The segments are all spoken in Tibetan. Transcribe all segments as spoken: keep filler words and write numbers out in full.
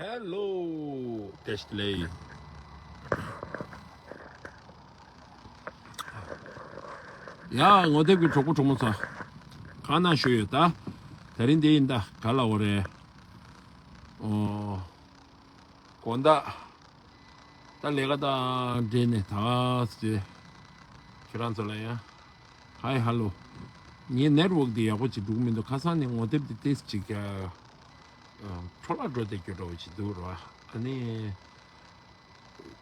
Hello, Tesla. ཡ་ངོ་དེབ་ཀྱི་གྲོགས་པོ་གྲོགས་མོ་ཚོ། གང་ན་བཞུགས་ཡོད་ད། དེ་རིང་འདི་ཡིན་ད་ག་ལ་འོ་རེད། ཨོ། དགོང་དག་ད་ལས་ཀ་དང་འབྲེལ་ནས་ད་ཟེར། ཁྱེད་རང་ཚོ་ལ་ཡང་། Hi, hello. ངའི་network འདི་ཡག་པོ་ཅིག་འགྲོ་གི་མི་འདུག་ཁ་སང་ནས་ངོ་དེབ་འདི་ཏོག་ཙམ་ཅིག་ཨ། འཕྲོ་བརླག་འགྲོ་བསྡད་རྒྱུ་འདྲ་བོ་ཅིག་འདུག་ར། ཨ་ནི།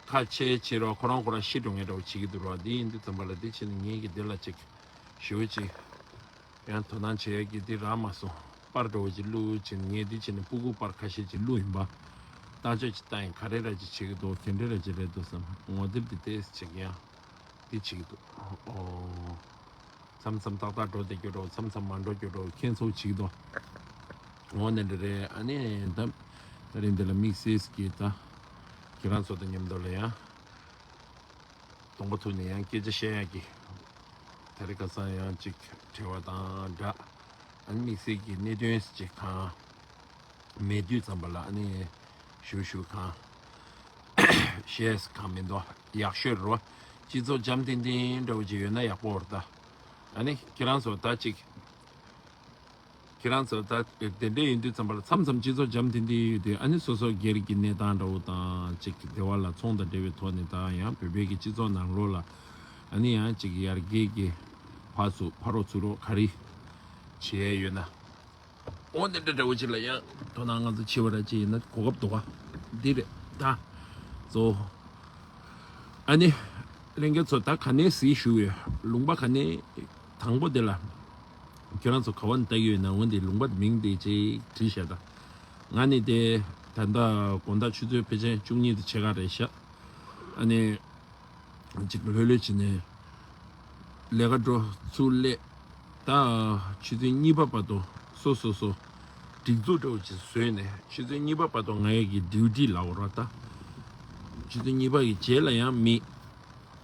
ཁ་ཆེ་ཆེ་ར་ཁོ་རང་ཁོ་རང་ཤི་འགྲོ་མཁན་འདྲ་བོ་བྱེད་ཀྱི་འདུག་ར། འདི་ཡིན་དུས་ཙམ་པ་ལ་འདི་བྱས་ནས་ངས་ཀྱི་འདི་ལ་ཅིག་ཞེ་པོ་ཅིག་ཡང་དོ་སྣང་བྱེད་ཡག་གི་འདི་རག་མ་སོང་། པར་འདྲ་བོ་ཅིག་བླུགས་བྱས་ནས་ངས་འདི་བྱས་ནས་སྤུ་གུ་པར་ཁ་ཤས་ཅིག་བླུགས་ཡིན་པ། བརྟག་དཔྱད་ཅིག་བཏང་ཡིན། ག་རེ་ར་ཅིག་བྱེད་ཀྱི་འདུག་ག་འདྲ་ར་ཅིག་རེད་འདུག་བསམ། ངོ་དེབ་འདི་ཏོག་ཙམ་ཅིག་ཡང་འདི་བྱེད་ཀྱི་འདུག་ཨོ། མཚམས་མཚམས་ཏག་ཏག་འགྲོ་བསྡད་རྒྱུ་འདྲ་བོ། མཚམས་མཚམས་མ་འགྲོ་རྒྱུ་འདྲ་བོ། ཁྱད་མཚར་ཅིག་འདུག་འོ་ནི་འདྲ་རེད། ཨ་ནི་ད་དེ་རིང་འདི་ལ་དམིགས་བསལ་གྱིས་ད་ཁྱེད་རང་ཚོ་དང་མཉམ་དུ་ལ་ཡང་གདོང་པ་ཐུག་ནས་ཡང་སྐད་ཆ་བཤད་ཡག་གི། ད་རེས་ཁ་སང་ཡང་ཅིག་བྲེལ་བ་དང་འདྲ། ཨ་ནི་དམིགས་བསལ་གྱི་གནད་དོན་ཅིག་གང་མེད་དུས་ཙམ་པ་ལ་ཨ་ནི་ཞུ་ཞུ་གང་བཤད་གང་མི་འདུག་ཡག་ཤོས་རེད་བ། སྤྱི་ཚོགས་འཇམ་ཐིང་ཐིང་འདྲ་བོ་ཅིག་ཡོད་ན་ཡག་པོ་རེད་ད། ཨ་ནི་ཁྱེད་རང་ཚོ་ད་ཅིག་ཁྱེད་རང་ཚོ་ད་དེ་འདྲ་ཡིན་དུས་ཙམ་པ་ལ་མཚམས་མཚམས་སྤྱི་ཚོགས་འཇམ་ཐིང་ཐིང་ཡོད་དུས་ཨ་ནི་སོ་སོ་སྒེར་གྱི་གནས་སྟངས་འདྲ་བོ་དང་ཅིག་འབྲེལ་བ་ལ་ཚོང་དང་འབྲེལ་བའི་ཐོག་ནས་ད་ཡང་བོད་པའི་གི་སྤྱི་ཚོགས་ནང་ལོགས་ལ་ཨ་ནི་ཡང་ཅིག་ཡར་རྒྱས་ཀྱི་ཕར་ཚུར་ཕར་རོགས་ཚུར་རོགས་ག་རེ་བྱེད་ཡས་ཡོད་ན། འོ་དེ་འདྲ་འདྲ་བོ་ཅིག་ལ་ཡང་དོ་སྣང་ང་ཚོ་བྱེད་པ་ར་ཅིག་ཡིན་ན་གོ་སྐབས་འདུག་ག་འདི་རེད་ད། གཙོ་བོ། ཨ་ནི། ལྷན་རྒྱས་ཚོ་ད་ག་ནས་གཟིགས་ཞུ་བའི་ལུང་པ་ག་ནས། དང་པོ་དེ་ལ། ཁྱེད་རང་ཚོ་ག་བ་ནས་ལྟ་གི་ཡོད་ན་འོན་ཏེ་ལུང་པ་མིང་དེ་ཅིག་བྲིས་བཞག་ད། ང་ནི་དེ་ད་ལྟ་དགོང་དག་ཆུ་ཚོད་ཕལ་ཆེར་བཅུ་གཉིས་དང་ཕྱེད་ཀ་རེད་ཤག་ཨ་ནི། ཅིག་ལྷོད་ལྷོད་བྱས་ནས་ལས་ཀ་འགྲོ་ཚུར་སླེབས། ད་ཆུ་ཚོད་གཉིས་པ་བར་དུ་སོ་སོ་སོ་སྒྲིག་འཛུགས་འདྲ་བོ་ཅིག་བཟོས་ནས་ཆུ་ཚོད་གཉིས་པ་བར་དུ་ང་ཡི་གི་ཌིའུ་ཊི་ལབ་དགོས་རེད་ད། ཆུ་ཚོད་གཉིས་པ་གི་རྗེས་ལ་ཡང་མི་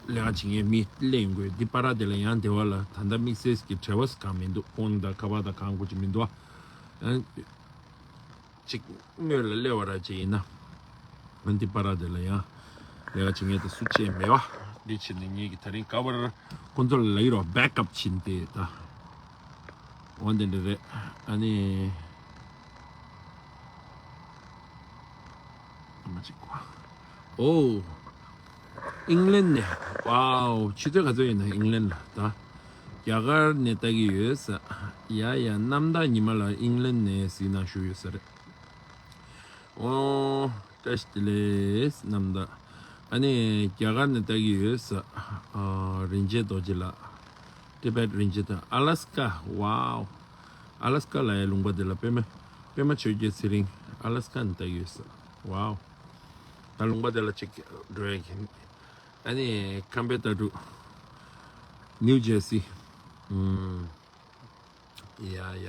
ལས་ཀ་བྱེད་མཁན་མི་སླེབས་ཡོང་གི་ཡོད། འདི་པར་དེ་ལ་ཡང་སྡེ་བ་ལ་ད་ལྟ་དམིགས་བསལ་གྱི་བྲེལ་བ་གང་མི་འདུག་ཁོང་དང་ཁ་པར་དང་གང་དགོས་ཀྱི་མི་འདུག་ཨ། ཅིག་སྔོན་ལ་སླེབས་པ་ར་ཅིག་ཡིན་ན། འདི་པར་དེ་ལ་ཡང་ལས་ཀ་བྱེད་མཁན་དེ་སུ་ཅིག་མེད་པ། འདི་བྱས་ནས་ངེད་ཀྱི་ད་རིང་ཀ་བར་ཁོང་ཚོ་ལ་ལབ་ཀྱི་རོགས་བེག་ཨབ་བྱིན་ཏེ་ད། འོ་འདི་འདྲ་རེད། ཨ་ནི། ཨ་མ་ཅིག་གོ། ཨོ། ཨིང་ལན་ནས། ཝའོ། ཆུ་ཚོད་ག་ཚོད་ཡིན་ན་ཨིང་ལན་ལ་ད། རྒྱ་གར་ནས་ལྟ་གི་ཡོད་ས། ཡ་ཡ་གནམ་བདག་ཉི་མ་ལགས་ཨིང་ལན་ནས་གཟིགས་གནང་ཞུ་ཡོད་ས་རེད། ཨོ། བཀྲ་ཤིས་བདེ་ལེགས་གནམ་བདག་ཨ་ནི་རྒྱ་གར་ནས་ལྟ་གི་ཡོད་ས། ཨ། རིན་ཆེན་རྡོ་རྗེ་ལགས། ཊི་བེཊ་རིན་ཆེན་དང་ཨ་ལ་སི་ཀ། ཝའོ། ཨ་ལ་སི་ཀ་ལབ་ཡ་ལུང་པ་དེ་ལ་པད་མ། པད་མ་ཆོས་རྒྱལ་ཚེ་རིང་ཨ་ལ་སི་ཀ་ནས་ལྟ་གི་ཡོད་ས། ཝའོ། ད་ལུང་པ་དེ་ལ་ཅིག་འགྲོ་ཡ་གི། ཨ་ནི་ཁམས་པའི་ལྟ་གྲུབ། ནིའུ་ཇར་སི། ཨུམ། ཡ་ཡ།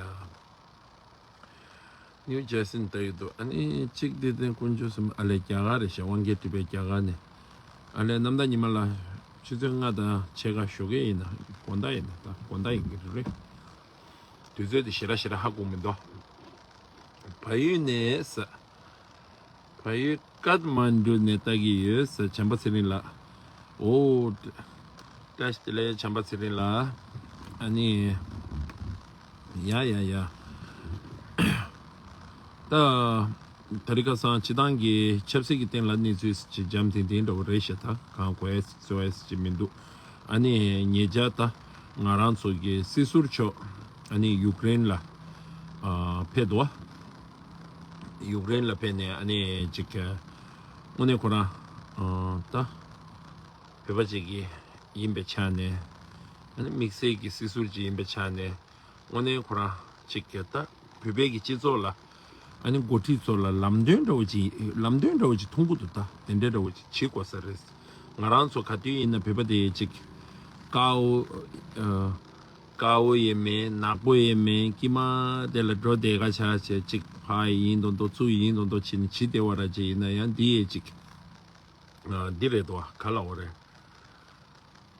ནིའུ་ཇར་སི་ནས་ལྟ་གི་འདུག་ཨ་ནི་གཅིག་འདི་དེ་དཀོན་མཆོག་གསུམ། ཨ་ལས་རྒྱ་གར་རེད་ཤག་དབང་རྒྱལ་ཊི་བེཊ་རྒྱ་གར་ནས། ཨ་ལས་གནམ་བདག་ཉི་མ་ལགས་ཆུ་ཚོད་ལྔ་དང་ཕྱེད་ཀ་ཞོགས་ཀས་ཡིན་ན་དགོང་དག་ཡིན་ན་ད་དགོང་དག་ཡིན་གྱི་རེད། དུས་ཚོད་དེ་ཞེ་དྲག་ཞེ་དྲག་ཧ་གོ་མི་འདུག་བལ་ཡུལ་ནས་ཟེར། བལ་ཡུལ་ཀཏ་མན་ཌུ་ནས་ལྟ་གི་ཡོད་ཟེར། བྱམས་པ་ཚེ་རིང་ལགས། ཨོ། བཀྲ་ཤིས་བདེ་ལེགས་བྱམས་པ་ཚེ་རིང་ལགས། ཨ་ནི། ཡ་ཡ་ཡ། ད། ད་རེས་ཁ་སང་སྤྱི་བཏང་གི་ཆབ་སྲིད་ཀྱི་སྟེང་ལ་གནས་ཚུལ་ཅིག་འཇམ་ཐིང་ཐིང་འདྲ་བོ་རེད་ཤག་ད་གང་གོ་ཡ་ཟེར་བ་ཅིག་མི་འདུག་ཨ་ནི་ཉེ་ཆར་ད་ང་རང་ཚོ་གི་སྲིད་ཟུར་མཆོག་ཨ་ནི་ཡུཀ་རེན་ལ་ཨ་ཕེབས་འདུག་བ། ཡུཀ་རེན་ལ་ཕེབས་ནས་ཨ་ནི་ཅིག་དངོས་གནས་ཁོ་རང་ཨ་ད་བོད་པ་ཅིག་གི་ཡིན་པའི་ཆ་ནས་ཨ་ནི་དམིགས་བསལ་གྱི་སྲིད་ཟུར་ཅིག་ཡིན་པའི་ཆ་ནས། དངོས་གནས་ཁོ་རང་ཅིག་གི་ད་བོད་པའི་གི་སྤྱི་ཚོགས་ལ་ཨ་ནི་འགོ་ཁྲིད་ཚོ་ལ་ལམ་སྟོན་འདྲ་བོ་ཅིག་ལམ་སྟོན་འདྲ་བོ་ཅིག་མཐོང་གི་འདུག་ད་དེ་འདྲ་འདྲ་བོ་ཅིག་བྱེད་དགོས་ས་རེད། ང་རང་ཚོ་ག་དུས་ཡིན་ན་བོད་པ་དེ་ཅིག་དཀར་པོ་ཨ་དཀར་པོ་ཡིན་མིན་ནག་པོ་ཡིན་མིན་དཀྱིལ་མ་དེ་ལ་འགྲོ་བསྡད་ཁ་ཆགས་བྱས་ཅིག་ཕ་ཡིན་མདོག་མདོག་ཚུར་ཡིན་མདོག་མདོག་བྱས་ནས་བྱེད་བསྡད་པ་ར་ཅིག་ཡིན་ན་ཡང་འདི་ཡས་ཅིག་ཨ་འདི་རེད་དོ་ག་ལ་འོ་རེད།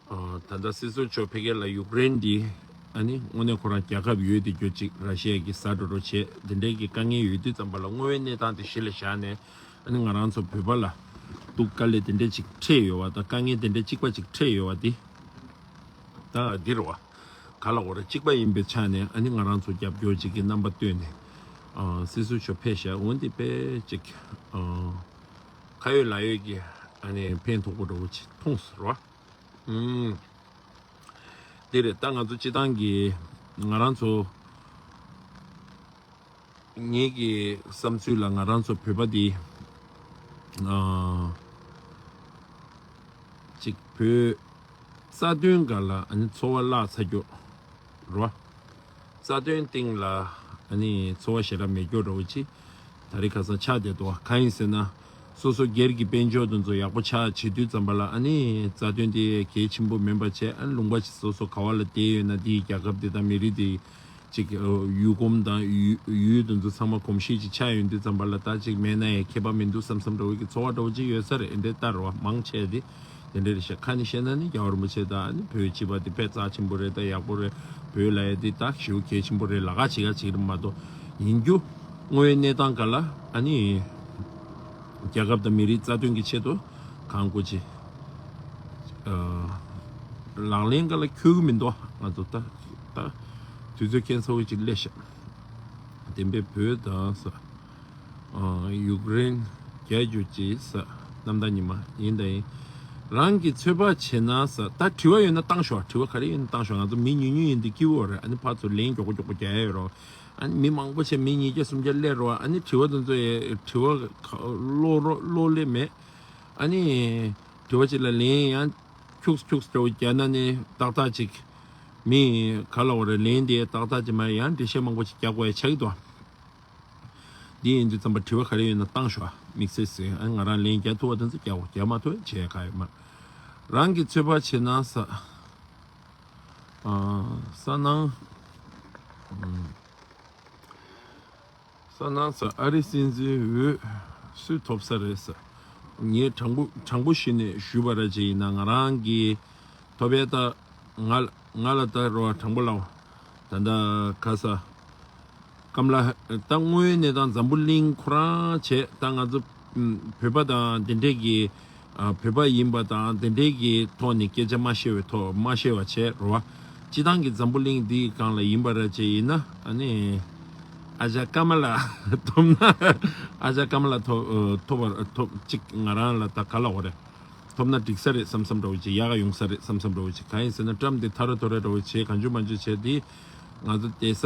ཨ་ད་ལྟ་སྲིད་ཟུར་མཆོག་ཕ་གི་ལ་ཡུཀ་རེན་འདི་ ཨ་ནི་དངོས་གནས་ཁོ་རང་རྒྱལ་ཁབ་ཡོད་དེ་རྒྱུ་ཅིག་ར་ཤི་ཡ་གིས་ཟ་འགྲོ་འགྲོ་བྱས་དེ་འདྲའི་གི་དཀའ་ངལ་ཡོད་དུས་ཙམ་པ་ལ་དངོས་ཡོད་གནས་སྟངས་དེ་གཞི་ལ་བཞག་ནས་ཨ་ནི་ང་རང་ཚོ་བོད་པ་ལ་སྡུག་དཀའ་ལས་དེ་འདྲ་ཅིག་འཕྲད་ཡོད་པ་དང་དཀའ་ངལ་དེ་འདྲ་གཅིག་པ་ཅིག་འཕྲད་ཡོད་པ་དེ་ད་འདི་རེད་བ། ག་ལ་འོ་ར་གཅིག་པ་ཡིན་པའི་ཆ་ནས་ཨ་ནི་ང་རང་ཚོ་རྒྱབ་སྐྱོར་ཅིག་གི་རྣམ་པ་བཏོན་ནས་ཨ་སྲིད་ཟུར་མཆོག་ཕེབས་ཤག་འོན་ཏེ་དཔེ་ཅིག་ཨ་ཁ་ཡོད་ལག་ཡོད་ཀྱི་ཨ་ནི་ཕན་ཐོགས་པོ་འདྲ་བོ་ཅིག་མཐོང་ཟེར་བ། ཨུམ། དེ་རེད། ད་ང་ཚོ་སྤྱི་བཏང་གི་ང་རང་ཚོ་ངེད་ཀྱི་བསམ་ཚུལ་ལ་ང་རང་ཚོ་བོད་པ་འདི་ཨ་ཅིག་བོད་རྩ་དོན་སྒང་ལ་ཨ་ནི་ཚོར་བ་བརླག་ཚར་རྒྱུ་རོ། རྩ་དོན་སྟེང་ལ་ཨ་ནི་ཚོར་བ་ཞེ་དྲག་མེད་རྒྱུ་འདྲ་བོ་ཅི། ད་རེས་ཁ་སང་ཆགས་བསྡད་འདུག་གང་ཡིན་ཟེར་ན། སོ་སོ་སྒེར་གྱི་དཔལ་འབྱོར་དེ་ཚོ་ཡག་པོ་ཆགས་བྱེད་དུས་ཙམ་པ་ལ་ཨ་ནི་རྩ་དོན་དེ་གལ་ཆེན་པོ་མིན་པ་བྱས། ཨ་ནི་ལུང་པ་ཅིག་སོ་སོ་ག་བ་ལ་བསྡད་ཡོད་ན་དེའི་རྒྱལ་ཁབ་དེ་དང་མི་རིགས་དེ་ཅིག་ཡུལ་གོམས་དང་ཡུལ་ཡུལ་དེ་ཚོ་ཚང་མ་གོམས་གཤིས་ཅིག་ཆགས་ཡོང་དུས་ཙམ་པ་ལ་ད་ཅིག་མེད་ན་ཡང་ཁྱད་པར་མི་འདུག་བསམ་བསམ་འདྲ་བོ་གི་ཚོར་བ་འདྲ་བོ་ཅིག་ཡོད་ས་རེད། འདི་ལྟར་བ་མང་ཆེ་དེ། དེ་འདྲ་རེད་ཤག་ཁ་ནས་བཤད་ན་ནི་རྒྱལ་བ་རིན་པོ་ཆེ་དང་ནི་བོད་སྤྱི་པ་དེ་དཔེ་རྩ་ཆེན་པོ་རེད། ད་ཡག་པོ་རེད། བོད་ལ་ཡ་དེ་ད་ཞེ་པོ་གལ་ཆེན་པོ་རེད། ལ་ཁ་ཅིག་ག་ཅིག་རེད་མ་གཏོགས་ཡིན་རྒྱུ་དངོས་ཡོད་གནས་སྟངས་ག་ལ་ཨ་ནི་རྒྱལ་ཁབ་དང་མི་རིགས་རྩ་དོན་གྱི་ཆེད་དུ་གང་དགོས་ཅི་ལག་ལེན་ག་ལ་འཁྱོལ་གི་མི་འདུག་ང་ཚོ་ད་ད་དུས་ཚོད་ཁྱད་མཚར་བོ་ཅིག་སླེབས་ཤག་དེ་འབད་བོད་དང་ས། ཡུཀ་རེན་རྒྱལ་རྒྱུ་ཅེས་ས་གནམ་ཟླ་ཉི་མ་ཡིན་དང་ཡིན། རང་གི་ཚོད་དཔག་བྱེད་ན་ས་ད་དྲི་བ་ཡོད་ན་བཏང་ཤོག་དྲི་བ་ག་རེ་ཡོད་ན་བཏང་ཤོག་ང་ཚོ་མི་ཉུང་ཉུང་ཡིན་དུས་སྐྱིད་པོ་རེད། ཨ་ནི་ཕར་ཚུར་ལན་མགྱོགས་པོ་མགྱོགས་པོ་རྒྱག་ཡ་ཡོད་རོགས། ཨ་ནི་མི་མང་པོ་བྱས་མི་ཉིས་བརྒྱ་སུམ་བརྒྱ་སླེབས་རོགས། ཨ་ནི་དྲི་བ་དེ་ཚོ་ཡི་དྲི་བ་ག་བློ་རོ་བློ་སླེབས་མེད། ཨ་ནི་དྲི་བ་ཅིག་ལ་ལན་ཡང་ཁྱུགས་ཁྱུགས་འདྲ་བོ་རྒྱག་ན་ནི་ཏག་ཏག་ཅིག་མི་ག་ལ་བ་རེ་ལན་དེ་ཏག་ཏག་ཅིག་མ་ཡང་འགྲེལ་བཤད་མང་པོ་ཅིག་རྒྱག་དགོས་ཡ་ཆགས་ཀྱི་འདུག་འདི་ཡིན་དུས་ཙམ་པ་དྲི་བ་ག་རེ་ཡོད་ན་བཏང་ཤོག་དམིགས་བསལ་ཟེར། ཨ་ང་རང་ལན་རྒྱག་ཐུབ་པ་དེ་ཚོ་རྒྱག་གོ་རྒྱག་མ་ཐུབ་བྱས་ག་ཡོད་མ། རང་གི་ཚོད་དཔག་བྱེད་ན་ས་ཨ་ས་ནང་ས་ནང་ས་ཨ་རི་སྲིད་འཛིན་འོས་སུས་ཐོབ་ས་རེད་ས། ངས་དྲང་པོ་དྲང་པོ་ཞུས་ནས་ཞུས་པ་ར་ཅིག་ཡིན་ན་ང་རང་གི་ཐོབ་ཡས་ད། ང་ང་ལ་ད་རོ་དྲང་པོ་ལའོ། ད་ལྟ་ཁ་ས་ཀམ་ལ་ད་དངོས་ཡོད་གནས་སྟངས་འཛམ་བུ་གླིང་ཁོ་རང་བྱས། ད་ང་ཚོ་བོད་པ་དང་དེ་འདྲས་ཀྱི་བོད་པ་ཡིན་པ་དང་དེ་འདྲས་ཀྱི་ཐོག་ནས་སྐད་ཆ་མ་བཤད་པའི་ཐོག་མ་བཤད་པ་བྱས་རོ། སྤྱི་བཏང་གི་འཛམ་བུ་གླིང་འདིའི་སྒང་ལ་ཡིན་པ་ར་ཅིག་ཡིན་ན་ཨ་ནི་ཨ་ཅག་ཀ་མ་ལ་ཐོབ་ན་ཨ་ཅག་ཀ་མ་ལ་ཐོབ་ཐོབ་པ་ཐོབ་ཅིག་ང་རང་ལ་ད་ག་ལ་འོ་རེད། ཐོབ་ན་འགྲིག་ས་རེད་བསམ་བསམ་འདྲ་བོ་ཅིག་ཡག་ག་ཡོང་ས་རེད་བསམ་བསམ་འདྲ་བོ་ཅིག་གང་ཡིན་ཟེར་ན་ཀྲམ་དེ་ཐ་ར་ཐོ་ར་འདྲ་བོ་བྱས་གང་བྱུང་མང་བྱུང་བྱས་དེ་ང་ཚོ་བསྡད་ས་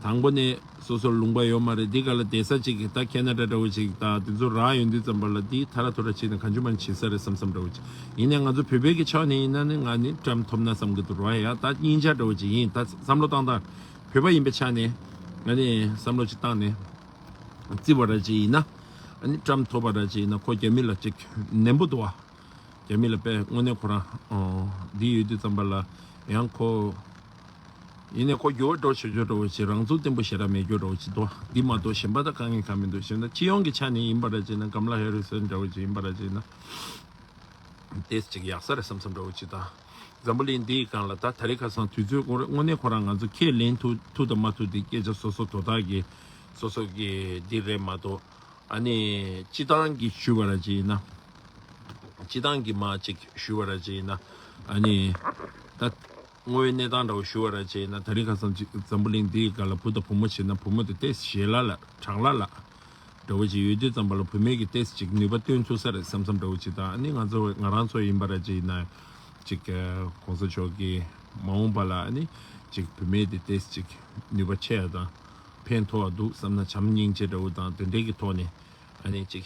དང་པོ་ནས་སོ་སོར་ལུང་པ་ཡོད་མ་རེད། འདི་ག་ལ་བསྡད་ས་ཅིག་ད་ཁེ་ན་ཌ་འདྲ་བོ་ཅིག་ད་དེ་ཚོ་རག་ཡོང་དུས་ཙམ་པ་ལ་འདི་ཐ་ར་ཐོ་ར་བྱས་ནས་གང་བྱུང་མང་བྱུང་བྱེད་ས་རེད་བསམ་བསམ་འདྲ་བོ་ཅིག་ཡིན་ནའི་ང་ཚོ་བོད་པའི་གི་ཕྱོགས་ནས་ཡིན་ན་ནི་ང་ནི་ཀྲམ་ཐོབ་ན་བསམ་གི་འདུག་རོ། ཡ་ད་སྙིང་རྗེ་འདྲ་བོ་ཅིག་ཡིན། ད་བསམ་བློ་བཏང་སྟངས་བོད་པ་ཡིན་པའི་ཆ་ནས་ང་ནི་བསམ་བློ་ཅིག་བཏང་ནས་རྩི་བ་ར་ཅིག་ཡིན་ན། ཨ་ནི་ཀྲམ་ཐོབ་པ་ར་ཅིག་ཡིན་ན་ཁོ་རྒྱ་མི་ལ་ཅིག་ནན་པོ་འདུག་བ། རྒྱ་མི་ལ་དཔེ་དངོས་གནས་ཁོ་རང་འདི་ཡོད་དུས་ཙམ་པ་ལ་ཡང་ཁོ། ཡིན་ནའི་ཁོ་འགྱུར་བ་འགྲོ་ཆོག་ཆོག་འདྲ་བོ་ཅིག་རང་ཚུགས་བརྟན་པོ་ཞེ་དྲག་མེད་རྒྱུ་འདྲ་བོ་ཅིག་འདུག་འདི་མ་གཏོགས་གཞན་པ་ད་དཀའ་ངལ་གང་མི་འདུག་གཞན་ད་སྤྱི་ཡོངས་ཀྱི་ཆ་ནས་ཡིན་པ་ར་ཅིག་ན་ཀམ་ལ་ཧེ་རི་སན་འདྲ་བོ་ཅིག་ཡིན་པ་ར་ཅིག་ན། ཏེས་ཅིག་ཡག་ས་རེད་བསམ་བསམ་འདྲ་བོ་ཅིག་དང་། འཛམ་བུ་གླིང་འདིའི་སྒང་ལ་ད་ད་རེས་ཁ་སང་དུས་ཚོད་ཁོ་རེ་དངོས་གནས་ཁོ་རང་ང་ཚོ་ཁས་ལེན་ཐུབ་ཐུབ་དང་མ་ཐུབ་དེ་སྐད་ཆ་སོ་སོ་དོ་བདག་གི་སོ་སོ་གི་འདི་རེད་མ་གཏོགས། ཨ་ནི་སྤྱི་བཏང་གི་ཞུ་བ་ར་ཅིག་ཡིན་ན། སྤྱི་བཏང་གི་མ་ཅིག་ཞུ་བ་ར་ཅིག་ཡིན་ན། ཨ་ནི་ད་དངོས་ཡོད་གནས་སྟངས་འདྲ་བོ་ཞུ་བ་ར་ཅིག་ཡིན་ན་ད་རེས་ཁ་སང་ཅིག་འཛམ་བུ་གླིང་འདིའི་སྒང་ལ་བུ་དང་བུ་མོ་བྱེད་ན་བུ་མོ་དེ་ཏེས་ཞལ་ལག་ལ་དྲག་ལག་ལ། འདྲ་བོ་ཅིག་ཡོད་དུས་ཙམ་པ་ལ་བུད་མེད་ཀྱི་ཏེས་ཅིག་ནུས་པ་བཏོན་ཐུབ་ས་རེད་བསམ་བསམ་འདྲ་བོ་ཅིག་དང་། ཨ་ནི་ང་ཚོ་ང་རང་ཚོ་ཡིན་པ་ར་ཅིག་ཡིན་ན་ཅིག་གོང་ས་མཆོག་གི་མ་འོངས་པ་ལ་ཨ་ནི་ཅིག་བུད་མེད་དེ་ཏེས་ཅིག་ནུས་པ་ཆེ་ཡ་དང་ཕན་ཐོགས་ཡ་འདུག་བསམ་ན་བྱམས་སྙིང་རྗེ་འདྲ་བོ་དང་དེ་འདྲའི་གི་ཐོག་ནས་ཨ་ནི་ཅིག་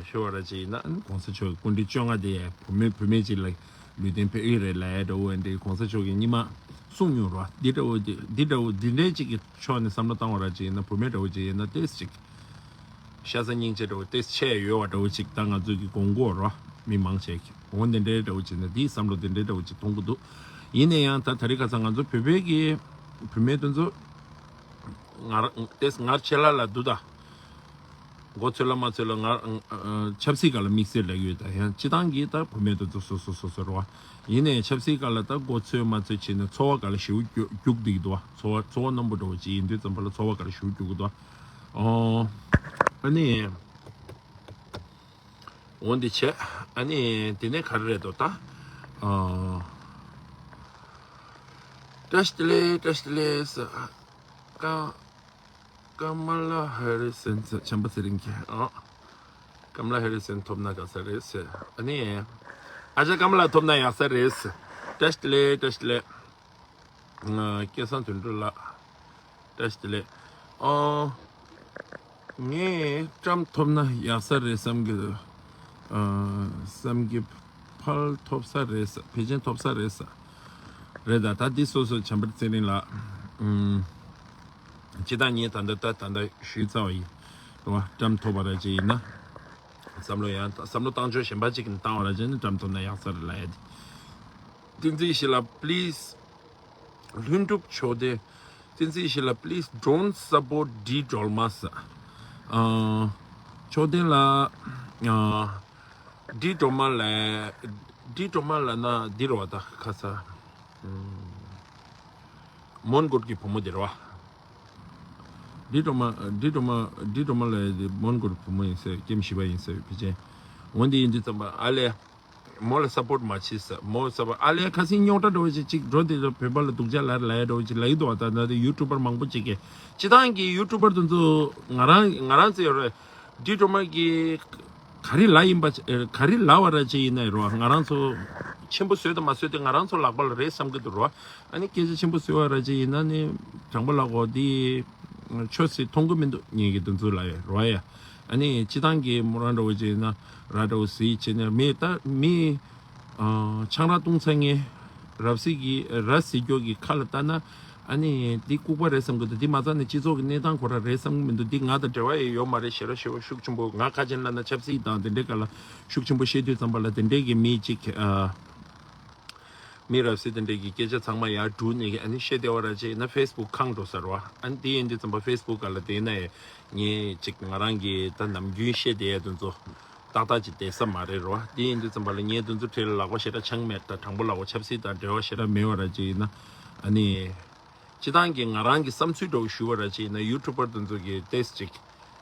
ཞུ་བ་ར་ཅིག་ཡིན་ན་ཨ་ནི་གོང་ས་མཆོག་གི་སྐུ་ཕྲེང་བཅོ་ལྔ་དེ་ཡ་བུད་མེད་བུད་མེད་ཅིག་ལ་ལུས་རྟེན་ཕུལ་གི་རེད་ལབ་ཡ་འདྲ་བོ་འདྲའི་གོང་ས་མཆོག་གིས་སྔོན་མ་གསུངས་མྱོང་ར། འདི་འདྲ་བོ་འདི་འདྲ་བོ་འདི་འདྲའི་ཅིག་གི་ཕྱོགས་ནས་བསམ་བློ་བཏང་བ་ར་ཅིག་ཡིན་ན་བུད་མེད་འདྲ་བོ་ཅིག་ཡིན་ན་ཏེས་ཅིག་ཤ་ཚ་སྙིང་རྗེ་འདྲ་བོ་ཏེ་ཆེ་ཡོད་པ་འདྲ་བོ་ཅིག་ད་ང་ཚོས་ཀྱི་དགོངས་སྐོར་རོ། མི་མང་ཆེ་གི་འོ་འདི་འདྲའི་འདྲ་བོ་ཅིག་ན་འདིའི་བསམ་བློ་འདི་འདྲའི་འདྲ་བོ་ཅིག་མཐོང་གི་འདུག་ཡིན་ན་ཡང་ད་ད་རེས་ཁ་སང་ང་ཚོ་བོད་པའི་གི་བུད་མེད་དེ་ཚོ་ང་རང་ཏེ་ངར་ཆེ་ལ་ལ་འདུག་ད། མགོ་ཚོས་ལ་མ་ཚོས་ལ་ང་ཨ་ཨ་ཆབ་སྲིད་སྒང་ལ་དམིགས་བསལ་ལབ་ཡོད། ད་ཡང་སྤྱི་བཏང་གི་ད་བུད་མེད་དེ་ཚོ་སོ་སོ་སོ་སོ་རེད་བ། ཡིན་ནའི་ཆབ་སྲིད་སྒང་ལ་ད་མགོ་ཚོས་མ་ཚོས་བྱས་ནས་འཚོ་བ་སྒང་ལ་ཞེ་པོ་རྒྱུག་རྒྱུག་བསྡད་ཀྱི་འདུག་བ། འཚོ་བ་འཚོ་བ་རྣོན་པོ་འདྲ་བོ་ཅིག་ཡིན་དུས་ཙམ་པ་ལ་འཚོ་བ་སྒང་ལ་ཞེ་པོ་རྒྱུག་གི་འདུག་བ། ཨོ། ཨ་ནི། འོ་འདི་བྱས། ཨ་ནི་དེ་ནས་ག་རེ་རེད་དོ་ད། ཨ། བཀྲ་ཤིས་བདེ་ལེགས། བཀྲ་ཤིས་བདེ་ལེགས། ཀ་ཀ་མ་ལ་ཧེ་རི་སན་ཟེར། བྱམས་པ་ཚེ་རིང་གིས། ཨ། ཀ་མ་ལ་ཧེ་རི་སན་ཐོབ་ན་དགའ་ས་རེད་ཟེར། ཨ་ནི། ཨ་ཅག་ཀ་མ་ལ་ཐོབ་ན་ཡག་ས་རེད་ཟེར། བཀྲ་ཤིས་བདེ་ལེགས། བཀྲ་ཤིས་བདེ་ལེགས། ང་སྐལ་བཟང་དོན་གྲུབ་ལགས། བཀྲ་ཤིས་བདེ་ལེགས། ཨོ། ངས་ཊམ་ཐོབ་ན་ཡག་ས་རེད་བསམ་གི། ཨ། བསམ་གི། ཕར་ཐོབ་ས་རེད་ས། ཕལ་ཆེར་ཐོབ་ས་རེད་ས། རེད་ད། ད་འདི་སོ་སོ་བྱམས་པ་ཚེ་རིང་ལགས། ཨུམ། སྤྱི་བཏང་ངས་ད་ལྟ་ད་ད་ལྟ་ཞུས་ཚར་བ་ཡིན། རེད་བ། ཊམ་ཐོབ་པ་ར་ཅིག་ཡིན་ན། བསམ་བློ་ཡང་བསམ་བློ་བཏང་ཕྱོགས་གཞན་པ་ཅིག་གིས་བཏང་བ་ར་ཅིག་ཡིན་ན་ཊམ་ཐོབ་ན་ཡག་ས་རེད་ལབ་ཡ་དེ། བསྟན་འཛིན་ཡེ་ཤེས་ལགས། པི་ལི་སི། ལྷུན་གྲུབ་མཆོག་ལྡན། བསྟན་འཛིན་ཡེ་ཤེས་ལགས། Please don't support ཌི་སྒྲོལ་མ་ཟེར། ཨ། མཆོག་ལྡན་ལགས། ཨ། ཌི་སྒྲོལ་མ་ལ། ཌི་སྒྲོལ་མ་ལབ་ན་འདི་རེད་བ། ད་ཁ་ས། ཨུམ། མོན་གྷོ་གི་བུ་མོ་དེ་རེད་བ། ཌི་སྒྲོལ་མ། ཌི་སྒྲོལ་མ། ཌི་སྒྲོལ་མ་ལབ་དེ་མོན་གྷོ་གི་བུ་མོ་ཡིན་ཟེར། ཀེམ་བཞི་པ་ཡིན་ཟེར། ཕལ་ཆེར། འོ་འདི་ཡིན་དུས་ཙམ་པ་ཨ་ལས། མོ་ལ་སཔོརྚ་མ་བྱེད་ཟེར། མོ་ལ་སཔོརྚ། ཨ་ལས་ཁ་སང་རྙོག་དྲ་འདྲ་བོ་ཞིག་ཅིག་འགྲོ་དེ་ལ་བོད་པ་ལ་སྡུག་ཅག་ལབ་རེད་ལབ་ཡ་འདྲ་བོ་ཅིག་ལབ་ཀྱི་འདུག་བ། ད་ད་ལྟ་ཡུ་ཊུབ་པར་མང་པོ་ཅིག་གིས། སྤྱི་བཏང་གི་ཡུ་ཊུབ་པར་དེ་ཚོ་ང་རང་ང་རང་ཚོ་ཡོད་རེད། ཌི་སྒྲོལ་མ་གི་ག་རེ་ལབ་ཡིན་པ། ག་རེ་ལབ་པ་ར་ཅིག་ཡིན་ན་ཡོད་རེད་བ། ང་རང་ཚོ་ཆེན་པོ་བཟོས་དང་མ་བཟོས་དེ་ང་རང་ཚོ་ལག་པ་ལ་རེད་བསམ་གྱི་འདུག་རེད་བ། ཨ་ནི་སྐད་ཆ་ཆེན་པོ་བཟོས་པ་ར་ཅིག་ཡིན་ན་ནི་དྲང་པོ་ལབ་དགོས། འདི་ཆོས་སྲིད་མཐོང་གི་མི་འདུག་ངེད་ཀྱི་དེ་ཚོ་ལབ་ཡ་རེད་བ་ཡ། ཨ་ནི་སྤྱི་བཏང་གི་མོ་རང་འདྲ་བོ་ཅིག་ཡིན་ན། ར་འདྲ་བོ་ཟིག་བྱས་ནས་མི་ད་མི། ཨ། ཆང་རག་བཏུང་ཚར་ངེ་རབ་གསལ་གྱི་ར་ཟེར་རྒྱུ་གི་ཁ་ལ་བལྟས་ན། ཨ་ནི་འདི་ལྐུགས་པ་རེད་བསམ་གྱི་འདུག་འདི་མ་རྩ་ནས་སྤྱི་ཚོགས་ཀྱི་གནས་སྟངས་ཁོ་རང་རེད་བསམ་གྱི་མི་འདུག་འདི་ང་དང་འབྲེལ་བ་ཡོད་མ་རེད། ཞེ་དྲག་ཞེ་པོ་ཤུགས་ཆེན་པོ། ང་ཁ་ཆེན་ལབ་ན་ཆབ་སྲིད་དང་དེ་འདྲའི་སྒང་ལ་ཤུགས་ཆེན་པོ་བཤད་དུས་ཙམ་པ་ལ་དེ་འདྲའི་གི་མི་ཅིག་ཨ། མི་རབ་གསལ་དེ་འདྲས་ཀྱི་སྐད་ཆ་ཚང་མ་ཡར་བསྒྲུགས་ནས་ཨ་ནི་བཤད་བསྡད་པ་ར་ཅིག་ཡིན་ན་ཕེ་སི་བུག་ཁེངས་འགྲོ་ས་རེད་བ། ཨ་ནི་དེ་ཡིན་དུས་ཙམ་པ་ཕེ་སི་བུག་སྒང་ལ་བསྡད་ན་ཡང་ངས་ཅིག་ང་རང་གི་ད་ནམ་རྒྱུན་བཤད་བསྡད་ཡ་དེ་ཚོ་ཏག་ཏག་ཅིག་བསྡད་ས་མ་རེད་རེད་བ། དེ་ཡིན་དུས་ཙམ་པ་ལ་ངས་དེ་ཚོ་གྲས་ལ་ལག་པ་ཞེ་དྲག་འཆང་མེད། ད་དྲང་པོ་ལབ་དགོས། ཆབ་སྲིད་དང་འབྲེལ་བ་ཞེ་དྲག་མེད་པ་ར་ཅིག་ཡིན་ན། ཨ་ནི་སྤྱི་བཏང་གི་ང་རང་གི་བསམ་ཚུལ་འདྲ་བོ་ཞུ་བ་ར་ཅིག་ཡིན་ན། ཡུ་ཊུབ་པར་དེ་ཚོ་གི་ཏོག་ཙམ་ཅིག་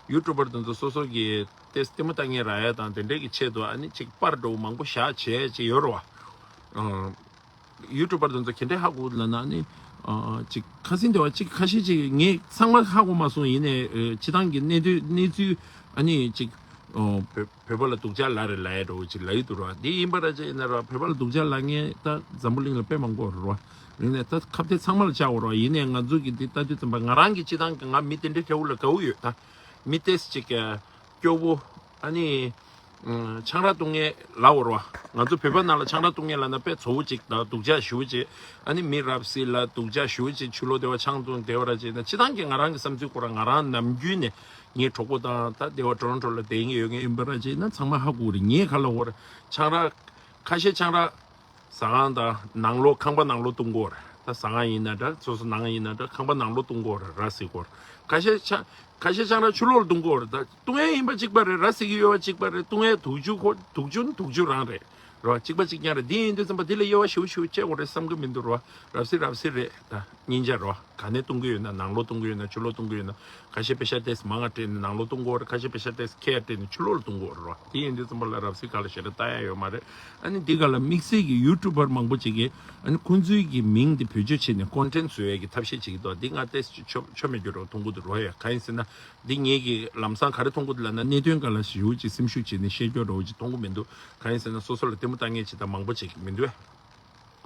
ཡུ་ཊུབ་པར་དེ་ཚོ་སོ་སོ་གི་ཏོག་ཙམ་ལྟད་མོ་ལྟ་མཁན་རག་ཡ་དང་དེ་འདྲས་ཀྱི་ཆེད་དུ་ཨ་ནི་ཅིག་པར་འདྲ་བོ་མང་པོ་བཞག་བྱས་ཅིག་ཡོད་རེད་བ། ཨ། ཡུ་ཊུབ་པར་དེ་ཚོ་ག་འདྲས་ཧ་གོ་ལབ་ན་ཨ་ནི། ཨ། ཅིག་ཁ་སང་དེ་བ་ཅིག་ཁ་ཤས་ཅིག་ངས་ཚང་མ་ཧ་གོ་མ་སོང་། ཡིན་ནའི་ཨ། སྤྱི་བཏང་གི་གནས་དུས་གནས་ཚུལ་ཨ་ནི་ཅིག་ཨ། བོད་བོད་པ་ལ་སྡུག་ཅག་ལབ་རེད་ལབ་ཡ་འདྲ་བོ་ཅིག་ལབ་ཡི་འདུག་ར། འདི་ཡིན་པ་ར་ཅིག་ཡིན་ན་ར་བོད་པ་ལ་སྡུག་ཅག་ལབ་མཁན་ད་འཛམ་བུ་གླིང་ལ་དཔེ་མང་པོ་རེད་བ། ཡིན་ནའི་ད་ཁ་གཏད་ཚང་མ་ལ་བཅག་དགོས་རེད་བ། ཡིན་ནའི་ང་ཚོ་གི་འདི་ལྟ་དུས་ཙམ་པ་ང་རང་གི་སྤྱི་བཏང་གི་ང་མི་དེ་འདྲའི་ཐེ་བོ་ལ་དགའ་བོ་ཡོད་ད། མི་ཏོག་ཙམ་ཅིག་སྐྱོ་བོ། ཨ་ནི། ཨ། ཆང་རག་བཏུང་མཁན་ལབ་དགོས་རེད་བ། ང་ཚོ་བོད་པ་ནང་ལ་ཆང་རག་བཏུང་མཁན་ལབ་ན་དཔེ་ཚ་བོ་ཅིག་དང་སྡུག་ཅག་ཞེ་པོ་ཅིག་ཨ་ནི་མི་རབ་གསལ་ལ་སྡུག་ཅག་ཞེ་པོ་ཅིག་ཕྱི་ལོགས་དེ་བ་ཆང་བཏུང་བསྡད་པ་ར་ཅིག་ན། སྤྱི་བཏང་གི་ང་རང་གི་བསམ་ཚུལ་ཁོ་རང་ང་རང་ནམ་རྒྱུན་ནས་ངའི་གྲོགས་པོ་དང་ད་དེ་བ་ཊོ་རོན་ཊོ་ལ་བསྡད་མཁན་ཡོད་མཁན་ཡིན་པ་ར་ཅིག་ན་ཚང་མ་ཧ་གོ་རེད། ངས་ག་ལབ་དགོས་རེད། ཆང་རག་ཁ་ཤས་ཆང་རག་ཟ་ཁང་དང་ནང་ལོགས་ཁང་པ་ནང་ལོགས་བཏུང་གི་ཡོད་རེད། ད་ཟ་ཁང་ཡིན་ན་འདྲ། སོ་སོ་ནང་ཡིན་ན་འདྲ། ཁང་པ་ནང་ལོགས་བཏུང་གི་ཡོད་རེད། ར་བཟི་གི་ཡོད་རེད། ཁ་ཤས་ཆང་ཁ་ཤས་ཆང་རག་ཕྱི་ལོགས་ལ་བཏུང་གི་ཡོད་རེད། ད་བཏུང་ཡས་ཡིན་པ་གཅིག་པ་རེད། ར་བཟི་གི་ཡོད་པ་གཅིག་པ་རེད། བཏུང་ཡས་དུག་ཆུ་ཁོ་དུག་ཆུ་ནི་དུག་ཆུ་རང་རེད། རེད་བ། གཅིག་པ་གཅིག་རྐྱང་རེད། འདི་ཡིན་དུས་ཙམ་པ་འདི་ལ་དབྱེ་བ་ཞེ་པོ་ཞེ་པོ་བྱེད་དགོས་རེད་བསམ་གི་མི་འདུག་རེད་བ། ར་བཟི་ར་བཟི་རེད་ད། སྙིང་རྗེ་རེད་བ། ག་ནས་བཏུང་གི་ཡོད་ན། ནང་ལོགས་བཏུང་གི་ཡོད་ན་ཕྱི་ལོགས་བཏུང་གི་ཡོད་ན། ཁ་ཤས་པེ་ཤ་ཏོག་ཙམ་མང་ང་སྤྲད་ནས་ནང་ལོགས་བཏུང་གི་ཡོད་རེད། ཁ་ཤས་པེ་ཤ་ཏོག་ཙམ་ཁེ་ཡ་སྤྲད་ནས་ཕྱི་ལོགས་ལ་བཏུང་གི་ཡོད་རེད་བ། དེ་ཡིན་དུས་ཙམ་པ་ལ་ར་བཟི་སྒང་ལ་ཞེ་དྲག་ལྟ་ཡ་ཡོད་མ་རེད། ཨ་ནི་འདི་སྒང་ལ་དམིགས་བསལ་གྱི་ཡུ་ཊུབ་པར་མང་པོ་ཅིག་གིས་ཨ་ནི་ཁོང་ཚོའི་གི་མིང་འདི་བེད་སྤྱོད་བྱས་ནས་ཀོན་ཊེན་ཊི་བཟོ་ཡ་གི་ཐབས་ཤེས་བྱེད་ཀྱི་འདུག་འདི་ང་ཏོག་ཙམ་ཆོ་ཆོ་མེད་རྒྱུ་འདྲ་བོ་མཐོང་གི་འདུག་རེད་བ་ཡ། གང་ཡིན་ཟེར་ན། འདི་ངེད་ཀྱིས་ལམ་སང་ག་རེ་མཐོང་གི་འདུག་ལབ་ན། གནད་དོན་སྒང་ལ་ཞེ་པོ་ཅིག་སེམས་ཤུགས་བྱས་ནས་བཤད་རྒྱུ་འདྲ་བོ་ཅིག་མཐོང་གི་མི་འདུག་གང་ཡིན་ཟེར་ན་སོ་སོ་ལ་ལྟད་མོ་ལྟ་མཁན་ཅིག་དང་མང་པོ་ཅིག་མི་འདུག་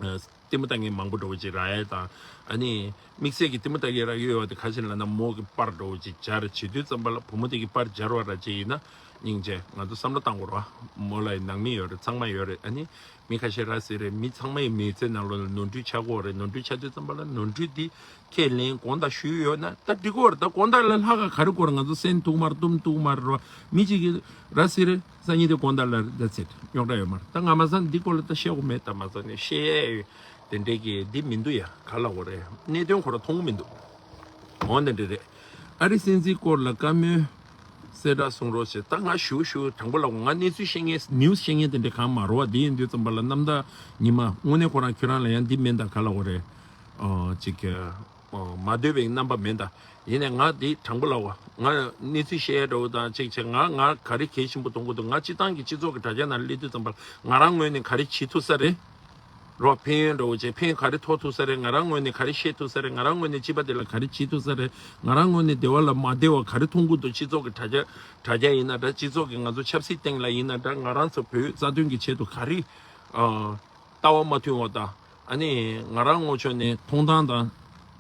བས། ལྟད་མོ་ལྟ་མཁན་མང་པོ་འདྲ་བོ་ཅིག་རག་ཡས་དང་། ཨ་ནི་དམིགས་བསལ་གྱི་ལྟད་མོ་ལྟ་མཁན་རག་གི་ཡོད་པ་དེ་ག་ཅིག་ལབ་ན་མོ་གི་པར་འདྲ་བོ་ཅིག་སྦྱར་བྱེད་དུས་ཙམ་པ་ལ། བུ་མོ་དེ་གི་པར་སྦྱར་བ་ར་ཅིག་ཡིན་ན། སྙིང་རྗེ། ང་ཚོ་བསམ་བློ་བཏང་དགོས་རེད་བ། མོ་ལ་ཡི་ནང་མི་ཡོད་རེད། ཚང་མ་ཡོད་རེད། ཨ་ནི་མི་ཁ་ཤས་ར་བཟི་རེད། མི་ཚང་མ་ཡི་མི་ཚེ་ནང་ལོགས་ལ་ནོར་འཁྲུལ་ཆགས་ཀྱི་ཡོད་རེད། ནོར་འཁྲུལ་ཆགས་དུས་ཙམ་པ་ལ་ནོར་འཁྲུལ་དེ་ཁས་ལེན་དགོངས་དག་ཞུས་ཡོད་ན་ད་འགྲིག་གི་ཡོད་རེད། ད་དགོངས་དག་ལ་ལྷག་ག་ག་རེ་དགོས་རེད། ང་ཚོ་སེམས་ཐུག་མ་རེད། གཏུམ་ཐུག་མ་རེད་བ། མི་གཅིག་གིས་ར་བཟི་རེད། སང་ཉིན་དེ་དགོངས་དག་ལ་རེད། That's it. རྙོག་དྲ་ཡོད་མ་རེད། ད་ང་མ་ས་འདི་སྐོར་ལ་ད་བཤད་དགོས་མེད། ད་མ་ས་ནས་བཤད་ཡས་དེ་འདྲས་ཀྱི་འདི་མི་འདུག་ཡ། ག་ལབ་དགོས་རེད། གནད་དོན་ཁོ་རང་མཐོང་གི་མི་འདུག་འོ་འདི་འདྲས་རེད། ཨ་རི་སྲིད་འཛིན་སྐོར་ལ་བཀའ་མོལ། གསལ་བསྒྲགས་གསུང་རོགས་བྱེད། ད་ང་ཞུ་ཞུ་དང་པོ་ལ་ང་གནས་ཚུལ་ཤེས་མཁན་ནིའུ་སི་ཤེས་མཁན་དེ་འདྲ་གང་མ་རོ་བ། དེ་ཡིན་དུས་ཙམ་པ་ལ་གནམ་ཟླ་ཉི་མ་དངོས་གནས་ཁོ་རང་ཁྱོད་རང་ལ་ཡང་འདི་མེད་ད་ག་ལ་འོ་རེད། ཨ་ཅིག་ཨ་མ་འདོད་པའི་རྣམ་པ་མེད་ད། ཡིན་ནས་ང་འདི་དང་པོ་ལ་བ་ང་གནས་ཚུལ་བཤད་ཡ་འདྲ་བོ་དང་ཅིག་བྱས་ང་ང་ག་རེ་གལ་ཆེན་པོ་མཐོང་གི་འདུག་ང་སྤྱི་བཏང་གི་སྤྱི་ཚོགས་ཀྱི་དྲ་རྒྱ་ནང་སླེབས་དུས་ཙམ་པ་ལ་ང་རང་ངོས་ནས་ག་རེ་བྱེད་ཐུབ་ས་རེད། རོ་ཕན་ཡོན་འདྲ་བོ་བྱས་ཕན་ག་རེ་ཐོགས་ཐུབ་ས་རེད། ང་རང་ངོས་ནས་ག་རེ་བཤད་ཐུབ་ས་རེད། ང་རང་ངོས་ནས་སྤྱི་པ་དེ་ལ་ག་རེ་བྱེད་ཐུབ་ས་རེད། ང་རང་ངོས་ནས་བདེ་བ་ལ་མ་བདེ་བ་ག་རེ་མཐོང་གི་འདུག་སྤྱི་ཚོགས་ཀྱི་དྲ་རྒྱ་དྲ་རྒྱ་ཡིན་ན་འདྲ། སྤྱི་ཚོགས་ཀྱི་ང་ཚོ་ཆབ་སྲིད་སྟེང་ལ་ཡིན་ན་འདྲ། ང་རང་ཚོ་བོད་རྩ་དོན་གྱི་ཆེད་དུ་ག་རེ་ཨ་ལྟ་བ་མ་མཐུན་བ་དང་ཨ་ནི་ང་རང་ངོ་ཕྱོགས་ནས་མཐོང་སྟངས་དང་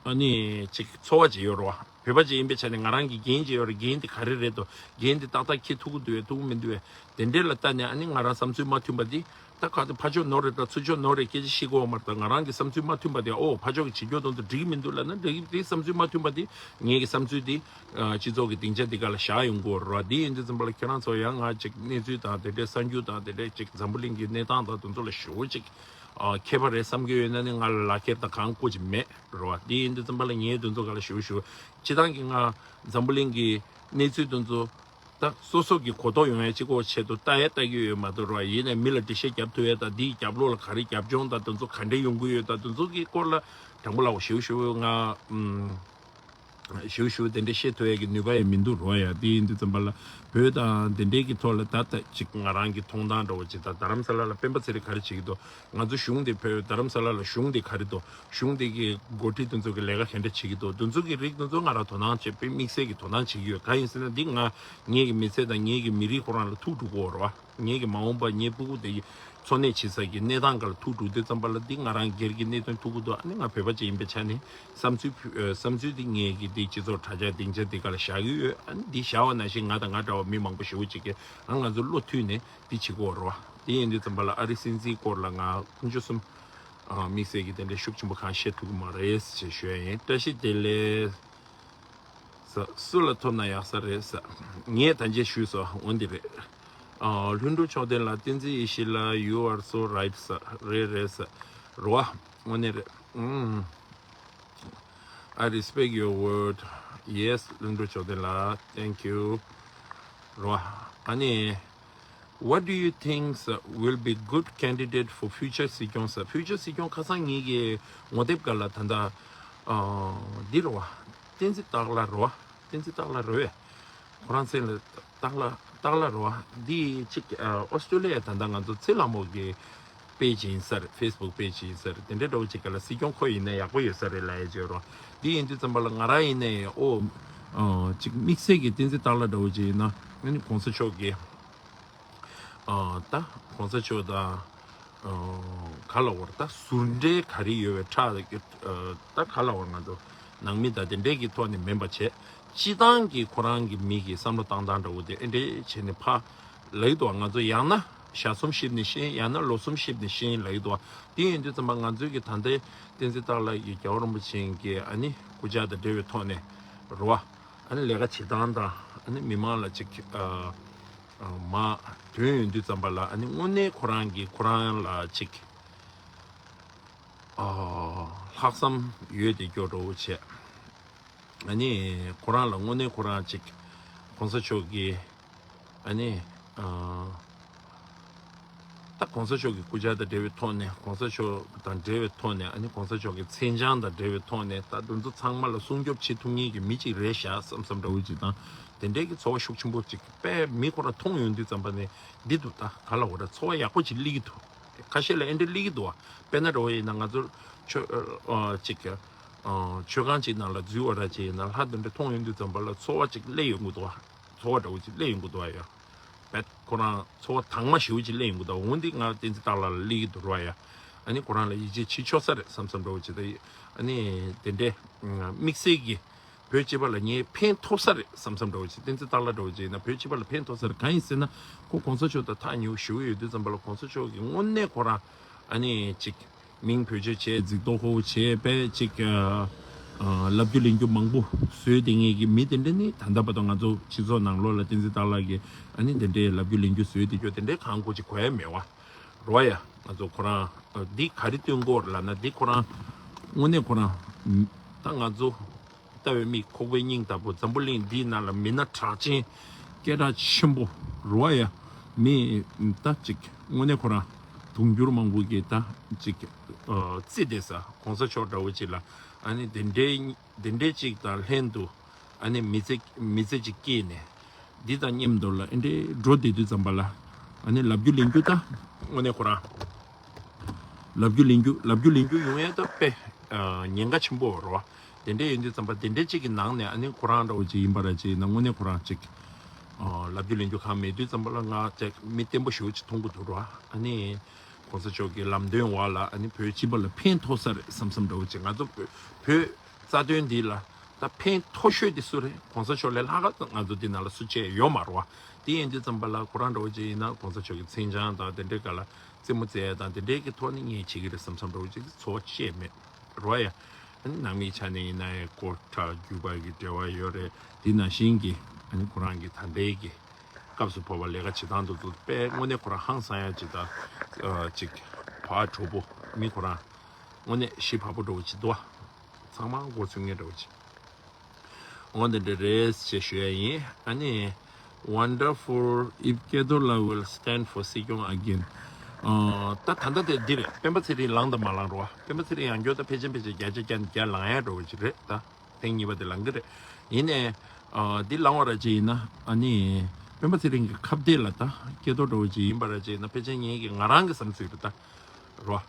ཨ་ནི་ཅིག་ཚོར་བ་ཅིག་ཡོད་རེད་བ། བོད་པ་ཅིག་ཡིན་པའི་ཆ་ནས་ང་རང་གི་འགན་ཅིག་ཡོད་རེད། འགན་དེ་ག་རེ་རེད་དོ། འགན་དེ་ཏག་ཏག་འཁྱེར་ཐུབ་ཀྱི་འདུག་བས་ཐུབ་ཀྱི་མི་འདུག་བས། དེ་འདྲས་ལ་ལྟ་ནས་ཨ་ནི་ང་རང་བསམ་ཚུལ་མ་མཐུན་པ་འདི་ད་ག་དེ་ཕར་ཕྱོགས་ནོར་རེད་ད་ཚུར་ཕྱོགས་ནོར་རེད་སྐད་ཆ་བཤད་དགོས་བ་མ་རེད། ད་ང་རང་གི་བསམ་ཚུལ་མ་མཐུན་པ་དེ་ཨོ་ཕར་ཕྱོགས་ཀྱི་བྱེད་སྐྱོ་དོན་དུ་འགྲིག་གི་མི་འདུག་ལབ་ན་འགྲིག་གི་འདུག་བསམ་ཚུལ་མ་མཐུན་པ་དེ་ངེད་ཀྱི་བསམ་ཚུལ་དེ་སྤྱི་ཚོགས་ཀྱི་སྡིངས་ཆ་འདི་ག་ལ་བཞག་ཡོང་དགོས་རེད་བ། འདི་ཡིན་དུས་ཙམ་པ་ལ་ཁྱེད་རང་ཚོ་ཡང་ང་ཅིག་གནས་ཚུལ་དང་དེ་འདྲའི་གསར་འགྱུར་དང་དེ་འདྲའི་ཅིག་འཛམ་བུ་གླིང་གི་གནས་སྟངས་དང་དེ་ཚོ་ལ་ཞེ་པོ་ཅིག་མཁས་པ་རེད་བསམ་གྱི་ཡོད་ན་ནི་ང་ལ་ལག་ཁྱེར་དང་གང་བཀོད་ཀྱི་མེད་རེད་བ། འདི་ཡིན་དུས་ཙམ་པ་ལ་ངས་དེ་ཚོ་ག་ལ་ཞེ་པོ་ཞེ་པོ་སྤྱི་བཏང་གི་ང་འཛམ་བུ་གླིང་གི་གནས་ཚུལ་དེ་ཚོ་ད་སོ་སོ་གི་གོ་རྟོགས་ཡོང་ཡ་གཅིག་པོ་ཆེད་དུ་ལྟ་ཡ་ལྟ་གི་ཡོད་མ་གཏོགས་རོ། ཡིན་ནའི་མི་ལ་འགྲེལ་བཤད་རྒྱབ་ཐུབ་ཡ་དང་འདིའི་རྒྱབ་ལོགས་ལ་ག་རེ་རྒྱབ་ལྗོངས་དང་དེ་ཚོ་ག་འདྲས་ཡོང་གི་ཡོད་དང་དེ་ཚོ་གི་སྐོར་ལ་དྲང་པོ་ལབ་ཞེ་པོ་ཞེ་པོ་ང་ཨུམ་ཞེ་པོ་ཞེ་པོ་དེ་འདྲས་བཤད་ཐུབ་ཡ་གི་ནུས་པ་ཡང་མི་འདུག་རོ། ཡ་དེ་ཡིན་དུས་ཙམ་པ་ལ་བོད་དང་དེ་འདྲས་ཀྱི་ཐོག་ལ་ད་ལྟ་ཅིག་ང་རང་གི་མཐོང་སྟངས་འདྲ་བོ་ཅིག་ད་རྡ་རམ་ས་ལ་ལ་སྤེན་པ་ཚེ་རིང་ག་རེ་བྱེད་ཀྱི་འདུག་ང་ཚོ་གཞུང་དེ་བོད་རྡ་རམ་ས་ལ་ལ་གཞུང་དེ་ག་རེ་འདུག་གཞུང་དེ་གི་འགོ་ཁྲིད་དེ་ཚོ་གི་ལས་ཀ་ག་འདྲ་བྱེད་ཀྱི་འདུག་དེ་ཚོ་གི་རིགས་དེ་ཚོ་ང་རང་དོ་སྣང་བྱེད་པའི་དམིགས་བསལ་གྱི་དོ་སྣང་བྱེད་ཀྱི་ཡོད། གང་ཡིན་ཟེར་ན་འདི་ང་ངེད་ཀྱི་མི་ཚེ་དང་ངེད་ཀྱི་མི་རིགས་ཁོ་རང་ལ་ཐུག་འགྲོ་གི་ཡོད་རེད་བ། ངེད་ཀྱི་མ་འོངས་པ་ངའི་སྤུ་གུ་དེ་འཚོ་གནས་བྱེད་ས་གི་གནས་སྟངས་སྒང་ལ་ཐུག་འགྲོ་དུས་ཙམ་པ་ལ་འདི་ང་རང་སྒེར་གྱི་གནད་དོན་ཐུག་གི་འདུག་ཨ་ནི་ང་བོད་པ་ཅིག་ཡིན་པའི་ཆ་ནས་བསམ་ཚུལ་ཕུ་ཨ་བསམ་ཚུལ་འདི་ངེད་ཀྱི་འདི་སྤྱི་ཚོགས་དྲ་རྒྱ་སྡིངས་ཆ་འདི་སྒང་ལ་བཞག་གི་ཡོད། ཨ་ནི་འདི་བཞག་པ་ནང་བཞིན་ང་དང་ང་འདྲ་བ་མི་མང་པོ་ཞེ་པོ་ཅིག་གིས་ཨ་ང་ཚོ་བློ་མཐུན་ནས་འདི་བྱེད་དགོས་རེད་བ། དེ་ཡིན་དུས་ཙམ་པ་ལ་ཨ་རི་སྲིད་འཛིན་སྐོར་ལ་ང་ཕུང་ཆུ་གསུམ་ཨ་དམིགས་བསལ་གྱི་དེ་འདྲའི་ཤུགས་ཆེན་པོ་གང་བཤད་ཐུབ་ཀྱི་མ་རེད་ཅེས་ཞུ་ཡ་ཡིན། བཀྲ་ཤིས་བདེ་ལེགས། ས་སུ་ལ་ཐོབ་ན་ཡག་ས་རེད་ས། ངས་ད་འཇལ་ཞུས་སོ་འོན་ཏེ་རེད། ཨ་ལྷུན་གྲུབ་མཆོག་ལྡན་ལགས། བསྟན་འཛིན་ཡེ་ཤེས་ལགས། You are so right ས། རེད་རེད་ས། རེད་བ། དངོས་གནས་རེད། ཨུམ། I respect your word. Yes ལྷུན་གྲུབ་མཆོག་ལྡན་ལགས། Thank you. རེད་བ། ཨ་ནི། What do you think will be good candidate for future སྲིད་སྐྱོང་ས། ཕིའུ་ཅར་སྲིད་སྐྱོང་ཁ་སང་ངེད་ཀྱི་ངོ་དེབ་སྒང་ལ་ད་ལྟ་ཨ་འདི་རེད་བ། བསྟན་འཛིན་སྟག་ལྷ་རེད་བ། བསྟན་འཛིན་སྟག་ལྷ་རེད་བས། ཁོ་རང་མཚན་ལ་སྟག་ལྷ་སྟག་ལྷ་རེད་བ། འདི་གཅིག་ཨ་ཨོ་སི་ཀྲོ་ལི་ཡ་ད་ལྟ་ང་ཚོ་ཚེ་ལྷ་མོ་གི་པེ་ཇི་ཡིན་ས་རེད། ཕེ་སི་བུག་པེ་ཇི་ཡིན་ས་རེད། དེ་འདྲའི་འདྲ་བོ་ཅིག་སྒང་ལ་སྲིད་སྐྱོང་ཁོ་ཡིན་ན་ཡག་པོ་ཡོད་ས་རེད་ལབ་ཡ་བརྗོད་རོགས། འདི་ཡིན་དུས་ཙམ་པ་ལ་ང་རང་ཡིན་ནའི་ཨོ་ཨ་གཅིག་དམིགས་བསལ་གྱི་བསྟན་འཛིན་སྟག་ལྷ་འདྲ་བོ་ཅིག་ཡིན་ན་ཨ་ནི་གོང་ས་མཆོག་གི་ཨ་ད་གོང་ས་མཆོག་དང་ཨ་ག་ལ་བར་ད་ཟུར་འབྲེལ་ག་རེ་ཡོད་པའི་ཁྲག་ཨ་ད་ག་ལ་བར་ང་ཚོ་ནང་མི་དང་དེ་འདྲས་ཀྱི་ཐོག་ནས་མིན་པ་བྱས། སྤྱི་བཏང་གི་ཁོ་རང་གི་མི་གི་བསམ་བློ་བཏང་སྟངས་འདྲ་བོ་དེ་ཨེ་འདྲས་བྱས་ནས་ཕ་ལབ་ཀྱི་འདུག་ང་ཚོ་ཡང་ན་ཞག་གསུམ་གཤིབས་ནས་ཤེས། ཡང་ན་ལོ་གསུམ་གཤིབས་ནས་ཤེས་ལབ་ཀྱི་འདུག་དེ་ཡིན་དུས་ཙམ་པ་ང་ཚོའི་གི་ད་ལྟའི་བསྟན་འཛིན་སྟག་ལྷ་ཡི་རྒྱལ་བ་རིན་པོ་ཆེ་གི་ཨ་ནི་སྐུ་ཕྱྭ་དང་འབྲེལ་བའི་ཐོག་ནས་རེད་བ། ཨ་ནི་ལས་ཀ་བྱེད་སྟངས་དང་ཨ་ནི་མི་མང་ལ་ཅིག་ཨ་ཨ་མ་དོན་ཡོང་དུས་ཙམ་པ་ལ་ཨ་ནི་དངོས་གནས་ཁོ་རང་གིས་ཁོ་རང་ལ་ཅིག་ཨ་ལྷག་བསམ་ཡོད་དེ་སྐྱོ་འགྲོ་བོ་བྱས། ཨ་ནི་ཁོ་རང་ལ་དངོས་གནས་ཁོ་རང་ཅིག་གོང་ས་མཆོག་གིས་ཨ་ནི་ཨ་ད་གོང་ས་མཆོག་གི་སྐུ་ཕྱྭ་དང་འབྲེལ་བའི་ཐོག་ནས་གོང་ས་མཆོག་དང་འབྲེལ་བའི་ཐོག་ནས་ཨ་ནི་གོང་ས་མཆོག་གི་མཚན་བྱང་དང་འབྲེལ་བའི་ཐོག་ནས་ད་དེ་ཚོ་ཚང་མ་ལ་སྲུང་སྐྱོབ་བྱེད་ཐུབ་མཁན་གྱི་མི་གཅིག་རེད་ཤག་བསམ་བསམ་འདྲ་བོ་ཅིག་དང་དེ་འདྲའི་གི་ཚོར་བ་ཤུགས་ཆེན་པོ་ཅིག་དཔེ་མི་ཁོ་རང་མཐོང་ཡོང་དུས་ཙམ་པ་ནས་འདི་འདུག་ད་ག་ལ་འོ་ར་ཚོར་བ་ཡག་པོ་ཅིག་སླེབས་ཀྱི་འདུག་ཁ་ཤས་ལ་ཨེ་འདྲ་སླེབས་ཀྱི་འདུག་བ། དཔེར་ན་འདྲ་བོ་ཡིན་ན་ང་ཚོ་ཆོས་ཨ་ཅིག་ཨ་མཆོད་ཁང་ཅིག་ནང་ལ་འཛུལ་བ་ར་ཅིག་ཡིན་ན་ལྷ་དེ་འདྲ་མཐོང་ཡོང་དུས་ཙམ་པ་ལ་ཚོར་བ་ཅིག་སླེབས་ཡོང་གི་འདུག་བ། ཚོར་བ་འདྲ་བོ་ཅིག་སླེབས་ཡོང་གི་འདུག་བ་ཡ། བེད་ཁོ་རང་ཚོར་བ་དྭངས་མ་ཞེ་པོ་ཅིག་སླེབས་ཡོང་གི་འདུག་འོ་འདི་ང་བསྟན་འཛིན་སྟག་ལྷ་ལ་སླེབས་ཀྱི་འདུག་ར་ཡ། ཨ་ནི་ཁོ་རང་ལ་ཡིད་ཆེས་བྱེད་ཆོག་ས་རེད་བསམ་བསམ་འདྲ་བོ་ཅིག་ད་ཨ་ནི་དེ་འདྲའི་དམིགས་བསལ་གྱི་བོད་སྤྱི་པ་ལ་ངས་ཕན་ཐོགས་ས་རེད་བསམ་བསམ་འདྲ་བོ་ཅིག་བསྟན་འཛིན་སྟག་ལྷ་འདྲ་བོ་ཅིག་ཡིན་ན་བོད་སྤྱི་པ་ལ་ཕན་ཐོགས་ས་རེད། གང་ཡིན་ཟེར་ན་ཁོ་གོང་ས་མཆོག་དང་ཐག་ཉེ་བོ་ཞེ་པོ་ཡོད་དུས་ཙམ་པ་ལ་གོང་ས་མཆོག་གིས་དངོས་གནས་ཁོ་རང་ཨ་ནི་ཅིག་མིང་བེད་སྤྱོད་བྱས་རྫིག་མདོག་ཁ་པོ་བྱས་པས་ཅིག་ཨ་ལབ་རྒྱུ་ལེན་རྒྱུ་མང་པོ་བཟོས་བསྡད་མཁན་གྱི་མི་དེ་འདྲ་ནི་ད་ལྟ་བར་དུ་ང་ཚོ་སྤྱི་ཚོགས་ནང་ལོགས་ལ་བསྟན་འཛིན་སྟག་ལྷ་གིས་ཨ་ནི་དེ་འདྲའི་ལབ་རྒྱུ་ལེན་རྒྱུ་བཟོས་བསྡད་རྒྱུ་དེ་འདྲའི་གང་གོ་ཅིག་གོ་ཡ་མེད་བ། རོ་ཡ་ང་ཚོ་ཁོ་རང་འདི་ག་རེ་སྟོན་གོ་ལབ་ན་འདི་ཁོ་རང་དངོས་གནས་ཁོ་རང་ད་ང་ཚོ་ལྟ་བའི་མིག་ཁོག་པའི་སྙིང་ལྟ་བུ་འཛམ་བུ་གླིང་འདིའི་ནང་ལ་མི་སྣ་གྲགས་ཅན་ སྐད་གྲགས་ཆེན་པོ་རེད་བ་ཡ། མི་ད་ཅིག་དངོས་གནས་ཁོ་རང་དུང་ཕྱུར་མང་པོ་གི་ད་ཅིག་ཨ་རྩིས་བསྡད་ས་གོང་ས་མཆོག་འདྲ་བོ་ཅིག་ལ། ཨ་ནི་དེ་འདྲའི་དེ་འདྲའི་ཅིག་དང་ལྷན་དུ་ཨ་ནི་མི་ཚེ་མི་ཚེ་ཅིག་སྐྱེལ་ནས་འདི་དང་མཉམ་དུ་ལ་ཨེ་འདྲའི་འགྲོ་བསྡད་དུས་ཙམ་པ་ལ། ཨ་ནི་ལབ་རྒྱུ་ལེན་རྒྱུ་ད་དངོས་གནས་ཁོ་རང་ལབ་རྒྱུ་ལེན་རྒྱུ་ལབ་རྒྱུ་ལེན་རྒྱུ་ཡོང་ཡ་ད་དཔེ་ཨ་ཉེན་ཁ་ཆེན་པོ་རེད་བ། དེ་འདྲ་ཡིན་དུས་ཙམ་པ་དེ་འདྲ་ཅིག་གི་ནང་ནས་ཨ་ནི་ཁོ་རང་འདྲ་བོ་ཅིག་ཡིན་པ་ར་ཅིག་ཡིན་ན་དངོས་གནས་ཁོ་རང་ཅིག་ཨ་ལབ་རྒྱུ་ལེན་རྒྱུ་གང་མེད་དུས་ཙམ་པ་ལ་ང་ཅིག་མི་བརྟན་པོ་ཞེ་པོ་ཅིག་མཐོང་གི་འདུག་ར། ཨ་ནི་གོང་ས་མཆོག་གི་ལམ་སྟོན་འོག་ལ་ཨ་ནི་བོད་སྤྱི་པ་ལ་ཕན་ཐོགས་ས་རེད་བསམ་བསམ་འདྲ་བོ་ཅིག་ང་ཚོ་བོད་བོད་རྩ་དོན་འདི་ལ་ད་ཕན་ཐོགས་ཤོས་དེ་སུ་རེད། གོང་ས་མཆོག་ལས་ལྷག་ག་ང་ཚོ་འདི་ནང་ལ་སུ་བཅས་ཡོད་མ་རེད་བ། དེ་ཡིན་དུས་ཙམ་པ་ལ་ཁོ་རང་འདྲ་བོ་ཅིག་ཡིན་ན་གོང་ས་མཆོག་གི་མཚན་བྱང་དང་དེ་འདྲའི་སྒང་ལ་རྩེད་མོ་རྩེ་ཡ་དང་དེ་འདྲའི་གི་ཐོག་ནས་ངས་བྱེད་ཀྱི་རེད་བསམ་བསམ་འདྲ་བོ་ཅིག་ཚོར་བ་བཅས་མེད་རེད་བ་ཡ། ཨ་ནི་ནང་མིའི་ཆ་ནས་ཡིན་ན་ཡང་སྐོར་ཁྲ་རྒྱུད་པ་གི་འབྲེལ་བ་ཡོད་རེད། དེ་ནང་བཞིན་གྱི་ཨ་ནི་ཁོ་རང་གི་ད་ལྟའི་གི་སྐབས་སུ་བབ་པ་ལས་ཀ་བྱེད་སྟངས་དེ་ཚོ་དཔེ་དངོས་གནས་ཁོ་རང་ཧང་སང་ཡ་ཅིག་དང་ཨ་ཅིག་ཕར་གྲོགས་པོ་མི་ཁོ་རང་དངོས་གནས་ཞི་བག་པོ་འདྲ་བོ་ཅིག་འདུག་བ། ཚང་མ་མགོ་ཚོས་མཁན་འདྲ་བོ་ཅིག་འོ་འདི་འདྲ་རེད་ཅེས་ཞུ་ཡ་ཡིན། ཨ་ནི། Wonderful if Ketorla will stand for སྲིད་སྐྱོང་again. ཨ་ད་ད་ལྟ་དེ་འདི་རེད། སྤེན་པ་ཚེ་རིང་ལངས་དང་མ་ལངས་རོ། སྤེན་པ་ཚེ་རིང་ཡང་བསྐྱར་ད་ཕལ་ཆེར་ཕལ་ཆེར་བརྒྱ་ཆ་བརྒྱ་ནས་བརྒྱ་ལངས་ཡ་འགྲོ་བ་ཅིག་རེད་ད། ཐེངས་གཉིས་པ་དེ་ལངས་གི་རེད། ཡིན་ནའི། ཨ་འདི་ལངས་བ་ར་ཅིག་ཡིན་ན་ཨ་ནི། སྤེན་པ་ཚེ་རིང་གི་ཁ་གཏད་ལ་ད་སྐྱེ་རྡོ་འགྲོ་བ་ཅིག་ཡིན་པ་ར་ཅིག་ཡིན་ན་ཕལ་ཆེར་ངེད་ཀྱི་ང་རང་གི་བསམ་ཚུལ་རེད་ད། རོ།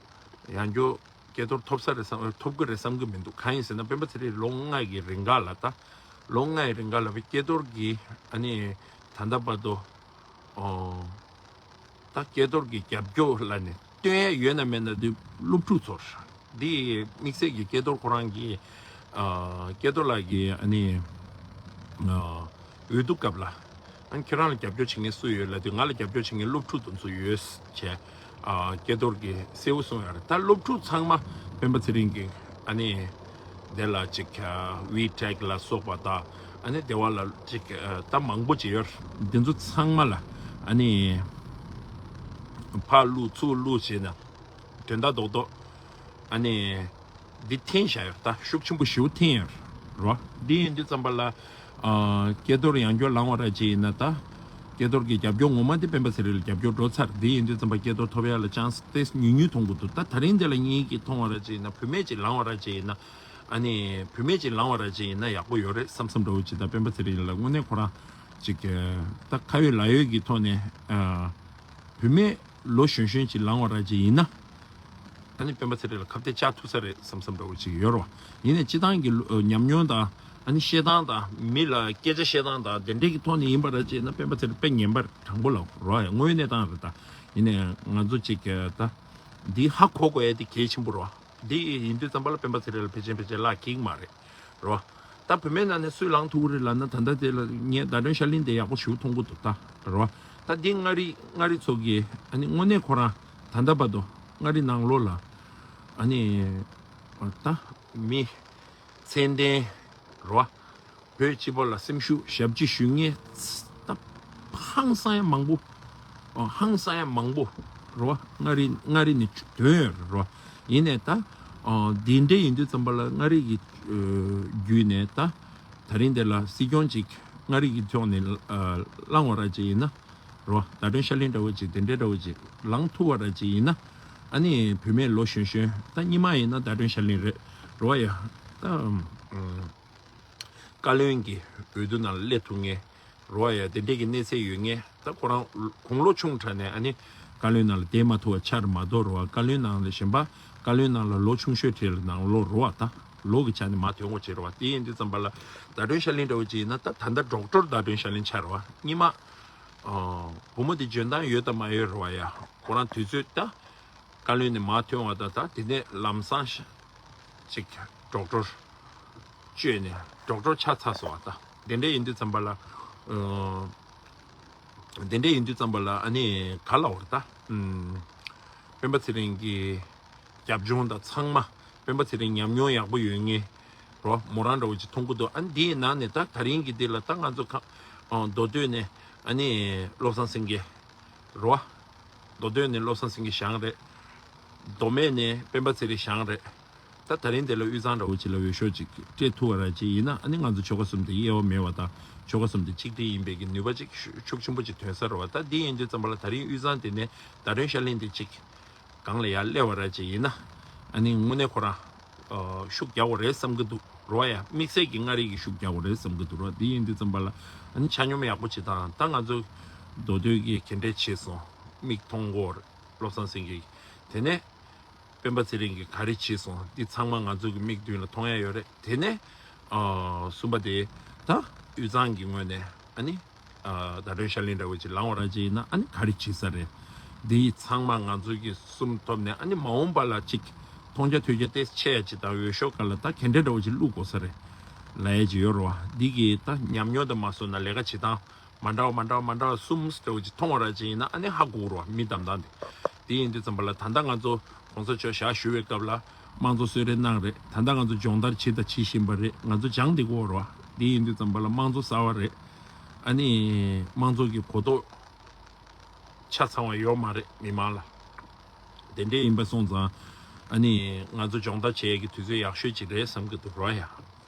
ཡང་བསྐྱར་སྐྱེ་རྡོར་ཐོབ་ས་རེད་བསམ་ཐོབ་གི་རེད་བསམ་གི་མི་འདུག་གང་ཡིན་ཟེར་ན་སྤེན་པ་ཚེ་རིང་ལོ་ལྔ་གི་རིང་ག་ལ་ད། ལོ་ལྔ་ཡི་རིང་ག་ལ་བའི་སྐྱེ་རྡོར་གྱི་ཨ་ནི་ད་ལྟ་བར་དུ། ཨོ། ད་སྐྱེ་རྡོར་གྱི་རྒྱབ་སྐྱོར་ལ་ནི་སྟོན་ཡ་ཡོད་ན་མེད་ན་དུ་སློབ་ཕྲུག་ཚོར། འདི་དམིགས་བསལ་གྱི་སྐྱེ་རྡོར་ཁོ་རང་གི། ཨ་སྐྱེ་རྡོར་ལགས་ཀྱི་ཨ་ནི། ཨ་འོས་བསྡུ་སྐབས་ལ། ཨ་ནི་ཁྱེད་རང་ལ་རྒྱབ་སྐྱོར་བྱེད་མཁན་སུ་ཡོད་ལབ་དུས་ང་ལ་རྒྱབ་སྐྱོར་བྱེད་མཁན་སློབ་ཕྲུག་དེ་ཚོ་ཡོད་བྱས། ཨ་སྐྱེ་རྡོར་གྱིས་གསལ་པོ་གསུངས་ཡོད་རེད། ད་སློབ་ཕྲུག་ཚང་མ་སྤེན་པ་ཚེ་རིང་གི་ཨ་ནི་དེ་ལ་ཅིག་ཨ་ཝི་ཊེག་ལ་སོགས་པ་དང་ཨ་ནི་དེ་བ་ལ་ཅིག་ཨ་ད་མང་པོ་ཅིག་ཡོད་རེད། འདི་ཚོ་ཚང་མ་ལ་ཨ་ནི་ཕར་བླུག་ཚུར་བླུག་བྱས་ན་དོན་དག་རྡོག་རྡོག་ཨ་ནི། འདི་འཐེན་བཞག་ཡོད་ད། ཤུགས་ཆེན་པོ་ཞེ་པོ་འཐེན་ཡོད་རོ། འདི་ཡིན་དུས་ཙམ་པ་ལ། ཨ་སྐྱེ་རྡོར་ཡང་བསྐྱར་ལངས་པ་ར་ཅིག་ཡིན་ན་ད། སྐྱེ་རྡོར་གྱི་རྒྱབ་སྐྱོར་ངོ་མ་དེ་སྤེན་པ་ཚེ་རིང་ལ་རྒྱབ་སྐྱོར་འགྲོ་ཚར། འདི་ཡིན་དུས་ཙམ་པ་སྐྱེ་རྡོར་ཐོབ་ཡ་ལ་ཅན་སི་ཏེ་ཉུང་ཉུང་མཐོང་གི་འདུག་ད་ད་རིང་འདི་ལ་ངེད་ཀྱིས་མཐོང་བ་ར་ཅིག་ཡིན་ན་བུད་མེད་ཅིག་ལངས་པ་ར་ཅིག་ཡིན་ན། ཨ་ནི་བུད་མེད་ཅིག་ལངས་པ་ར་ཅིག་ཡིན་ན་ཡག་པོ་ཡོད་རེད་བསམ་བསམ་འདྲ་བོ་ཅིག་ད་སྤེན་པ་ཚེ་རིང་ལ་དངོས་གནས་ཁོ་རང་ཅིག་ད་ཁ་ཡོད་ལག་ཡོད་ཀྱི་ཐོག་ནས་ཨ་བུད་མེད་ལོ་གཞོན་གཞོན་ཅིག་ལངས་པ་ར་ཅིག་ཡིན་ན། ཨ་ནི་སྤེན་པ་ཚེ་རིང་ལ་ཁ་གཏད་བཅག་ཐུབ་ས་རེད་བསམ་བསམ་འདྲ་བོ་ཅིག་ཡོད་རེད་བ། ཡིན་ནའི་སྤྱི་བཏང་གི་ལོ་ཉམས་མྱོང་དང་ཨ་ནི་བཤད་སྟངས་དང་མི་ལ་སྐད་ཆ་བཤད་སྟངས་དང་དེ་འདྲས་ཀྱི་ཐོག་ནས་ཡིན་པ་ར་ཅིག་ན་སྤེན་པ་ཚེ་རིང་དཔེ་ངན་པ་དྲང་པོ་ལ་རེད་བ། དངོས་གནས་སྟངས་རེད་ད། ཡིན་ནའི་ང་ཚོ་ཅིག་ད་འདི་ཧ་གོ་དགོས་ཡ་དེ་གལ་ཆེན་པོ་རེད་བ། འདི་ཡིན་དུས་ཙམ་པ་ལ་སྤེན་པ་ཚེ་རིང་ལ་ཕལ་ཆེར་ཕལ་ཆེར་ལག་འཁེལ་གྱི་མ་རེད། རེད་བ། ད་བུད་མེད་ནང་ནས་སུས་ལངས་ཐུབ་ཀྱི་རེད་ལབ་ན་ད་ལྟ་དེ་ལ་ངས་ཟླ་སྒྲོན་ཤར་གླིང་དེ་ཡག་པོ་ཞེ་པོ་མཐོང་གི་འདུག་ད། རེད་བ། ད་འདི་མངའ་རིས་མངའ་རིས་ཚོ་གིས་ཨ་ནི་དངོས་གནས་ཁོ་རང་ད་ལྟ་བར་དུ་མངའ་རིས་ནང་ལོགས་ལ་ཨ་ནི་ད་མི་མཚན་ལྡན་རེད་བ། བོད་སྤྱི་པ་ལ་སེམས་ཤུགས་ཞབས་ཕྱི་ཞུ་མཁན་ད་ཧང་སང་ཡ་མང་པོ། ཨ་ཧང་སང་ཡ་མང་པོ་རེད་བ། མངའ་རིས་མངའ་རིས་ནས་ཐོན་ཡོད་རེད་བ། ཡིན་ནའི་ད་ཨ་འདི་འདྲ་ཡིན་དུས་ཙམ་པ་ལ་མངའ་རིས་ཀྱི་ཨ་བརྒྱུད་ནས་ད་ད་རིང་འདི་ལ་སྲིད་སྐྱོང་ཅིག་མངའ་རིས་ཀྱི་ཕྱོགས་ནས་ཨ་ལངས་པ་ར་ཅིག་ཡིན་ན་རེད་བ། ཟླ་སྒྲོན་ཤར་གླིང་འདྲ་བོ་ཅིག་དེ་འདྲའི་འདྲ་བོ་ཅིག་ལངས་ཐུབ་པ་ར་ཅིག་ཡིན་ན། ཨ་ནི་བུད་མེད་ལོ་གཞོན་གཞོན་ད་སྔོན་མ་ཡིན་ན་ཟླ་སྒྲོན་ཤར་གླིང་རེད་རེད་བ་ཡ། ད་ཨ། བཀའ་བློན་གྱི་འོས་བསྡུ་ནང་ལ་སླེབས་ཐུབ་མཁན་རེད་བ་ཡ། དེ་འདྲས་ཀྱི་གནས་ཚད་ཡོད་མཁན་ད་ཁོ་རང་དགུང་ལོ་ཆུང་དྲགས་ནས་ཨ་ནི་བཀའ་བློན་ནང་ལ་བསྡད་མ་ཐུབ་པ་ཆགས་རེད་མ་གཏོགས་རེད་བ། བཀའ་བློན་ནང་ལ་གཞན་པ་བཀའ་བློན་ནང་ལ་ལོ་ཆུང་ཤོས་དེ་ལ་ནང་ལོགས་རེད་བ། ད་ལོ་གི་ཆ་ནས་མར་ཐོན་དགོས་ཅིག་རེད་བ། དེ་ཡིན་དུས་ཙམ་པ་ལ་ཟླ་སྒྲོན་ཤར་གླིང་འདྲ་བོ་ཅིག་ཡིན་ན་ད་ད་ལྟ་ཌོག་ཊར་ཟླ་སྒྲོན་ཤར་གླིང་ཆགས་རེད་བ། སྔོན་མ་ཨ་བུ་མོ་དེ་འཇོན་ཐང་ཡོད་དམ་མ་ཡོད་རེད་བ་ཡ། ཁོ་རང་དུས་ཚོད་ད། བཀའ་བློན་ནས་མར་ཐོན་པ་དང་ད་དེ་ནས་ལམ་སང་ཞིག་ཌོག་ཊར་བཅོས་ནས་ཌོག་ཊར་ཆགས་ཚར་སོང་བ། ད་དེ་འདྲ་ཡིན་དུས་ཙམ་པ་ལ་ཨ་དེ་འདྲ་ཡིན་དུས་ཙམ་པ་ལ་ཨ་ནི་ག་ལ་བར་ད་ཨམ་སྤེན་པ་ཚེ་རིང་གི་རྒྱབ་ལྗོངས་དང་ཚང་མ་སྤེན་པ་ཚེ་རིང་ཉམས་མྱོང་ཡག་པོ་ཡོད་མཁན་རོ་མོ་རང་འདྲ་བོ་ཅིག་མཐོང་གི་འདུག་ཨ་ནི་དེའི་ནང་ནས་ད་ད་རིང་གི་དེ་ལ་ད་ང་ཚོ་ག་ཨ་མདོ་སྟོད་ནས་ཨ་ནི་བློ་བཟང་སེང་གེ་རོ། མདོ་སྟོད་ནས་བློ་བཟང་སེང་གེ་བཞེངས་རེད། མདོ་སྨད་ནས་སྤེན་པ་ཚེ་རིང་བཞེངས་རེད། ད་ད་རིང་དེ་ལ་དབུས་གཙང་འདྲ་བོ་ཅིག་ལ་འོས་ཤོག་ཅིག་སྤྲད་ཐུབ་པ་ར་ཅིག་ཡིན་ན། ཨ་ནི་ང་ཚོ་ཆོལ་ཁ་གསུམ་དེ་དབྱེ་བ་མེད་པ་དང་ཆོལ་ཁ་གསུམ་དེ་གཅིག་སྒྲིལ་ཡིན་པའི་གི་ནུས་པ་ཅིག་ཤུ་ཤུགས་ཆེན་པོ་ཅིག་ཐོན་ས་རེད་བ། ད་འདི་ཡིན་དུས་ཙམ་པ་ལ་ད་རིང་དབུས་གཙང་དེ་ནས་ད་རིང་ཤར་གླིང་དེ་ཅིག་གང་ལ་ཡར་སླེབས་པ་ར་ཅིག་ཡིན་ན། ཨ་ནི་དངོས་གནས་ཁོ་རང་ཨ་ཤུགས་རྒྱག་དགོས་རེད་བསམ་གི་འདུག་རོ་ཡ། དམིགས་བསལ་གྱི་མངའ་རིས་ཀྱི་ཤུགས་རྒྱག་དགོས་རེད་བསམ་གི་འདུག་རོ། འདི་ཡིན་དུས་ཙམ་པ་ལ་ཨ་ནི་ཆ་སྙོམས་ཡག་པོ་བྱེད་སྟངས། ད་ང་ཚོ་མདོ་སྟོད་ཀྱིས་ག་འདྲས་བྱས་སོང་། མིག་མཐོང་གི་ཡོད་རེད། བློ་བཟང་སེང་གེ་དེ་ནས་སྤེན་པ་ཚེ་རིང་གིས་ག་རེ་བྱས་སོང་། འདི་ཚང་མ་ང་ཚོ་གི་མིག་མདུན་ལ་མཐོང་ཡ་ཡོད་རེད། དེ་ནས་ཨ་གསུམ་པ་དེ་ད་དབུས་གཙང་གི་ངོས་ནས་ཨ་ནི་ཨ་ད་རེས་ཤར་གླིང་འདྲ་བོ་ཅིག་ལངས་པ་ར་ཅིག་ཡིན་ན་ཨ་ནི་ག་རེ་བྱེད་ས་རེད། འདི་ཚང་མ་ང་ཚོ་གི་གསུམ་ཐོབ་ནས་ཨ་ནི་མ་འོངས་པ་ལ་ཅིག་མཐོང་རྒྱ་ཐོས་རྒྱ་ཏོག་ཙམ་ཆེ་ཡ་ཅིག་དང་འོས་ཤོག་སྒང་ལ་ད་ག་འདྲས་འདྲ་བོ་ཅིག་བླུག་དགོས་ས་རེད་ལབ་ཡ་ཅིག་ཡོད་རེད་བ། འདི་གི་ད་ཉམས་མྱོང་དང་མ་སོང་ན་ལས་ཀ་བྱེད་སྟངས་མ་འདྲ་བ་མ་འདྲ་བ་མ་འདྲ་བ་གསུམ་འདྲ་བོ་ཅིག་མཐོང་བ་ར་ཅིག་ཡིན་ན་ཨ་ནི་ཧ་གོ་གི་རེད་བ། མི་བདམས་སྟངས་དེ། དེ་ཡིན་དུས་ཙམ་པ་ལ་ད་ལྟ་ང་ཚོ་གོང་ས་མཆོག་ཞག་བཞུགས་པའི་སྐབས་ལ་དམངས་གཙོ་གསོལ་རས་གནང་རེད། ད་ལྟ་ང་ཚོ་སྦྱོང་བརྡར་བྱེད་དང་བྱེད་བཞིན་པ་རེད། ང་ཚོ་སྦྱངས་བསྡད་ཀྱི་ཡོད་རེད་བ། དེ་ཡིན་དུས་ཙམ་པ་ལ་དམངས་གཙོ་གསར་བ་རེད། ཨ་ནི་དམངས་གཙོ་གི་གོ་རྟོགས་ཆ་ཚང་བ་ཡོད་མ་རེད་མི་མང་ལ། དེ་འདྲས་ཡིན་པ་སོང་ཙང་ཨ་ནི་ང་ཚོ་སྦྱོང་བརྡར་བྱེད་ཡས་ཀྱི་དུས་ཚོད་ཡག་ཤོས་ཅིག་རེད་བསམ་གྱི་འདུག་རོ་ཡ།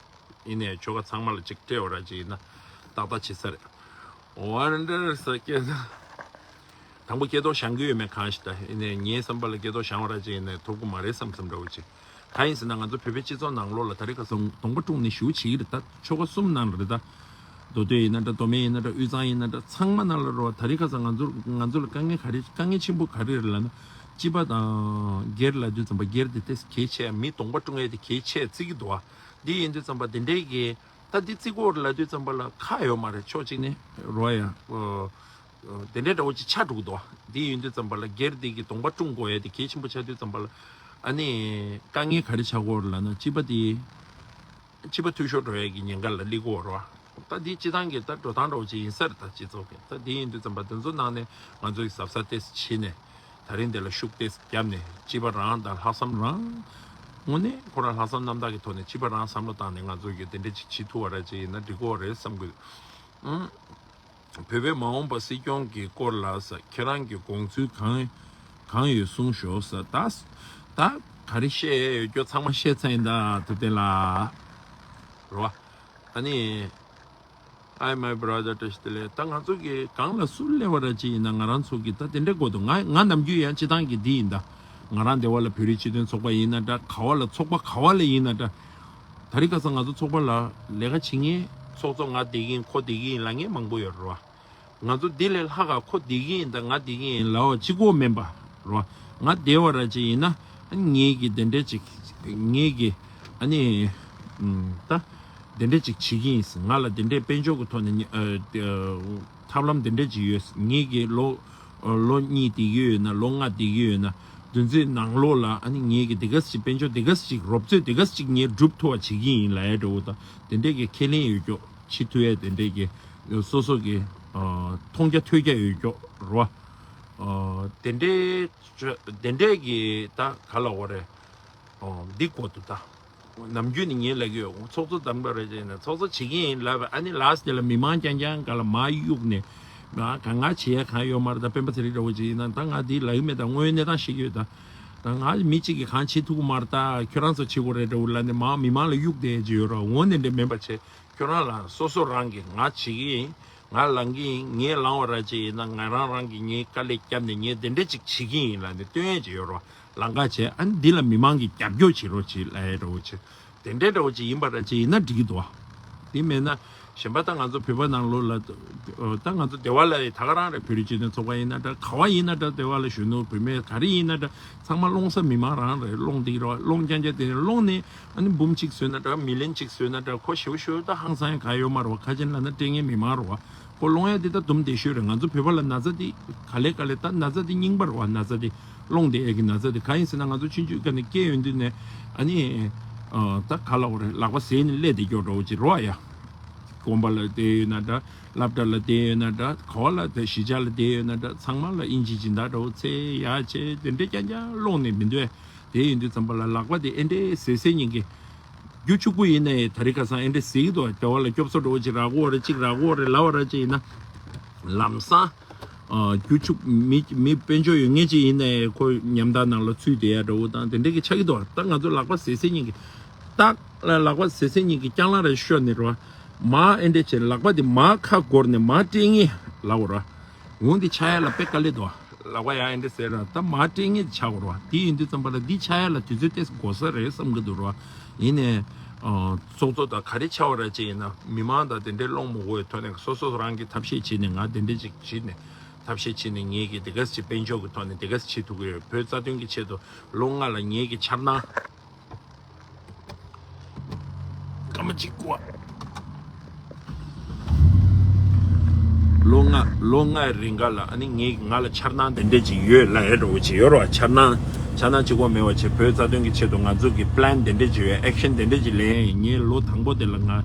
ཡིན་ནའི་ཆོལ་ཁ་ཚང་མ་ལ་གཅིག་སྤྲད་པ་ར་ཅིག་ཡིན་ན་ཏག་ཏག་བྱེད་ས་རེད། འོ་ཨ་འདྲ་ས་སྐད་དང་པོ་སྐད་ཐོག་བཞེངས་ཀྱི་ཡོད་མེད་གང་ཤེས་ད། ཡིན་ནའི་ངའི་བསམ་པ་ལ་སྐད་ཐོག་བཞེངས་པ་ར་ཅིག་ཡིན་ནའི་ཐོབ་ཀྱི་མ་རེད་བསམ་བསམ་འདྲ་བོ་ཅིག་གང་ཡིན་ཟེར་ན་ང་ཚོ་བོད་པའི་སྤྱི་ཚོགས་ནང་ལོགས་ལ་ད་རེས་ཁ་སང་གདོང་པ་བཀྲུངས་ནས་ཞེ་པོ་བྱེད་ཀྱི་རེད། ད་ཆོལ་ཁ་གསུམ་ནང་ལ་རེད་ད། མདོ་སྟོད་ཡིན་ན་འདྲ། མདོ་སྨད་ཡིན་ན་འདྲ། དབུས་གཙང་ཡིན་ན་འདྲ། ཚང་མ་ནང་ལ་རེད་བ། ད་རེས་ཁ་སང་ང་ཚོ་ང་ཚོ་ལ་དཀའ་ངལ་ག་རེ་དཀའ་ངལ་ཆེན་པོ་ག་རེ་རེད་ལབ་ན། སྤྱི་པ་དང་སྒེར་ལབ་དུས་ཙམ་པ་སྒེར་དེ་ཏོག་ཙམ་གལ་ཆེ། མི་གདོང་པ་བཀྲུང་ཡས་དེ་གལ་ཆེ་བརྩི་གི་འདུག་བ། འདི་ཡིན་དུས་ཙམ་པ་དེ་འདྲའི་གི་ད་འདི་བརྩི་དགོས་རེད་ལབ་དུས་ཙམ་པ་ལ་ཁག་ཡོད་མ་རེད། ཕྱོགས་གཅིག་ནས་རོ་ཡ། ཨོ། དེ་འདྲའི་འདྲ་བོ་ཅིག་ཆགས་འགྲོ་གི་འདུག་བ། འདི་ཡིན་དུས་ཙམ་པ་ལ་སྒེར་དེ་གི་གདོང་པ་བཀྲུང་དགོས་ཡས་དེ་གལ་ཆེན་པོ་ཆགས་དུས་ཙམ་པ་ལ་ཨ་ནི་དཀའ་ངལ་ག་རེ་ཆགས་ཀྱི་ཡོད་རེད་ལབ་ན། སྤྱི་པ་དེ་སྤྱི་པ་འཐུས་ཤོར་འགྲོ་ཡས་ཀྱི་ཉེན་ཁ་ལ་སླེབས་ཀྱི་ཡོད་རེད་བ། ད་འདི་སྤྱི་བཏང་གི་ད་འགྲོ་སྟངས་འདྲ་བོ་ཅིག་ཡིན་ས་རེད། ད་སྤྱི་ཚོགས་ཀྱི་ད་འདི་ཡིན་དུས་ཙམ་པ་དེ་ཚོ་ནང་ནས་ང་ཚོ་གི་གཟབ་གཟབ་ཏོག་ཙམ་བྱས་ནས། ད་རིང་འདི་ལ་ཤུགས་ཏོག་ཙམ་བརྒྱབ་ནས་སྤྱི་པ་རང་དང་ལྷག་བསམ་རང་། དངོས་གནས་ཁོ་རང་ལྷག་བསམ་རྣམ་དག་གི་ཐོག་ནས་སྤྱི་པ་རང་བསམ་བློ་བཏང་ནས་ང་ཚོ་གི་དེ་འདྲ་ཅིག་བྱེད་ཐུབ་པ་ར་ཅིག་ཡིན་ན་འགྲིག་གི་ཡོད་རེད་བསམ་གི་འདུག་ཨང་། བོད་པའི་མ་འོངས་པ་སྲིད་སྐྱོང་གི་སྐོར་ལ་ས། ཁྱེད་རང་གི་དགོངས་ཚུལ་གང་གང་ཡོད་གསུངས་ཤོག་ས། ད་ད་ག་རེ་བཤད་ཡས་ཡོད་རྒྱུ་ཚང་མ་བཤད་ཚར་ཡིན་ད། ཐུབ་བསྟན་ལགས། རོ། ཨ་ནི། Hi my brother བཀྲ་ཤིས་བདེ་ལེགས། ད་ང་ཚོ་གི་གང་ལ་སུ་སླེབས་པ་ར་ཅིག་ཡིན་ན་ང་རང་ཚོ་གི་ད་དེ་འདྲ་དགོས་འདུག་ང་ང་ནམ་རྒྱུན་ཡང་སྤྱི་བཏང་གི་འདི་ཡིན་ད། ང་རང་སྡེ་བ་ལ་བོད་རིགས་སྤྱི་མཐུན་ཚོགས་པ་ཡིན་ན་འདྲ། ག་བ་ལ་ཚོགས་པ་ག་བ་ལ་ཡིན་ན་འདྲ། ད་རེས་ཁ་སང་ང་ཚོ་ཚོགས་པ་ལ་ལས་ཀ་བྱེད་མཁན་ཚོགས་གཙོ་ང་བསྡད་ཀྱི་ཡིན། ཁོ་བསྡད་ཀྱི་ཡིན་ལབ་མཁན་མང་པོ་ཡོད་རེད་བ། ང་ཚོ་འདི་ལས་ལྷག་ག་ཁོ་བསྡད་ཀྱི་ཡིན་དང་ང་བསྡད་ཀྱི་ཡིན་ལབ་པ་གཅིག་པོ་མིན་པ་རེད་བ། ང་བསྡད་པ་ར་ཅིག་ཡིན་ན་ངེད་ཀྱི་དེ་འདྲས་ཅིག་ངེད་ཀྱི་ཨ་ནི་ད་དེ་འདྲས་ཅིག་བྱེད་ཀྱི་ཡིན། ང་ལ་དེ་འདྲས་དཔལ་འབྱོར་གྱི་ཐོག་ནས་ཐབས་ལམ་དེ་འདྲས་ཅིག་ཡོད། ངེད་ཀྱི་ལོ་ལོ་གཉིས་བསྡད་ཀྱི་ཡོད་ན་ལོ་ལྔ་བསྡད་ཀྱི་ཡོད་ན་དེ་ཚོའི་ནང་ལོགས་ལ་ཨ་ནི་ངེད་ཀྱི་དེ་ག་ཅིག་དཔལ་འབྱོར་དེ་ག་ཅིག་རོབ་ཚོད་དེ་ག་ཅིག་ངས་སྒྲུབ་ཐུབ་པ་བྱེད་ཀྱི་ཡིན་ལབ་ཡ་འདྲ་བོ་དང་དེ་འདྲས་ཀྱི་ཁས་ལེན་ཡོད་ཀྱོག་བྱེད་ཐུབ་ཡས་དེ་འདྲས་ཀྱི་སོ་སོ་གི་མཐོང་རྒྱ་ཐོས་རྒྱ་ཡོད་ཀྱོག་རེད་བ། དེ་འདྲས་དེ་འདྲས་ཀྱི་ད་ག་ལབ་དགོས་རེད། འདི་དགོས་འདུག་ད། ནམ་རྒྱུན་ནས་ངས་ལབ་ཀྱི་ཡོད། ཚོགས་གཙོ་བདམས་པ་རེད་ཅེས་ན་ཚོགས་གཙོ་བྱེད་ཀྱི་ཡིན་ལབ་པ། ཨ་ནི་ལཱསི་དེ་ལ་མི་མང་རྐྱང་རྐྱང་སྒང་ལ་མར་གཡུགས་ནས་ང་ག་ང་བྱེད་ཡ་གང་ཡོད་མ་རེད། ད་སྤེན་པ་ཚེ་རིང་འདྲ་བོ་ཅིག་ཡིན་ན་ད་ང་འདི་ལབ་ཀྱི་མེད། ད་དངོས་ཡོད་གནས་སྟངས་བཤད་ཀྱི་ཡོད་ད། ད་ང་མི་གཅིག་གིས་གང་བྱེད་ཐུབ་ཀྱི་མ་རེད། ད་ཁྱོད་རང་ཚོ་བྱེད་དགོས་རེད་འདྲ་བོ་ལབ་ནས་མར་མི་མང་ལ་གཡུགས་བསྡད་ཀྱི་ཡོད་ར། འོ་ནས་འདྲ་མིན་པ་བྱས། ཁྱོད་རང་ལ་སོ་སོ་རང་གིས་ང་བྱེད་ཀྱི་ཡིན། ང་ལངས་ཀྱི་ཡིན། ངས་ལངས་པ་ར་ཅིག་ཡིན་ན་ང་རང་རང་གིས་ངའི་དཀའ་ལས་བརྒྱབ་ནས་ངས་དེ་འདྲ་ཅིག་བྱེད་ཀྱི་ཡིན་ལབ་ནས་སྟོན་ཡས་ཅིག་ཡོད་ར། ལམ་ཁ་བྱས། ཨ་ནི་འདི་ལ་མི་མང་གིས་རྒྱབ་སྐྱོར་བྱེད་རོགས་བྱེད་ལབ་ཡས་འདྲ་བོ་བྱེད། དེ་འདྲའི་འདྲ་བོ་ཅིག་ཡིན་པ་ར་ཅིག་ཡིན་ན་འགྲིག་གི་འདུག་བ། དེ་མེད་ན་གཞན་པ་ད་ང་ཚོ་བོད་པ་ནང་ལོགས་ལ་ད་ང་ཚོ་སྡེ་བ་ལ་ད་ག་རང་རེད། བོད་རིགས་སྤྱི་མཐུན་ཚོགས་པ་ཡིན་ན་འདྲ། ག་བ་ཡིན་ན་འདྲ། སྡེ་བ་ལ་གཞོན་ནུ་བུད་མེད་ག་རེ་ཡིན་ན་འདྲ། ཚང་མ་སློང་ས་མི་མང་རང་རེད། སློང་འདི་ར་སློང་རྐྱང་རྐྱང་དེ་ནས་སློང་ནས་ཨ་ནི་འབུམ་གཅིག་བཟོས་ན་འདྲ། མི་ལན་གཅིག་བཟོས་ན་འདྲ། ཁོ་ཞེ་པོ་ཞེ་པོ་ད་ཧང་སང་ཡ་ག་ཡོད་མ་རེད་བ། ཁ་ཆེན་ལབ་ན་སྤྲད་མཁན་མི་མང་རེད་བ། ཁོ་སློང་ཡ་དེ་ད་དུམ་བདེ་ཤོས་རེད། ང་ཚོ་བོད་པ་ལ་ན་ཚ་དེ་ག་ལེ་ག་ལེ་ད་ན་ཚ་དེ་རྙིང་པ་རེད་བ། ན་ཚ་དེ་སློང་བསྡད་ཡས་ཀྱི་ན་ཚ་དེ་གང་ཡིན་ཟེར་ན་ང་ཚོ་ཆུང་ཆུང་སྒང་ནས་སྐྱེས་ཡོང་དུས་ནས་ཨ་ནི་ད་ག་ལབ་དགོས་རེད། ལག་པ་ཟས་ནས་སླེབས་བསྡད་ཀྱོག་འདྲ་བོ་ཅིག་རེད་བ་ཡ། དགོན་པ་ལ་བསྡད་ཡོད་ན་འདྲ། སློབ་གྲྭ་ལ་བསྡད་ཡོད་ན་འདྲ། ག་བ་ལ་བསྡད། གཞིས་ཆགས་ལ་བསྡད་ཡོད་ན་འདྲ། ཚང་མ་ལ་དབྱིན་ཇི་སྦྱིན་བདག་འདྲ་བོ་འཚོལ་ཡ་བྱས་དེ་འདྲས་རྐྱང་རྐྱང་སློང་ནས་མི་འདོད། དེ་ཡིན་དུས་ཙམ་པ་ལ་ལག་པ་དེ་ཨེ་འདྲས་ཟས་ཟས་ཉིན་གྱི་རྒྱུ་གཅིག་པུ་ཡིན་ནའི་ད་རེས་ཁ་སང་ཨེ་འདྲས་ཟེར་གྱི་འདུག་སྡེ་བ་ལ་སྐྱོབ་གསོ་འདྲ་བོ་ཅིག་རག་གི་ཡོད་རེད། ཅིག་རག་གི་ཡོད་རེད་ལབ་པ་ར་ཅིག་ཡིན་ན་ལམ་སང་ རྒྱུ་ཕྱུག་མི་མི་དཔལ་འབྱོར་ཡོད་མཁན་ཅིག་ཡིན་ནའི་ཁོ་ཉམ་ཐག་ནང་ལ་ཚུད་བསྡད་ཡ་འདྲ་བོ་དང་དེ་འདྲ་གི་ཆགས་ཀྱི་འདུག་ད་ང་ཚོ་ལག་པ་བཟེད་བཟེད་གཉིས་ཀྱི་ཏག་ལ་ལག་པ་བཟེད་བཟེད་གཉིས་ཀྱི་རྐྱང་ལ་རེ་ཤོར་ནས་རོ། མ་ཨེ་འདྲ་བྱས་ལག་པ་དེ་མ་ཁ་སྒོར་ནས་མ་སྤྲད་ངེས་ལབ་རོ། འོང་དེ་ཆགས་ཡ་ལ་དཔེ་དཀའ་ལས་འདུག་ལག་པ་ཡང་ཨེ་འདྲ་ཟེར་ར་ད་མ་སྤྲད་ངེས་ཆགས་རོ། དེ་ཡིན་དུས་ཙམ་པ་ལ་འདི་ཆགས་ཡ་ལ་དུས་ཚོད་ཏོག་ཙམ་འགོར་ས་རེད་བསམ་གི་འདུག་རོ། ཡིན་ནའི། ཨ། ཚོགས་གཙོ་དང་ག་རེ་བྱ་བ་ར་ཅིག་ཡིན་ན་མི་མང་དང་དེ་འདྲའི་སློང་མོ་འོས་ཐོག་ནས་སོ་སོ་རང་གི་ཐབས་ཤེས་བྱས་ནས་ང་དེ་འདྲ་ཅིག་བྱས་ནས་ཐབས་ཤེས་བྱས་ནས་ངེད་ཀྱིས་དེ་ག་ཅིག་དཔལ་འབྱོར་གྱི་ཐོག་ནས་དེ་ག་ཅིག་བྱེད་ཐུབ་ཀྱི་ཡོད། བོད་རྩ་དོན་གྱི་ཆེད་དུ་ལོ་ལྔ་ལ་ངེད་ཀྱི་འཆར་སྣང་སྐར་མ་གཅིག་བཀོག་ལོ་ལྔ་ལོ་ལྔའི་རིང་ག་ལ་ཨ་ནི་ངས་ང་ལ་འཆར་སྣང་དེ་འདྲས་ཅིག་ཡོད་ལབ་ཡ་འདྲ་བོ་ཅིག་ཡོད་རེད་བ། འཆར་སྣང་འཆར་སྣང་གཅིག་པོ་མེད་པ་བྱས་བོད་རྩ་དོན་གྱི་ཆེད་དུ་ང་ཚོ་གི་པི་ལན་དེ་འདྲས་ཅིག་ཡོད། ཨེག་ཤན་དེ་འདྲས་ཅིག་ལེན་ཡིན། ངས་ལོ་དང་པོ་དེ་ལ་ང་ཨ་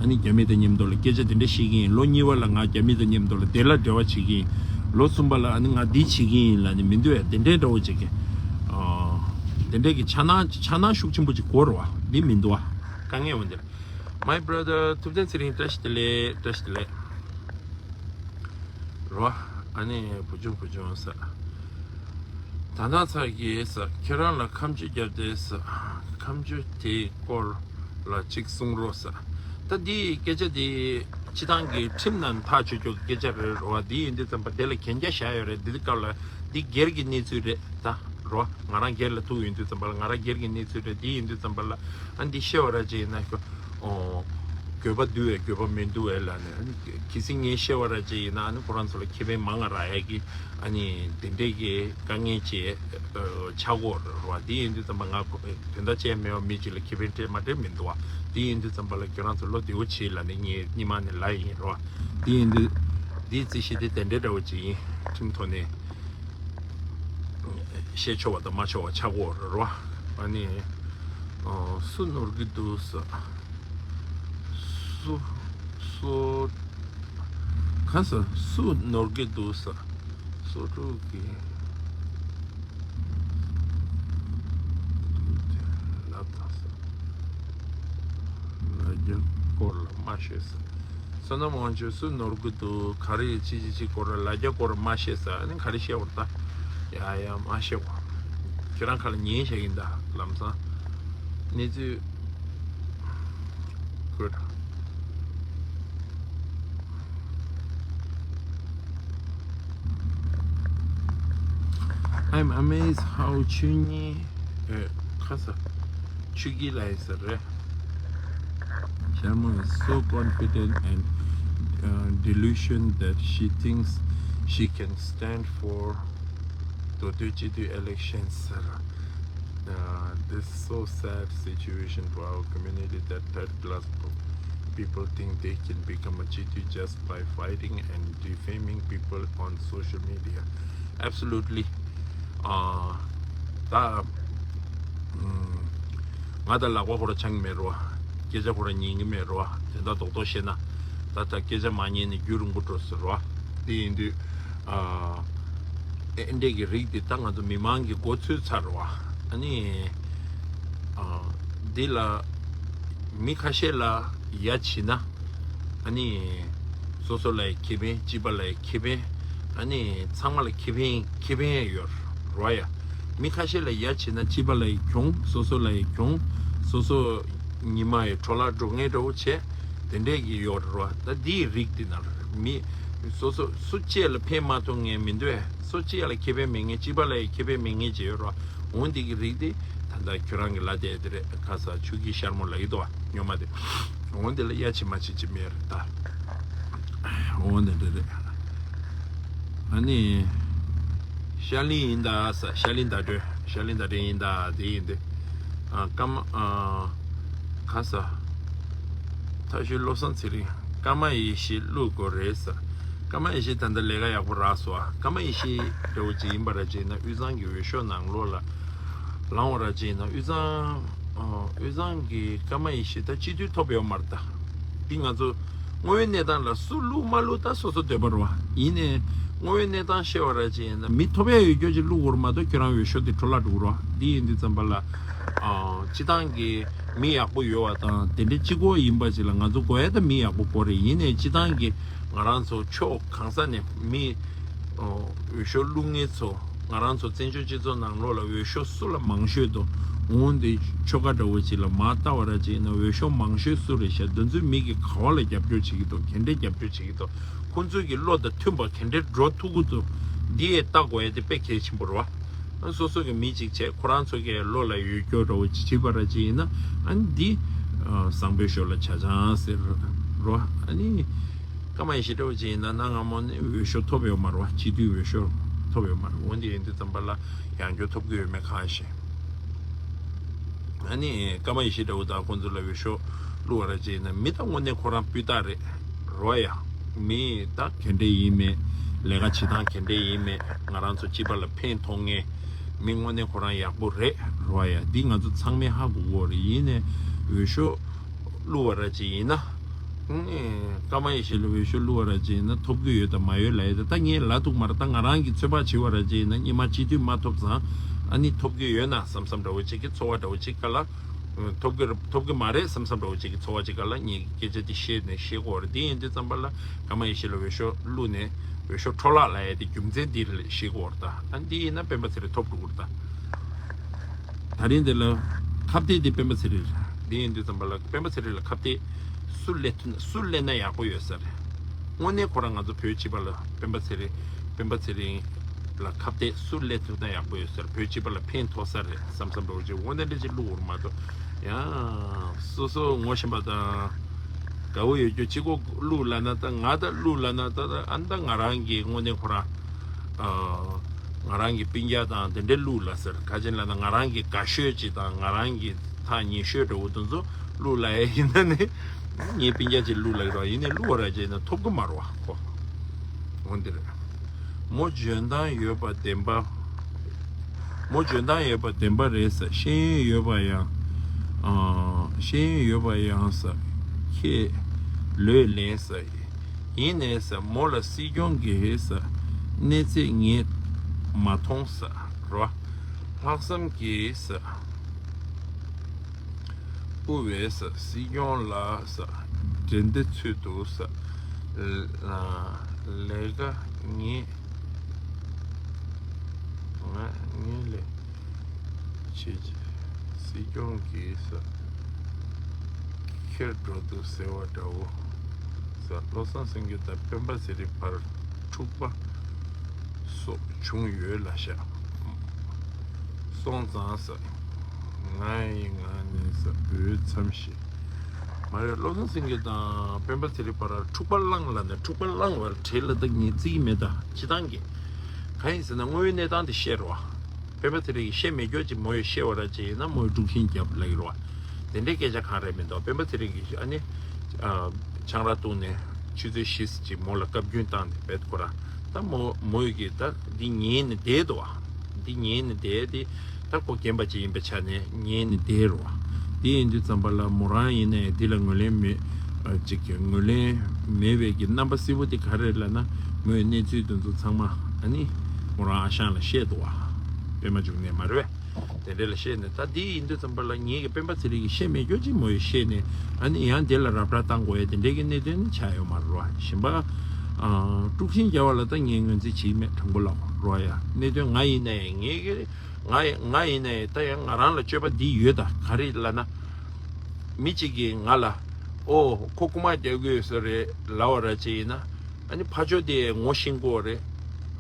ནི་རྒྱ་མི་དང་མཉམ་དུ་ལ་སྐད་ཆ་དེ་འདྲས་བཤད་ཀྱི་ཡིན། ལོ་གཉིས་པ་ལ་ང་རྒྱ་མི་དང་མཉམ་དུ་ལ་དེ་ལ་འབྲེལ་བ་བྱེད་ཀྱི་ཡིན། ལོ་གསུམ་པ་ལ་ཨ་ནི་ང་འདི་བྱེད་ཀྱི་ཡིན་ལབ་ནས་མི་འདུག་ཡ། དེ་འདྲས་འདྲ་བོ་ཅིག་གི་དེ་འདྲས་ཀྱི་འཆར་སྣང་འཆར་སྣང་ཤུགས་ཆེན་པོ་ཅིག་དགོས་རེད་བ། འདི་མི་འདུག་བ། དཀའ་ངལ་འོན་ཏེ། My brother, ཐུབ་བསྟན་ཚེ་རིང་བཀྲ་ཤིས་བདེ་ལེགས། བཀྲ་ཤིས་བདེ་ལེགས། རོ། ཨ་ནི་བུ་ཆུང་བུ་ཆུང་ཟེར། ད་ལྟ་ཚར་གྱིས་ཟེར། ཁྱེད་རང་ལ་ཁ་མཆུ་བརྒྱབ་སྟེ་ཟེར། ཁ་མཆུ་དེའི་སྐོར་ལ་གཅིག་གསུང་རོགས་ཟེར། ད་འདིའི་སྐད་ཆ་འདི་སྤྱི་བཏང་གི་ཁྲིམས་ནང་ཐག་ཆོད་ཆོད་ཀྱི་སྐད་ཆ་རེད་རོ། འདི་ཡིན་དུས་ཙམ་པ་དེ་ལ་གན་རྒྱ་བཞག་ཡོད་རེད། འདི་སྐབས་ལ་འདི་སྒེར་གྱི་གནས་ཚུལ་རེད་ད་རོ། ང་རང་སྒེར་ལ་ཐུག་ཡོང་དུས་ཙམ་པ་ལ་ང་རང་སྒེར་གྱི་གནས་ཚུལ་རེད། འདི་ཡིན་དུས་ཙམ་པ་ལ་ཨ་འདི་བཤད་པ་ར་ཅིག་ཡིན་ན་ཁོ། ཨོ། དགོས་པ་འདུག་བས་དགོས་པ་མི་འདུག་བས་ལབ་ནས་ཨ་ནི་གལ་སྲིད་ངས་བཤད་པ་ར་ཅིག་ཡིན་ན་ཨ་ནི་ཁོ་རང་ཚོ་ལ་ཁེ་ཕན་མང་ང་རག་ཡ་གི་ཨ་ནི་དེ་འདྲས་ཀྱི་དཀའ་ངལ་ཅིག་ཆགས་ཀྱི་ཡོད་རེད་བ། དེ་ཡིན་དུས་ཙམ་པ་ང་དོན་དག་ཅན་མེད་པ་མི་གཅིག་ལ་ཁེ་ཕན་སྤྲད་མ་སྤྲད་མི་འདུག་བ། དེ་ཡིན་དུས་ཙམ་པ་ལ་ཁྱོད་རང་ཚོ་བློ་བདེ་བོ་བྱེད་ལབ་ནས་ངས་སྔོན་མ་ནས་ལབ་ཡིན་རེད་བ། དེ་ཡིན་དུས་འདིའི་རྩིས་གཞི་དེ་དེ་འདྲས་འདྲ་བོ་ཅིག་ཡིན། ཁྲིམས་ཐོག་ནས་བཤད་ཆོག་པ་དང་མ་ཆོག་པ་ཆགས་ཀྱི་ཡོད་རེད་བ། ཨ་ནི་སུ་ནོར་གྱི་འདུག་ཟེར། སུ་སུ་ག་ས་སུ་ནོར་གྱི་འདུག་ས། སོ་ཕྲུག་གི་ལབ་དང་ས། ལ་རྒྱ་སྐོར་ལ་མ་ཤེས་ས། བསོད་ནམས་དབང་ཕྱུག་སུ་ནོར་གྱི་འདུག་ག་རེ་ཡི་ཅི་ཅི་ཅི་སྐོར་ལ་ལ་རྒྱ་སྐོར་ལ་མ་ཤེས་ས། ཨ་ནི་ག་རེ་བཤད་བར་ད། ཡ་ཡ་མ་ཤེས་བ། ཁྱེད་རང་ཁ་ལ་ཉན་བཞག་ཡིན་ད་ལམ་སང་། གནས་ཚུལ། Good. I'm amazed how ཆོས་ཉིད་ཨེ་ཁ་ས་ཆོས་ཀྱི་ལ་ཡིན་ས་རེད། Sharma is so confident and uh, delusion that she thinks she can stand for the twenty twenty-two elections. Uh, this so sad situation for our community that third class people think they can become a G T just by fighting and defaming people on social media. Absolutely. Uh, ད་ང་ད་ལག་པ་ཁོ་ར་འཆང་གི་མེད་རོ། སྐད་ཆ་ཁོ་ར་ཉན་གི་མེད་རོ། དེ་ད་རྡོག་རྡོག་བཤད་ན་ད་ད་སྐད་ཆ་མ་ཉན་ནས་རྒྱུན་རིང་པོ་འགྲོ་ཟེར་རོ། དེ་ཡིན་དུས་ཨ་ཨེ་འདྲས་ཀྱི་རིགས་དེ་ད་ང་ཚོ་མི་མང་གི་མགོ་ཚོས་ཚར་རོ། ཨ་ནི་ཨ་འདི་ལ་མི་ཁ་ཤས་ལ་ཡ་བྱིན་ན། ཨ་ནི། སོ་སོ་ལ་ཡི་ཁེ་ཕན་སྤྱི་པ་ལ་ཡི་ཁེ་ཕན། ཨ་ནི་ཚང་མ་ལ་ཁེ་ཕན་ཁེ་ཕན་ཡོད་རོ་ཡ། མི་ཁ་ཤས་ལ་ཡ་བྱེད་ན་སྤྱི་པ་ལ་ཡི་གྱོང་སོ་སོ་ལ་ཡི་གྱོང་། སོ་སོ་ཉི་མ་ཡི་འཕྲོ་བརླག་འགྲོ་ངེས་འདྲ་བོ་བྱས། དེ་འདྲས་ཀྱི་ཡོད་རོ། ད་འདིའི་རིགས་འདི་ན་ར་མི། སོ་སོ་སུ་གཅིག་ལ་ཕན་མ་ཐོགས་ངེས་མི་འདུག་ཨེ། སུ་གཅིག་ལ་ཁེ་ཕན་མེད་ངེས་སྤྱི་པ་ལ་ཡི་ཁེ་ཕན་མེད་ངེས་བྱས་ཡོད་རོ། འོང་འདི་གི་རིགས་འདི་ད་ལྟ་ཁྱོད་རང་གི་ལ་དེ་དེ་རེད། ཁ་ས་ཆུ་གི་ཤར་མོ་ལ་ཡི་དོ་ཉོ་མ་དེ། འོང་འདི་ལ་ཡ་ཆི་མ་ཆི་ཅི་མེད་རེད་ད། འོང་འདི་འདི་རེད། ཨ་ནི། ཤ་ལི་ཡིན་ད་ས་ཤ་ལི་ད་དྲོད་ཤ་ལི་ད་དྲོད་ཡིན་ད་དེ་ཡིན་དེ། ཨ་ཀ་མ་ཨ་ཁ་ས། ཐ་ཤུལ་བློ་བཟང་ཚེ་རིང་། ཀརྨ་ཡེ་ཤེས་བླུག་དགོས་རེད་ཟེར། ཀརྨ་ཡེ་ཤེས་ད་ལྟ་ལས་ཀ་ཡག་པོ་རག་སོང་ཨ། ཀརྨ་ཡེ་ཤེས་འདྲ་བོ་ཅིག་ཡིན་པ་ར་ཅིག་ཡིན་ན་དབུས་གཙང་གི་འོས་ཤོག་ནང་ལོགས་ལ་ལངས་པ་ར་ཅིག་ཡིན་ན་དབུས་གཙང་ཨ་དབུས་གཙང་གི་ཀརྨ་ཡེ་ཤེས་ད་སྤྱི་འཐུས་ཐོབ་ཡོད་མ་རེད་ད། འདི་ང་ཚོ་དངོས་ཡོད་གནས་སྟངས་ལ་སུ་བླུག་མ་བླུག་ད་སོ་སོ་འདོད་པ་རེད་བ། ཡིན་ནའི་དངོས་ཡོད་གནས་སྟངས་བཤད་པ་ར་ཅིག་ཡིན་ན་མི་ཐོབ་ཡ་ཡོད་རྒྱུ་ཅིག་བླུག་དགོས་རེད་མ་གཏོགས་ཁྱོད་རང་འོས་ཤོག་དེ་འཕྲོ་བརླག་འགྲོ་གི་རེད་བ། འདི་ཡིན་དུས་ཙམ་པ་ལ་ཨ་སྤྱི་བཏང་གི་མི་ཡག་པོ་ཡོད་བ་དང་དེ་འདྲའི་གཅིག་པོ་ཡིན་པ་ཅིག་ལ་ང་ཚོ་དགོས་ཡ་ད་མི་ཡག་པོ་དགོས་རེད། ཡིན་ནའི་སྤྱི་བཏང་གི་ང་རང་ཚོ་ཕྱོགས་གང་ས་ནས་མི་ འོས་ཤོག་བླུག་མཁན་ཚོ། ང་རང་ཚོ་བཙན་བྱོལ་སྤྱི་ཚོགས་ནང་ལོགས་ལ་འོས་ཤོག་སུ་ལ་མང་ཤོས་འདུག་འོང་དེ་ཆོལ་ཁ་འདྲ་བོ་ཅིག་ལ་མར་ལྟ་བ་ར་ཅིག་ཡིན་ན། འོས་ཤོག་མང་ཤོས་སུ་རེད་ཤག་འདི་ཚོའི་མི་གིས་ག་བ་ལ་རྒྱབ་སྐྱོར་བྱེད་ཀྱི་འདུག་ག་འདྲས་རྒྱབ་སྐྱོར་བྱེད་ཀྱི་འདུག་ཁོང་ཚོའི་གི་བློ་དང་མཐུན་པ་ག་འདྲས་འགྲོ་ཐུབ་ཀྱི་འདུག་འདི་ཡས་ལྟ་དགོས་ཡས་དེ་དཔེ་གལ་ཆེན་པོ་རེད་བ། སོ་སོ་གི་མི་གཅིག་བྱས་ཁོ་རང་ཚོ་གི་བློ་ལ་ཡོད་སྐྱོ་འདྲ་བོ་ཅིག་བྱེད་པ་ར་ཅིག་ཡིན་ན། ཨ་ནི་འདི་བཟང་པོའི་ཞོར་ལ་ཆ་ཆང་ཟེར་རོ། ཨ་ནི་ཀརྨ་ཡེ་ཤེས་འདྲ་བོ་ཅིག་ཡིན་ན། གནའ་སྔ་མོ་ནས་འོས་ཤོག་ཐོབ་ཡོད་མ་རེད་བ། སྤྱི་འཐུས་འོས་ཤོག་ཐོབ་ཡོད་མ་རེད། འོན་ཏེ་ཡིན་དུས་ཙམ་པ་ལ་ཡང་བསྐྱར་ཐོབ་ཀྱི་ཡོད་མེད་གང་ཤེས། ཨ་ནི་ཀརྨ་ཡེ་ཤེས་འདྲ་བོ་དང་ཁོང་ཚོ་ལ་འོས་ཤོག་བླུགས་པ་ར་ཅིག་ཡིན་ན། མི་ད་དངོས་གནས་ཁོ་རང་སྤུས་དག་རེད་རོ་ཡ། མི་ད་ག་འདྲས་ཡིན་མེད། ལས་ཀ་བྱེད་སྟངས་ག་འདྲས་ཡིན་མེད། ང་རང་ཚོ་སྤྱི་པ་ལ་ཕན་ཐོགས་མཁན་མི་དངོས་གནས་ཁོ་རང་ཡག་པོ་རེད་རོ་ཡ། འདི་ང་ཚོ་ཚང་མས་ཧ་གོ་གོ་རེད། ཡིན་ནའི་འོས་ཤོག་བླུགས་པ་ར་ཅིག་ཡིན་ན། ཀརྨ་ཡེ་ཤེས་ལ་འོས་ཤོག་བླུགས་པ་ར་ཅིག་ཡིན་ན་ཐོབ་ཀྱི་ཡོད་དང་མ་ཡོད་ལབ་ཡས་དེ་ད་ངས་ལབ་ཐུབ་མ་རེད། ད་ང་རང་གི་ཚོད་དཔག་བྱས་པ་ར་ཅིག་ཡིན་ན། སྔོན་མ་སྤྱི་འཐུས་མ་ཐོབ་ཙང་ཨ་ནི་ཐོབ་ཀྱི་ཡོད་ན་བསམ་བསམ་འདྲ་བོ་ཅིག་གི་ཚོར་བ་འདྲ་བོ་ཅིག་ག་ལ། ཐོབ་ཀྱི་རེད། ཐོབ་ཀྱི་མ་རེད་བསམ་བསམ་འདྲ་བོ་ཅིག་གི་ཚོར་བ་ཅིག་ག་ལ་ངས་སྐད་ཆ་འདི་བཤད་ནས་བཤད་དགོས་རེད། འདི་ཡིན་དུས་ཙམ་པ་ལ་ཀརྨ་ཡེ་ཤེས་ལ་འོས་ཤོག་བླུགས་ནས་འོས་ཤོག་འཕྲོ་བརླག་ལབ་ཡས་དེ་རྒྱུ་མཚན་འདི་རེད་བཤད་དགོས་རེད། ད་ཨ་འདི་ཡིན་ན་སྤེན་པ་ཚེ་རིང་ཐོབ་འགྲོ་གི་རེད། ད་ད་རིང་འདི་ལ་ཁ་གཏད་དེ་སྤེན་པ་ཚེ་རིང་རེད། འདི་ཡིན་དུས་ཙམ་པ་ལ་སྤེན་པ་ཚེ་རིང་ལ་ཁ་གཏད་སུ་སླེབས་ཐུབ་ན། སུ་སླེབས་ན་ཡག་པོ་ཡོད་ས་རེད། དངོས་གནས་ཁོ་རང་ང་ཚོ་བོད་སྤྱི་པ་ལ་སྤེན་པ་ཚེ་རིང་སྤེན་པ་ཚེ་རིང་ལ་ཁ་གཏད་སུ་སླེབས་ཐུབ་ན་ཡག་པོ་ཡོད་ས་རེད། བོད་སྤྱི་པ་ལ་ཕན་ཐོགས་ས་རེད་བསམ་བསམ་འདྲ་བོ་ཅིག་དངོས་གནས་འདྲ་ཅིག་བླུགས་འོར་མ་གཏོགས། ཡང་སོ་སོ་ངོ་ཤེས་པ་དང་དགའ་བོ་ཡོད་རྒྱུ་གཅིག་པོ་བླུགས་ལབ་ན། ད་ང་ད་བླུགས་ལབ་ན་ད་ད་ཨ་ནི་ད་ང་རང་གི་དངོས་གནས་ཁོ་རང་ཨ་ང་རང་གི་སྤུན་ཀྱག་དང་དེ་འདྲའི་བླུགས་ལབ་ཟེར། ག་ཅི་ལབ་ན་ང་རང་གི་དགའ་ཤོས་ཅིག་དང་ང་རང་གི་ཐག་ཉེ་ཤོས་འདྲ་བོ་དེ་ཚོ་བླུགས་ལབ་ཡས་ཡིན་ན་ནི། ངའི་སྤུན་ཀྱག་ཅིག་བླུགས་ལབ་ཀྱི་རེད་བ། ཡིན་ནའི་བླུགས་པ་ར་ཅིག་ཡིན་ན་ཐོབ་ཀྱི་མ་རེད་བ་ཁོ། འོ་འདི་རེད། མོ་འཇོན་ཐང་ཡོད་པ་བདེན་པ། མོ་འཇོན་ཐང་ཡོད་པ་བདེན་པ་རེད་ཟེར། ཤེས་ཡོན་ཡོད་པ་ཡང་། ཨ། ཤེས་ཡོན་ཡོད་པ་ཡང་ཟེར། ཁྱེད་ལོས་ལན་ཟེར། ཡིན་ནའི་ཟེར། མོ་ལ་སྲིད་སྐྱོང་གི་ཟེར། གནས་ཚད་ངས་མ་མཐོང་ཟེར་རོ། ལྷག་བསམ་གྱིས་ཟེར། དབུ་བས་ཟེར། སྲིད་སྐྱོང་ལ་ཟེར། འགྲན་བསྡུར་ཚུད་འདུག་ཟེར། ལས་ཀ་ངས། ང་ངས་ལས་བྱེད་ཀྱི། སྲིད་སྐྱོང་གིས་ཟེར། ཁྱེར་འགྲོ་འདུག་ཟེར་བ་འདྲ་བོ་ཟེར། བློ་བཟང་སེང་གེ་དང་སྤེན་པ་ཚེ་རིང་བར་འཁྲུག་པ་སོགས་བྱུང་ཡོད་ལ་ཤག་སོང་ཙང་ཟེར། ང་ཡི་ངག་ནས་ཟེར། འོས་འཚམ་ཞིང་། མ་རེད། བློ་བཟང་སེང་གེ་དང་སྤེན་པ་ཚེ་རིང་བར་འཁྲུག་པ་བསླངས་ལབ་ནས། འཁྲུག་པ་བསླངས་པར་བྲེལ་ལ་ད་ངས་བརྩི་གི་མེད། ད་སྤྱིར་བཏང་གི་གང་ཡིན་ཟེར་ན་དངོས་ཡོད་གནས་སྟངས་དེ་བཤད་རོགས། སྤེན་པ་ཚེ་རིང་གིས་བཤད་མེད་སྐྱོ་ཅིག་མོ་ཡིས་བཤད་པ་ར་ཅིག་ཡིན་ན་མོ་ཡིས་དཀྲུག་ཤིང་རྒྱབ་ལབ་ཀྱི་རེད་བ། དེ་འདྲའི་སྐད་ཆ་གང་རེད་མི་འདུག་སྤེན་པ་ཚེ་རིང་གིས་ཨ་ནི། ཨ། ཆང་རག་བཏུངས་ནས་ཆུ་ཚོད་བཞི་ཙམ་ཅིག་མོ་ལ་བཀའ་བཀྱོན་བཏང་སྟེ་བེད་ཁོ་ར། ད་མོ་མོ་ཡིས་ཀྱིས་ད་འདི་ཉན་ནས་བསྡད་འདུག་བ། འདི་ཉན་ནས་བསྡད་དེ། ད་ཁོ་རྒན་པ་ཅིག་ཡིན་པའི་ཆ་ནས་ཉན་ནས་བསྡད་རོགས། དེ་ཡིན་དུས་ཙམ་པ་ལ་མོ་རང་ཡིན་ནའི་འདི་ལ་ངོས་ལེན་མེད། ཨ། ཅིག་གི་ངོས་ལེན་མེད་པའི་གི་རྣམ་པ་གསལ་པོ་དེ་ག་རེ་རེད་ལབ་ན། མོས་གནས་ཚུལ་དེ་ཚོ་ཚང་མ་ཨ་ནི་མོ་རང་ཨ་ཞང་ལ་བཤད་འདུག་བ། པད་མ་འབྱུང་གནས་མ་རེད་པས། དེ་འདྲ་ལ་བཤད་ནས། ད་འདི་ཡིན་དུས་ཙམ་པ་ལ་ངེད་ཀྱི་སྤེན་པ་ཚེ་རིང་གིས་བཤད་མེད་སྐྱོ་ཅིག་མོ་ཡིས་བཤད་ནས། ཨ་ནི་ཡང་དེ་ལ་རབ་བསྒྲགས་བཏང་དགོས་ཡ་དེ་འདྲའི་གི་གནད་དོན་ནི་ཆགས་ཡོད་མ་རེད་བ། གཞན་པ། ཨ། དཀྲུག་ཤིང་རྒྱག་པ་ལ་ད་ངས་ངོས་འཛིན་བྱེད་ཀྱི་མེད། དྲང་པོ་ལབ་རོགས་ཡ། གནད་དོན་ང་ཡིན་ན་ཡང་ངེད་ཀྱི། ང་ཡི་ང་ཡིན་ན་ཡང་ད་ཡང་ང་རང་ལ་སྤྱོད་པ་འདི་ཡོད། ད་ག་རེ་ལབ་ན། མི་གཅིག་གིས་ང་ལ། ཨོ་ཁོ་རྐུ་མ་རྒྱག་གི་ཡོད་ས་རེད་ལབ་པ་ར་ཅིག་ཡིན་ན། ཨ་ནི་ཕར་ཕྱོགས་དེ་ངོ་ཤེས་ཀྱི་ཡོད་རེད།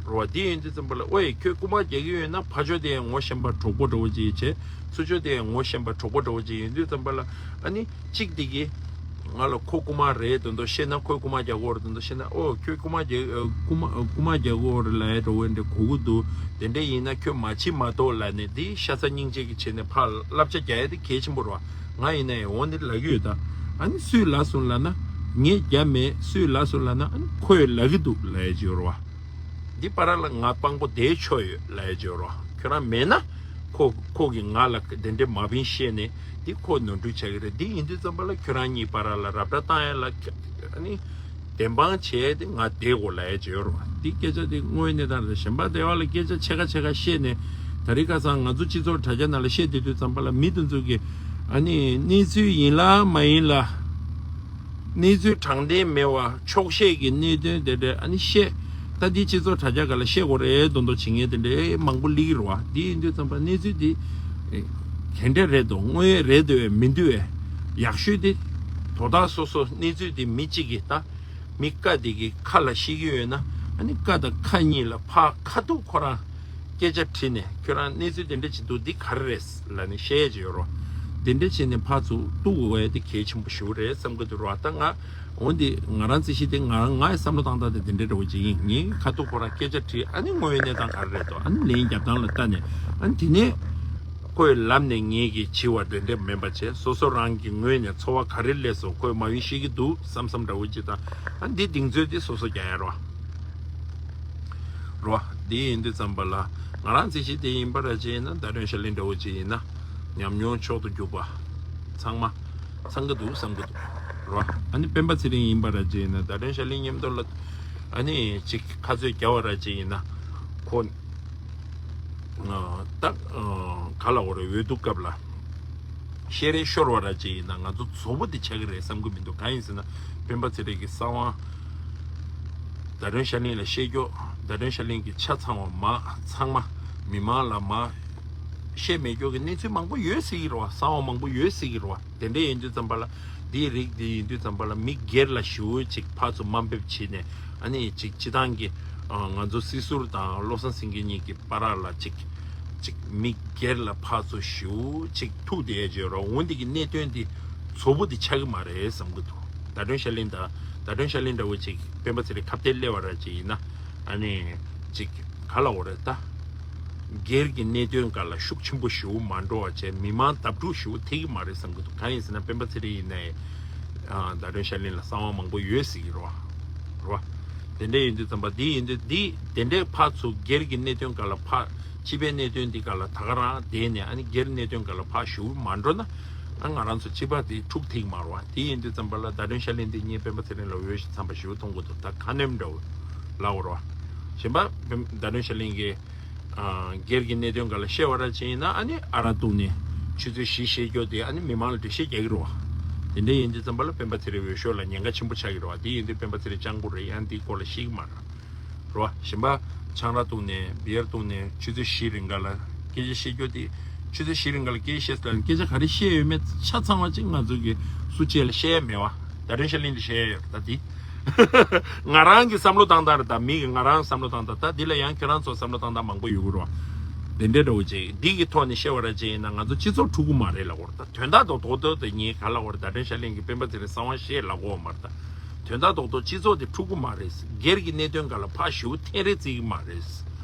རེད་བ། དེ་ཡིན་དུས་ཙམ་པ་ལ། ཨོའི་ཁྱོད་རྐུ་མ་རྒྱག་གི་ཡོད་ན་ཕར་ཕྱོགས་དེ་ངོ་ཤེས་པ་གྲོགས་པོ་འདྲ་བོ་ཅིག་བྱས། ཚུར་ཕྱོགས་དེ་ངོ་ཤེས་པ་གྲོགས་པོ་འདྲ་བོ་ཅིག་ཡིན་དུས་ཙམ་པ་ལ། ཨ་ནི་གཅིག་དེ་གིས་ང་ལ་ཁོ་རྐུ་མ་རེད་དོན་དུ་བཤད་ན། ཁོས་རྐུ་མ་རྒྱག་གི་ཡོད་རེད་དོན་དུ་བཤད་ན། ཨོ་ཁྱོད་རྐུ་མ་རྒྱག་ཨ། རྐུ་མ་རྐུ་མ་རྒྱག་གི་ཡོད་རེད་ལབ་ཡ་འདྲ་བོ་འདྲ་གོ་གི་འདུག་དེ་འདྲ་ཡིན་ན་ཁྱོད་མ་བྱེད་མ་གཏོགས་ལབ་ནས། དེ་ཤ་ཚ་སྙིང་རྗེ་གི་བྱས་ནས་ཕར་བསླབ་བྱ་རྒྱག་ཡ་དེ་གལ་ཆེན་པོ་རེད་བ། ང་ཡིན་ན་ཡང་འོ་འདི་ལབ་ཀྱི་ཡོད་ད། ཨ་ནི་སུས་ལབ་སོང་ལབ་ན། ངས་རྒྱབ་མེད། སུས་ལབ་སོང་ལབ་ན། ཨ་ནི་ཁོས་ལབ་ཀྱི་འདུག་ལབ་ཡ་ཅིག་ཡོད་རེད་བ། འདི་བར་ལ་ང་དཔང་པོ་བསྡད་ཆོག་ཡོད་ལབ་ཡ་ཅིག་ཡོད་རེད་བ། ཁྱོད་རང་མེད་ན། ཁོ་ཁོ་གིས་ང་ལ་དེ་འདྲའི་མ་བིན་བཤད་ནས་འདི་ཁོ་ནོར་འཁྲུལ་ཆགས་ཀྱི་རེད། འདི་ཡིན་དུས་ཙམ་པ་ལ་ཁྱོད་རང་གཉིས་བར་ལ་རབ་བསྒྲགས་བཏང་ཡ་ལ་ཨ་ནི། བདེན་དཔང་བྱས་ཏེ་ང་བསྡད་དགོས་ལབ་ཡ་ཅིག་ཡོད་རེད་བ། འདི་སྐད་ཆ་དེ་དངོས་གནས་དང་རེད། གཞན་པ་དེ་བ་ལ་སྐད་ཆ་ཕྱེད་ཀ་ཕྱེད་ཀ་བཤད་ནས། ད་རེས་ཁ་སང་ང་ཚོ་སྤྱི་ཚོགས་དྲ་རྒྱ་ནང་ལ་བཤད་བསྡད་དུས་ཙམ་པ་ལ་མི་དེ་ཚོ་གིས་ཨ་ནི་གནས་ཚུལ་ཡིན་ལ་མ་ཡིན་ལ། གནས་ཚུལ་དྲང་བདེན་མེད་པ་འཁྱོག་བཤད་ཀྱི་གནད་དོན་དེ་འདྲ་ཨ་ནི་བཤད། ད་འདི་སྤྱི་ཚོགས་དྲ་རྒྱ་སྒང་ལ་བཤད་དགོས་རེད་མདོག་མདོག་བྱེད་མཁན་དེ་འདྲའི་མང་པོ་སླེབས་ཀྱི་རེད་བ། འདི་ཡིན་དུས་ཙམ་པ་གནས་ཚུལ་འདི་ཨེ་ག་འདྲ་རེད་འདུག་དངོས་ཡོད་རེད་འདུག་མི་འདུག་ཨེ། ཡག་ཤོས་དེ་དོ་བདག་སོ་སོ་གནས་ཚུལ་དེ་མི་གཅིག་གིས་ད་མི་ཀ་དེ་གི་ཁ་ལ་བཤད་ཀྱི་ཡོད་ན། ཨ་ནི་ཀ་དང་ཁ་གཉིས་ལ་ཕར་ཁ་ཐུག་ཁོ་རང་སྐད་ཆ་དྲིས་ནས། ཁྱོད་རང་གནས་ཚུལ་དེ་འདྲ་ཅིག་འདུག་འདི་ག་རེ་རེད་ལབ་ནས་བཤད་ཡས་ཅིག་ཡོད་རེད་བ། དེ་འདྲ་བྱས་ནས་ཕར་ཚུར་གཏུག་དགོས་ཡས་དེ་གལ་ཆེན་པོ་ཞེ་པོ་རེད་བསམ་གྱི་འདུག་རེད་བ། ད་ང་འོ་འདི་ང་རང་རྩིས་གཞི་དེ་ང་རང་ངའི་བསམ་བློ་བཏང་སྟངས་དེ་དེ་འདྲ་འདྲ་བོ་ཅིག་ཡིན། ངས་ཁ་ཐུག་ཁོ་རང་སྐད་ཆ་དྲིས། ཨ་ནི་དངོས་ཡོད་གནས་སྟངས་ག་རེ་རེད་འདུག་ཨ་ནི་ལན་རྒྱབ་སྟངས་ལ་ལྟ་ནས། ཨ་ནི་དེ་ནས་ཁོས་ལབ་ནས་ངེད་ཀྱིས་བྱས་པ་དེ་འདྲ་མིན་པ་བྱས། སོ་སོ་རང་གི་ངོས་ནས་ཚོར་བ་ག་རེ་སླེབས་སོང་། ཁོས་མ་འོས་བཤད་ཀྱི་འདུག་བསམ་བསམ་འདྲ་བོ་ཅིག་དང་། ཨ་ནི་འདི་གདེང་ཚོད་དེ་སོ་སོ་རྒྱག་ཡ་རེད་བ། རེད་བ། འདི་ཡིན་དུས་ཙམ་པ་ལ་ང་རང་རྩིས་གཞི་དེ་ཡིན་པ་ར་ཅིག་ཡིན་ན། ཟླ་སྒྲོན་ཤར་གླིང་འདྲ་བོ་ཅིག་ཡིན་ན་ཉམས་མྱོང་མཆོག་ཏུ་གྱུར་པ་ཚང་མ་ཚང་གི་འདུག་བསམ་གྱི་འདུག་རེད་བ། ཨ་ནི་སྤེན་པ་ཚེ་རིང་ཡིན་པ་ར་ཅིག་ཡིན་ན། ཟླ་སྒྲོན་ཤར་གླིང་མཉམ་དུ་ལ་ཨ་ནི་ཅིག་ཁ་རྩོད་རྒྱག་པ་ར་ཅིག་ཡིན་ན། ཁོ་ད་ག་ལ་འོ་རེད། འོས་བསྡུ་སྐབས་ལ་བཤད་རེས་ཤོར་བ་ར་ཅིག་ཡིན་ན་ང་ཚོ་མཛོ་པོ་དེ་ཆགས་ཀྱི་རེད་བསམ་གྱི་མི་འདུག་གང་ཡིན་ཟེར་ན། སྤེན་པ་ཚེ་རིང་གི་གསང་བ་ཟླ་སྒྲོན་ཤར་གླིང་ལ་བཤད་རྒྱུ། ཟླ་སྒྲོན་ཤར་གླིང་གི་ཆ་ཚང་བ་མ་ཚང་མ་མི་མང་ལ་མ་བཤད་མེད་རྒྱུ་གི་གནས་ཚུལ་མང་པོ་ཡོད་སྲིད་ཀྱི་རེད་བ། གསང་བ་མང་པོ་ཡོད་སྲིད་ཀྱི་རེད་བ། དེ་འདྲ་ཡིན་དུས་ཙམ་པ་ལ། འདིའི་རིགས་འདི་ཡིན་དུས་ཙམ་པ་ལ་མི་སྒེར་ལ་ཞེ་པོ་ཅིག་ཕར་ཚུར་དམའ་འབེབས་བྱས་ནས། ཨ་ནི་ཅིག་སྤྱི་བཏང་གི་ང་ཚོ་སྲིད་ཟུར་དང་བློ་བཟང་སེང་གེ་གཉིས་ཀྱི་བར་ལ་ཅིག་ཅིག་མི་སྒེར་ལ་ཕར་ཚུར་ཞེ་པོ་ཅིག་ཐུག་བསྡད་ཡས་ཅིག་ཡོད་རེད་བ། འོ་འདི་གི་གནད་དོན་འདི་མཛོ་པོ་འདི་ཆགས་ཀྱི་མ་རེད་བསམ་གྱི་འདུག་ཟླ་སྒྲོན་ཤར་གླིང་དང་། ཟླ་སྒྲོན་ཤར་གླིང་འདྲ་བོ་ཅིག་སྤེན་པ་ཚེ་རིང་ཁ་གཏད་སླེབས་པ་ར་ཅིག་ཡིན་ན། ཨ་ནི་ཅིག་ག་ལ་འོ་རེད་ད། སྒེར་གྱི་གནད་དོན་སྒང་ལ་ཤུགས་ཆེན་པོ་ཞེ་པོ་མ་འགྲོ་བ་བྱས། མི་མང་བརྡབ་འཁྲུག་ཞེ་པོ་ཐེབས་ཀྱི་མ་རེད་བསམ་གྱི་འདུག་གང་ཡིན་ཟེར་ན་སྤེན་པ་ཚེ་རིང་ཡིན་ནའི་ཨ་ཟླ་སྒྲོན་ཤར་གླིང་ལ་གསང་བ་མང་པོ་ཡོད་སྲིད་ཀྱི་རེད་བ། རེད་བ། དེ་འདྲ་ཡིན་དུས་ཙམ་པ་འདི་ཡིན་དུས་འདི་དེ་འདྲའི་ཕར་ཚུར་སྒེར་གྱི་གནད་དོན་སྒང་ལ་ཕར། སྤྱི་པའི་གནད་དོན་འདི་སྒང་ལ་ད་ག་རང་བསྡད་ནས། ཨ་ནི་སྒེར་གནད་དོན་སྒང་ལ་ཕར་ཞེ་པོ་མ་འགྲོ་ན། ཨ་ང་རང་ཚོ་སྤྱི་པ་དེ་འཁྲུག་ཐེབས་ཀྱི་མ་རེད་བ། དེ་ཡིན་དུས་ཙམ་པ་ལ་ཟླ་སྒྲོན་ཤར་གླིང་འདི་ངས་སྤེན་པ་ཚེ་རིང་ལ་འོས་ཤིང་འཚམས་པ་ཞེ་པོ་མཐོང་གི་འདུག་ད་ཁ་སྣོན་འདྲ་བོ་ལབ་དགོས་རེད་བ། གཞན་པ་སྤེན་ཟླ་སྒྲོན་ཤར་གླིང་གིས་ཨ་སྒེར་གྱི་གནད་དོན་སྒང་ལ་བཤད་པ་ར་ཅིག་ཡིན་ན། ཨ་ནི་ཨ་རག་བཏུང་ནས་ཆུ་ཚོད་བཞི་བཤད་རྒྱུ་དེ་ཨ་ནི་མི་མང་ལ་འགྲེལ་བཤད་རྒྱག་གི་རེད་བ། དེ་འདྲ་ཡིན་དུས་ཙམ་པ་ལ་སྤེན་པ་ཚེ་རིང་འོས་ཤོག་ལ་ཉེན་ཁ་ཆེན་པོ་ཆགས་ཀྱི་རེད་བ། དེ་ཡིན་དུས་སྤེན་པ་ཚེ་རིང་སྤྱང་པོ་རེད། ཡང་འདིའི་སྐོར་ལ་ཤེས་ཀྱི་མ་རེད། རེད་བ། གཞན་པ་ཆང་རག་བཏུང་ནས་བི་ཡར་བཏུང་ནས་ཆུ་ཚོད་བཞིའི་རིང་ག་ལ་སྐད་ཆ་བཤད་རྒྱུ་དེ། ཆུ་ཚོད་བཞིའི་རིང་ག་ལ་སྐད་ཆ་བཤད་ཟེར་ལ་སྐད་ཆ་ག་རེ་བཤད་ཡོད་མེད་ཆ་ཚང་བ་ཅིག་ང་ཚོ་གི་སུ་གཅིག་ལ་བཤད་ཡ་མེད་བ། ཟླ་སྒྲོན་ཤར་གླིང་ལ་བཤད་ཡ་ཡོད་རེད་ད་དེ། ང་རང་གི་བསམ་བློ་བཏང་སྟངས་རེད་ད། མི་གི་ང་རང་བསམ་བློ་བཏང་སྟངས། ད་འདི་ལ་ཡང་ཁྱོད་རང་ཚོ་བསམ་བློ་བཏང་སྟངས་མང་པོ་ཡོད་གི་རེད་བ། དེ་འདྲའི་འདྲ་བོ་ཅིག་འདི་གི་ཐོག་ནས་བཤད་པ་ར་ཅིག་ཡིན་ན་ང་ཚོ་སྤྱི་ཚོགས་འཁྲུག་གི་མ་རེད་ལབ་དགོས་རེད་ད། དོན་དག་རྡོག་རྡོག་རྡོག་དེ་ངས་ག་ལབ་དགོས་རེད། ཟླ་སྒྲོན་ཤར་གླིང་གི་སྤེན་པ་ཚེ་རིང་གསང་བ་བཤད་ལབ་དགོས་མ་རེད་ད། དོན་དག་རྡོག་རྡོག་སྤྱི་ཚོགས་དེ་འཁྲུག་གི་མ་རེད། སྒེར་གྱི་གནད་དོན་སྒང་ལ་ཕར་ཞེ་པོ་འཐེན་རེས་བྱེད་ཀྱི་མ་རེད།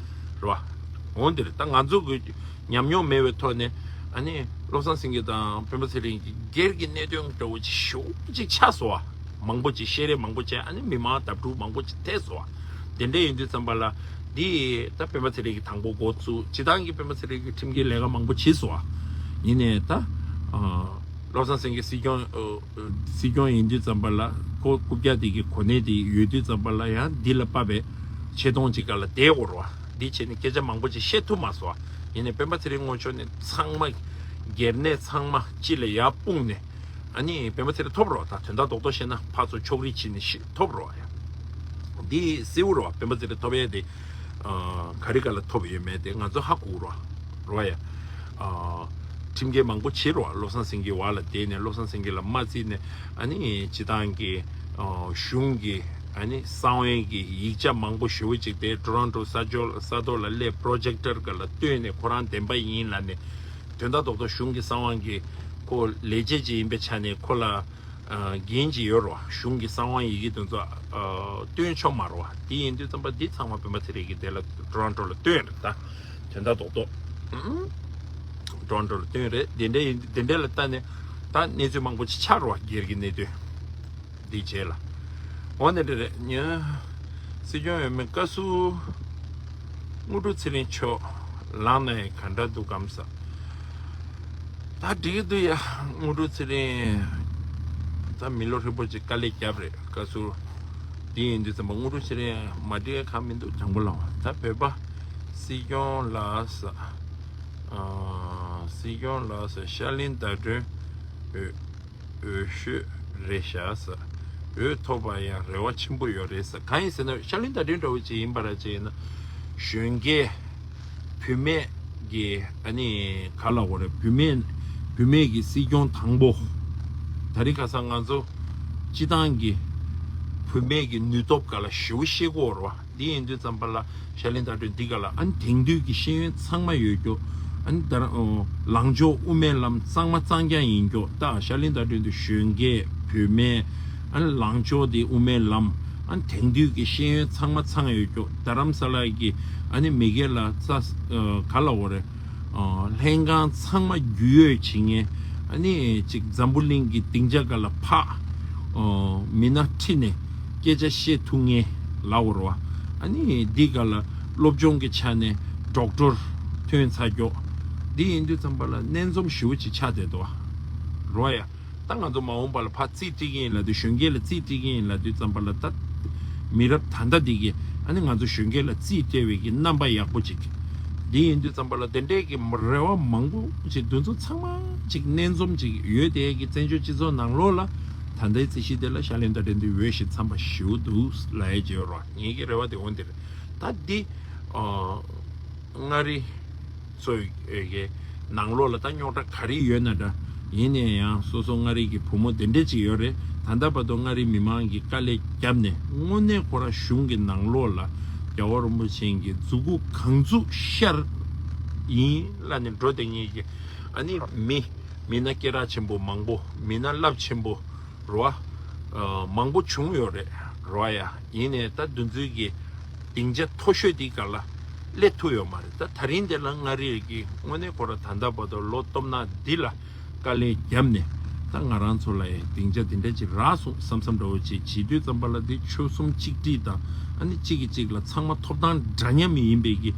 རེད་བ། འོ་འདིར་ད་ང་ཚོ་གི་ཉམས་མྱོང་མེད་པའི་ཐོག་ནས། ཨ་ནི་བློ་བཟང་སེང་གེ་དང་སྤེན་པ་ཚེ་རིང་གི་སྒེར་གྱི་གནད་དོན་འདྲ་བོ་ཅིག་ཞེ་པོ་ཅིག་ཆགས་སོང་བ། མང་པོ་ཅིག་བཤད་རེས་མང་པོ་བྱས། ཨ་ནི་མི་མང་བརྡབ་འཁྲུག་མང་པོ་ཅིག་ཐེབས་སོང་བ། དེ་འདྲ་ཡིན་དུས་ཙམ་པ་ལ་འདི་ད་སྤེན་པ་ཚེ་རིང་གིས་དང་པོ་འགོ་བཙུགས། སྤྱིར་བཏང་གི་སྤེན་པ་ཚེ་རིང་གིས་ཁྲིམས་འགལ་ལས་ཀ་མང་པོ་བྱས་སོང་བ། ཡིན་ནའི་ད་ཨ་བློ་བཟང་སེང་གེ་སྲིད་སྐྱོང་ཨ་སྲིད་སྐྱོང་ཡིན་དུས་ཙམ་པ་ལ་ཁོ་རྐུབ་བཀྱག་དེ་གི་གོ་གནས་དེ་ཡོད་དུས་ཙམ་པ་ལ་ཡང་འདི་ལ་དཔག་པའི་ཆེ་མཐོང་ཅིག་སྒང་ལ་བསྡད་དགོས་རེད་བ། འདི་བྱས་ནས་སྐད་ཆ་མང་པོ་ཅིག་བཤད་ཐུབ་མ་སོང་བ། ཡིན་ནའི་སྤེན་པ་ཚེ་རིང་ངོ་ཕྱོགས་ནས་ཚང་མ་སྒེར་ནས་ཚང་མ་སྤྱི་ལ་ཡར་སྤུངས་ནས། ཨ་ནི་སྤེན་པ་ཚེ་རིང་ཐོབ་རོགས། ད་དོན་དག་རྡོག་རྡོག་བཤད་ན་ཕར་ཚུར་ཕྱོགས་རིས་བྱས་ནས་ཤི་ཐོབ་རོགས་ཡ། འདི་གསལ་བོ་རོགས། སྤེན་པ་ཚེ་རིང་ཐོབ་ཡས་དེ་ཨ་ག་རེ་སྒང་ལ་ཐོབ་ཡོད་མེད་དེ་ང་ཚོ་ཧ་གོ་རོགས་རོགས་ཡ། ཨ་ཁྲིམས་འགལ་མང་པོ་བྱེད་རོགས། བློ་བཟང་སེང་གེ་བར་ལ་བསྡད་ནས་བློ་བཟང་སེང་གེ་ལ་མ་བརྩིས་ནས། ཨ་ནི་སྤྱིར་བཏང་གི་ཨ་གཞུང་གི་ཨ་ནི་གསང་བའི་གི་ཡིག་ཆ་མང་པོ་ཞེ་པོ་ཅིག་དེ་ཊོ་རོན་ཊོ་ས་ཕྱོགས་ས་ཐོག་ལ་སླེབས། པྲོ་ཇེག་ཊར་སྒང་ལ་བཏོན་ནས་ཁོ་རང་བདེན་པ་ཡིན་ལབ་ནས། དོན་དག་རྡོག་རྡོག་གཞུང་གི་གསང་བ་གི་ཁོ་ལས་བྱེད་ཅིག་ཡིན་པའི་ཆ་ནས་ཁོ་ལ་ཨ་འགན་ཅིག་ཡོད་རེད་བ། གཞུང་གི་གསང་བ་ཡི་གེ་དེ་ཚོ་ཨ་སྟོན་ཆོག་མ་རེད་བ། དེ་ཡིན་དུས་ཙམ་པ་འདི་ཚང་མ་སྤེན་པ་ཚེ་རིང་གིས་དེ་ལ་ཊོ་རོན་ཊོ་ལ་སྟོན་རེད་ད། དོན་དག་རྡོག་རྡོག་ཊོ་རོན་ཊོ་ལ་སྟོན་རེད། དེ་འདྲ་ཡིན། དེ་འདྲ་ལ་ལྟ་ནས་ད་གནས་ཚུལ་མང་པོ་ཅིག་ཆགས་རེད་བ། སྒེར་གྱི་གནད་དོན། འདི་རྗེས་ལ། འོ་ནི་འདྲ་རེད། ཉོན། སྲིད་སྐྱོང་འོས་མི་བཀའ་ཟུར་དངོས་གྲུབ་ཚེ་རིང་མཆོག་ལངས་ན་ཡང་ག་འདྲ་འདུག་གམ་ཟེར། ད་འགྲིག་གི་འདུག་ཡ། དངོས་གྲུབ་ཚེ་རིང་ད་མི་ལོ་ཧྲིལ་པོ་ཅིག་དཀའ་ལས་བརྒྱབ་རེད། བཀའ་ཟུར་འདི་ཡིན་དུས་ཙམ་པ་དངོས་གྲུབ་ཚེ་རིང་མ་འགྲིག་ག་མི་འདུག་དྲང་པོ་ལབ་པ། ད་བོད་པ་སྲིད་སྐྱོང་ལ་ཟེར། ཨ་སྲིད་སྐྱོང་ལ་ཟེར། ཤར་གླིང་ཟླ་སྒྲོན་འོས་འོས་ཤོས་རེད་ཤག་ཟེར། འོས་ཐོབ་པ་ཡང་རེ་བ་ཆེན་པོ་ཡོད་རེད་ཟེར། གང་ཡིན་ཟེར་ན་ཤར་གླིང་ཟླ་སྒྲོན་འདྲ་བོ་ཅིག་ཡིན་པ་ར་ཅིག་ཡིན་ན་གཞོན་སྐྱེས་བུད་མེད་ཀྱི་ཨ་ནི་ག་ལ་འོ་རེད། བུད་མེད་བུད་མེད་ཀྱི་སྲིད་སྐྱོང་དང་པོ། ད་རིང་ཁ་སང་ང་ཚོ་སྤྱི་བཏང་གི་བུད་མེད་ཀྱི་ནུས་སྟོབས་ག་ལ་ཞེ་པོ་ཤེས་ཀྱི་ཡོད་རེད་བ། འདི་ཡིན་དུས་ཙམ་པ་ལ་ཤར་གླིང་ཟླ་སྒྲོན་འདི་ག་ལ་ཨ་ནི་དེང་དུས་ཀྱི་ཤེས་ཡོན་ཚང་མ་ཡོད་རྒྱུ། ཨ་ནི་ད་ར་ཨོ་ལངས་ཕྱོགས་དབུ་མའི་ལམ་གཙང་མ་གཙང་རྐྱང་ཡིན་རྒྱུ། ད་ཤར་གླིང་ཟླ་སྒྲོན་འདི་གཞོན་སྐྱེས་བུད་མེད་ཨ་ནི་ལངས་ཕྱོགས་འདི་དབུ་མའི་ལམ། ཨ་ནི་དེང་དུས་ཀྱི་ཤེས་ཡོན་ཚང་མ་ཚང་ཡོད་རྒྱུ། རྡ་རམ་ས་ལ་གི་ཨ་ནི་མི་སྒེར་ལ་ས་ཨ་ག་ལ་འོ་རེད། ཨ་ལྷན་ཁང་ཚང་མ་རྒྱུས་ཡོད་བྱེད་མཁན། ཨ་ནི་ཅིག་འཛམ་བུ་གླིང་གི་སྡིངས་ཆ་སྒང་ལ་ཕར་ཨ་མི་སྣ་ཁྲིད་ནས་སྐད་ཆ་བཤད་ཐུབ་མཁན་ལབ་དགོས་རེད་བ། ཨ་ནི་འདི་སྒང་ལ་སློབ་སྦྱོང་གི་ཆ་ནས་ཌོག་ཊར་ཐོན་ཚར་རྒྱུ། འདི་ཡིན་དུས་ཙམ་པ་ལ་གནད་འཛོམས་ཞེ་པོ་ཅིག་ཆགས་བསྡད་འདུག་བ། རེད་བ་ཡ། ད་ང་ཚོ་མ་འོངས་པ་ལ་ཕར་རྩིས་སྤྲད་ཀྱི་ཡིན་ལབ་དུས། གཞོན་སྐྱེས་ལ་རྩིས་སྤྲད་ཀྱི་ཡིན་ལབ་དུས་ཙམ་པ་ལ། ད་མི་རབས་ད་ལྟ་འདི་གི་ཨ་ནི་ང་ཚོ་གཞོན་སྐྱེས་ལ་རྩིས་སྤྲད་པའི་གི་རྣམ་པ་ཡག་པོ་ཅིག་འདི་ཡིན་དུས་ཙམ་པ་ལ། དེ་འདྲའི་གི་རེ་བ་མང་པོ་ཅིག་འདི་ཚོ་ཚང་མ་ཅིག་གནད་འཛོམས་ཅིག་ཡོད་དེ་གི་བཙན་བྱོལ་སྤྱི་ཚོགས་ནང་ལོགས་ལ་ད་ལྟའི་རྩིས་གཞི་དེ་ལ་ཤར་གླིང་ཟླ་སྒྲོན་འདི་འོས་ཤིང་འཚམས་པ་ཞེ་པོ་འདུག་ལབ་ཡས་ཅིག་ཡོད་རེད་བ། ངེད་ཀྱི་རེ་བ་དེ་འོ་འདི་རེད། ད་འདི་ཨ། མངའ་རིས་ཚོའི་གི་ནང་ལོགས་ལ་ད་རྙོག་དྲ་ག་རེ་ཡོད་ན་འདྲ། ཡིན་ནའི་ཡང་སོ་སོ་མངའ་རིས་ཀྱི་བུ་མོ་དེ་འདྲས་ཅིག་ཡོད་རེད། ད་ལྟ་བར་དུ་མངའ་རིས་མི་མང་གིས་དཀའ་ལས་བརྒྱབ་ནས་དངོས་གནས་ཁོ་རང་གཞུང་གི་ནང་ལོགས་ལ་རྒྱལ་བ་རིན་པོ་ཆེ་གི་མཛུབ་གུ་གང་བཙུགས་ཤར་ཡིན་ལབ་ནས་འགྲོ་བསྡད་མཁན་གྱི་ཨ་ནི་མི་མི་སྣ་སྐད་གྲགས་ཆེན་པོ་མང་པོ། མི་སྣ་རླབས་ཆེན་པོ་རེད་བ། ཨ་མང་པོ་བྱུང་ཡོད་རེད། རེད་བ་ཡ། ཡིན་ནའི་ད་འདི་ཚོའི་གི་སྡིངས་ཆ་མཐོ་ཤོས་དེའི་སྒང་ལ་སླེབས་ཐུབ་ཡོད་མ་རེད། ད་ད་རིང་དེ་ལ་མངའ་རིས་ཀྱི་དངོས་གནས་ཁོ་རང་ད་ལྟ་བར་དུ་ལོ་སྟོབས་ན་འདི་ལ་དཀའ་ལས་བརྒྱབ་ནས། ད་ང་རང་ཚོ་ལ་ཡང་སྡིངས་ཆ་དེ་འདྲ་ཅིག་རག་སོང་བསམ་བསམ་འདྲ་བོ་ཅིག་བྱེད་དུས་ཙམ་པ་ལ། འདི་ཆོལ་གསུམ་གཅིག་སྒྲིལ་དང་ཨ་ནི་གཅིག་གིས་གཅིག་ལ་ཚང་མ་ཐོབ་ཐང་འདྲ་མཉམ་ཡིན་པའི་གི་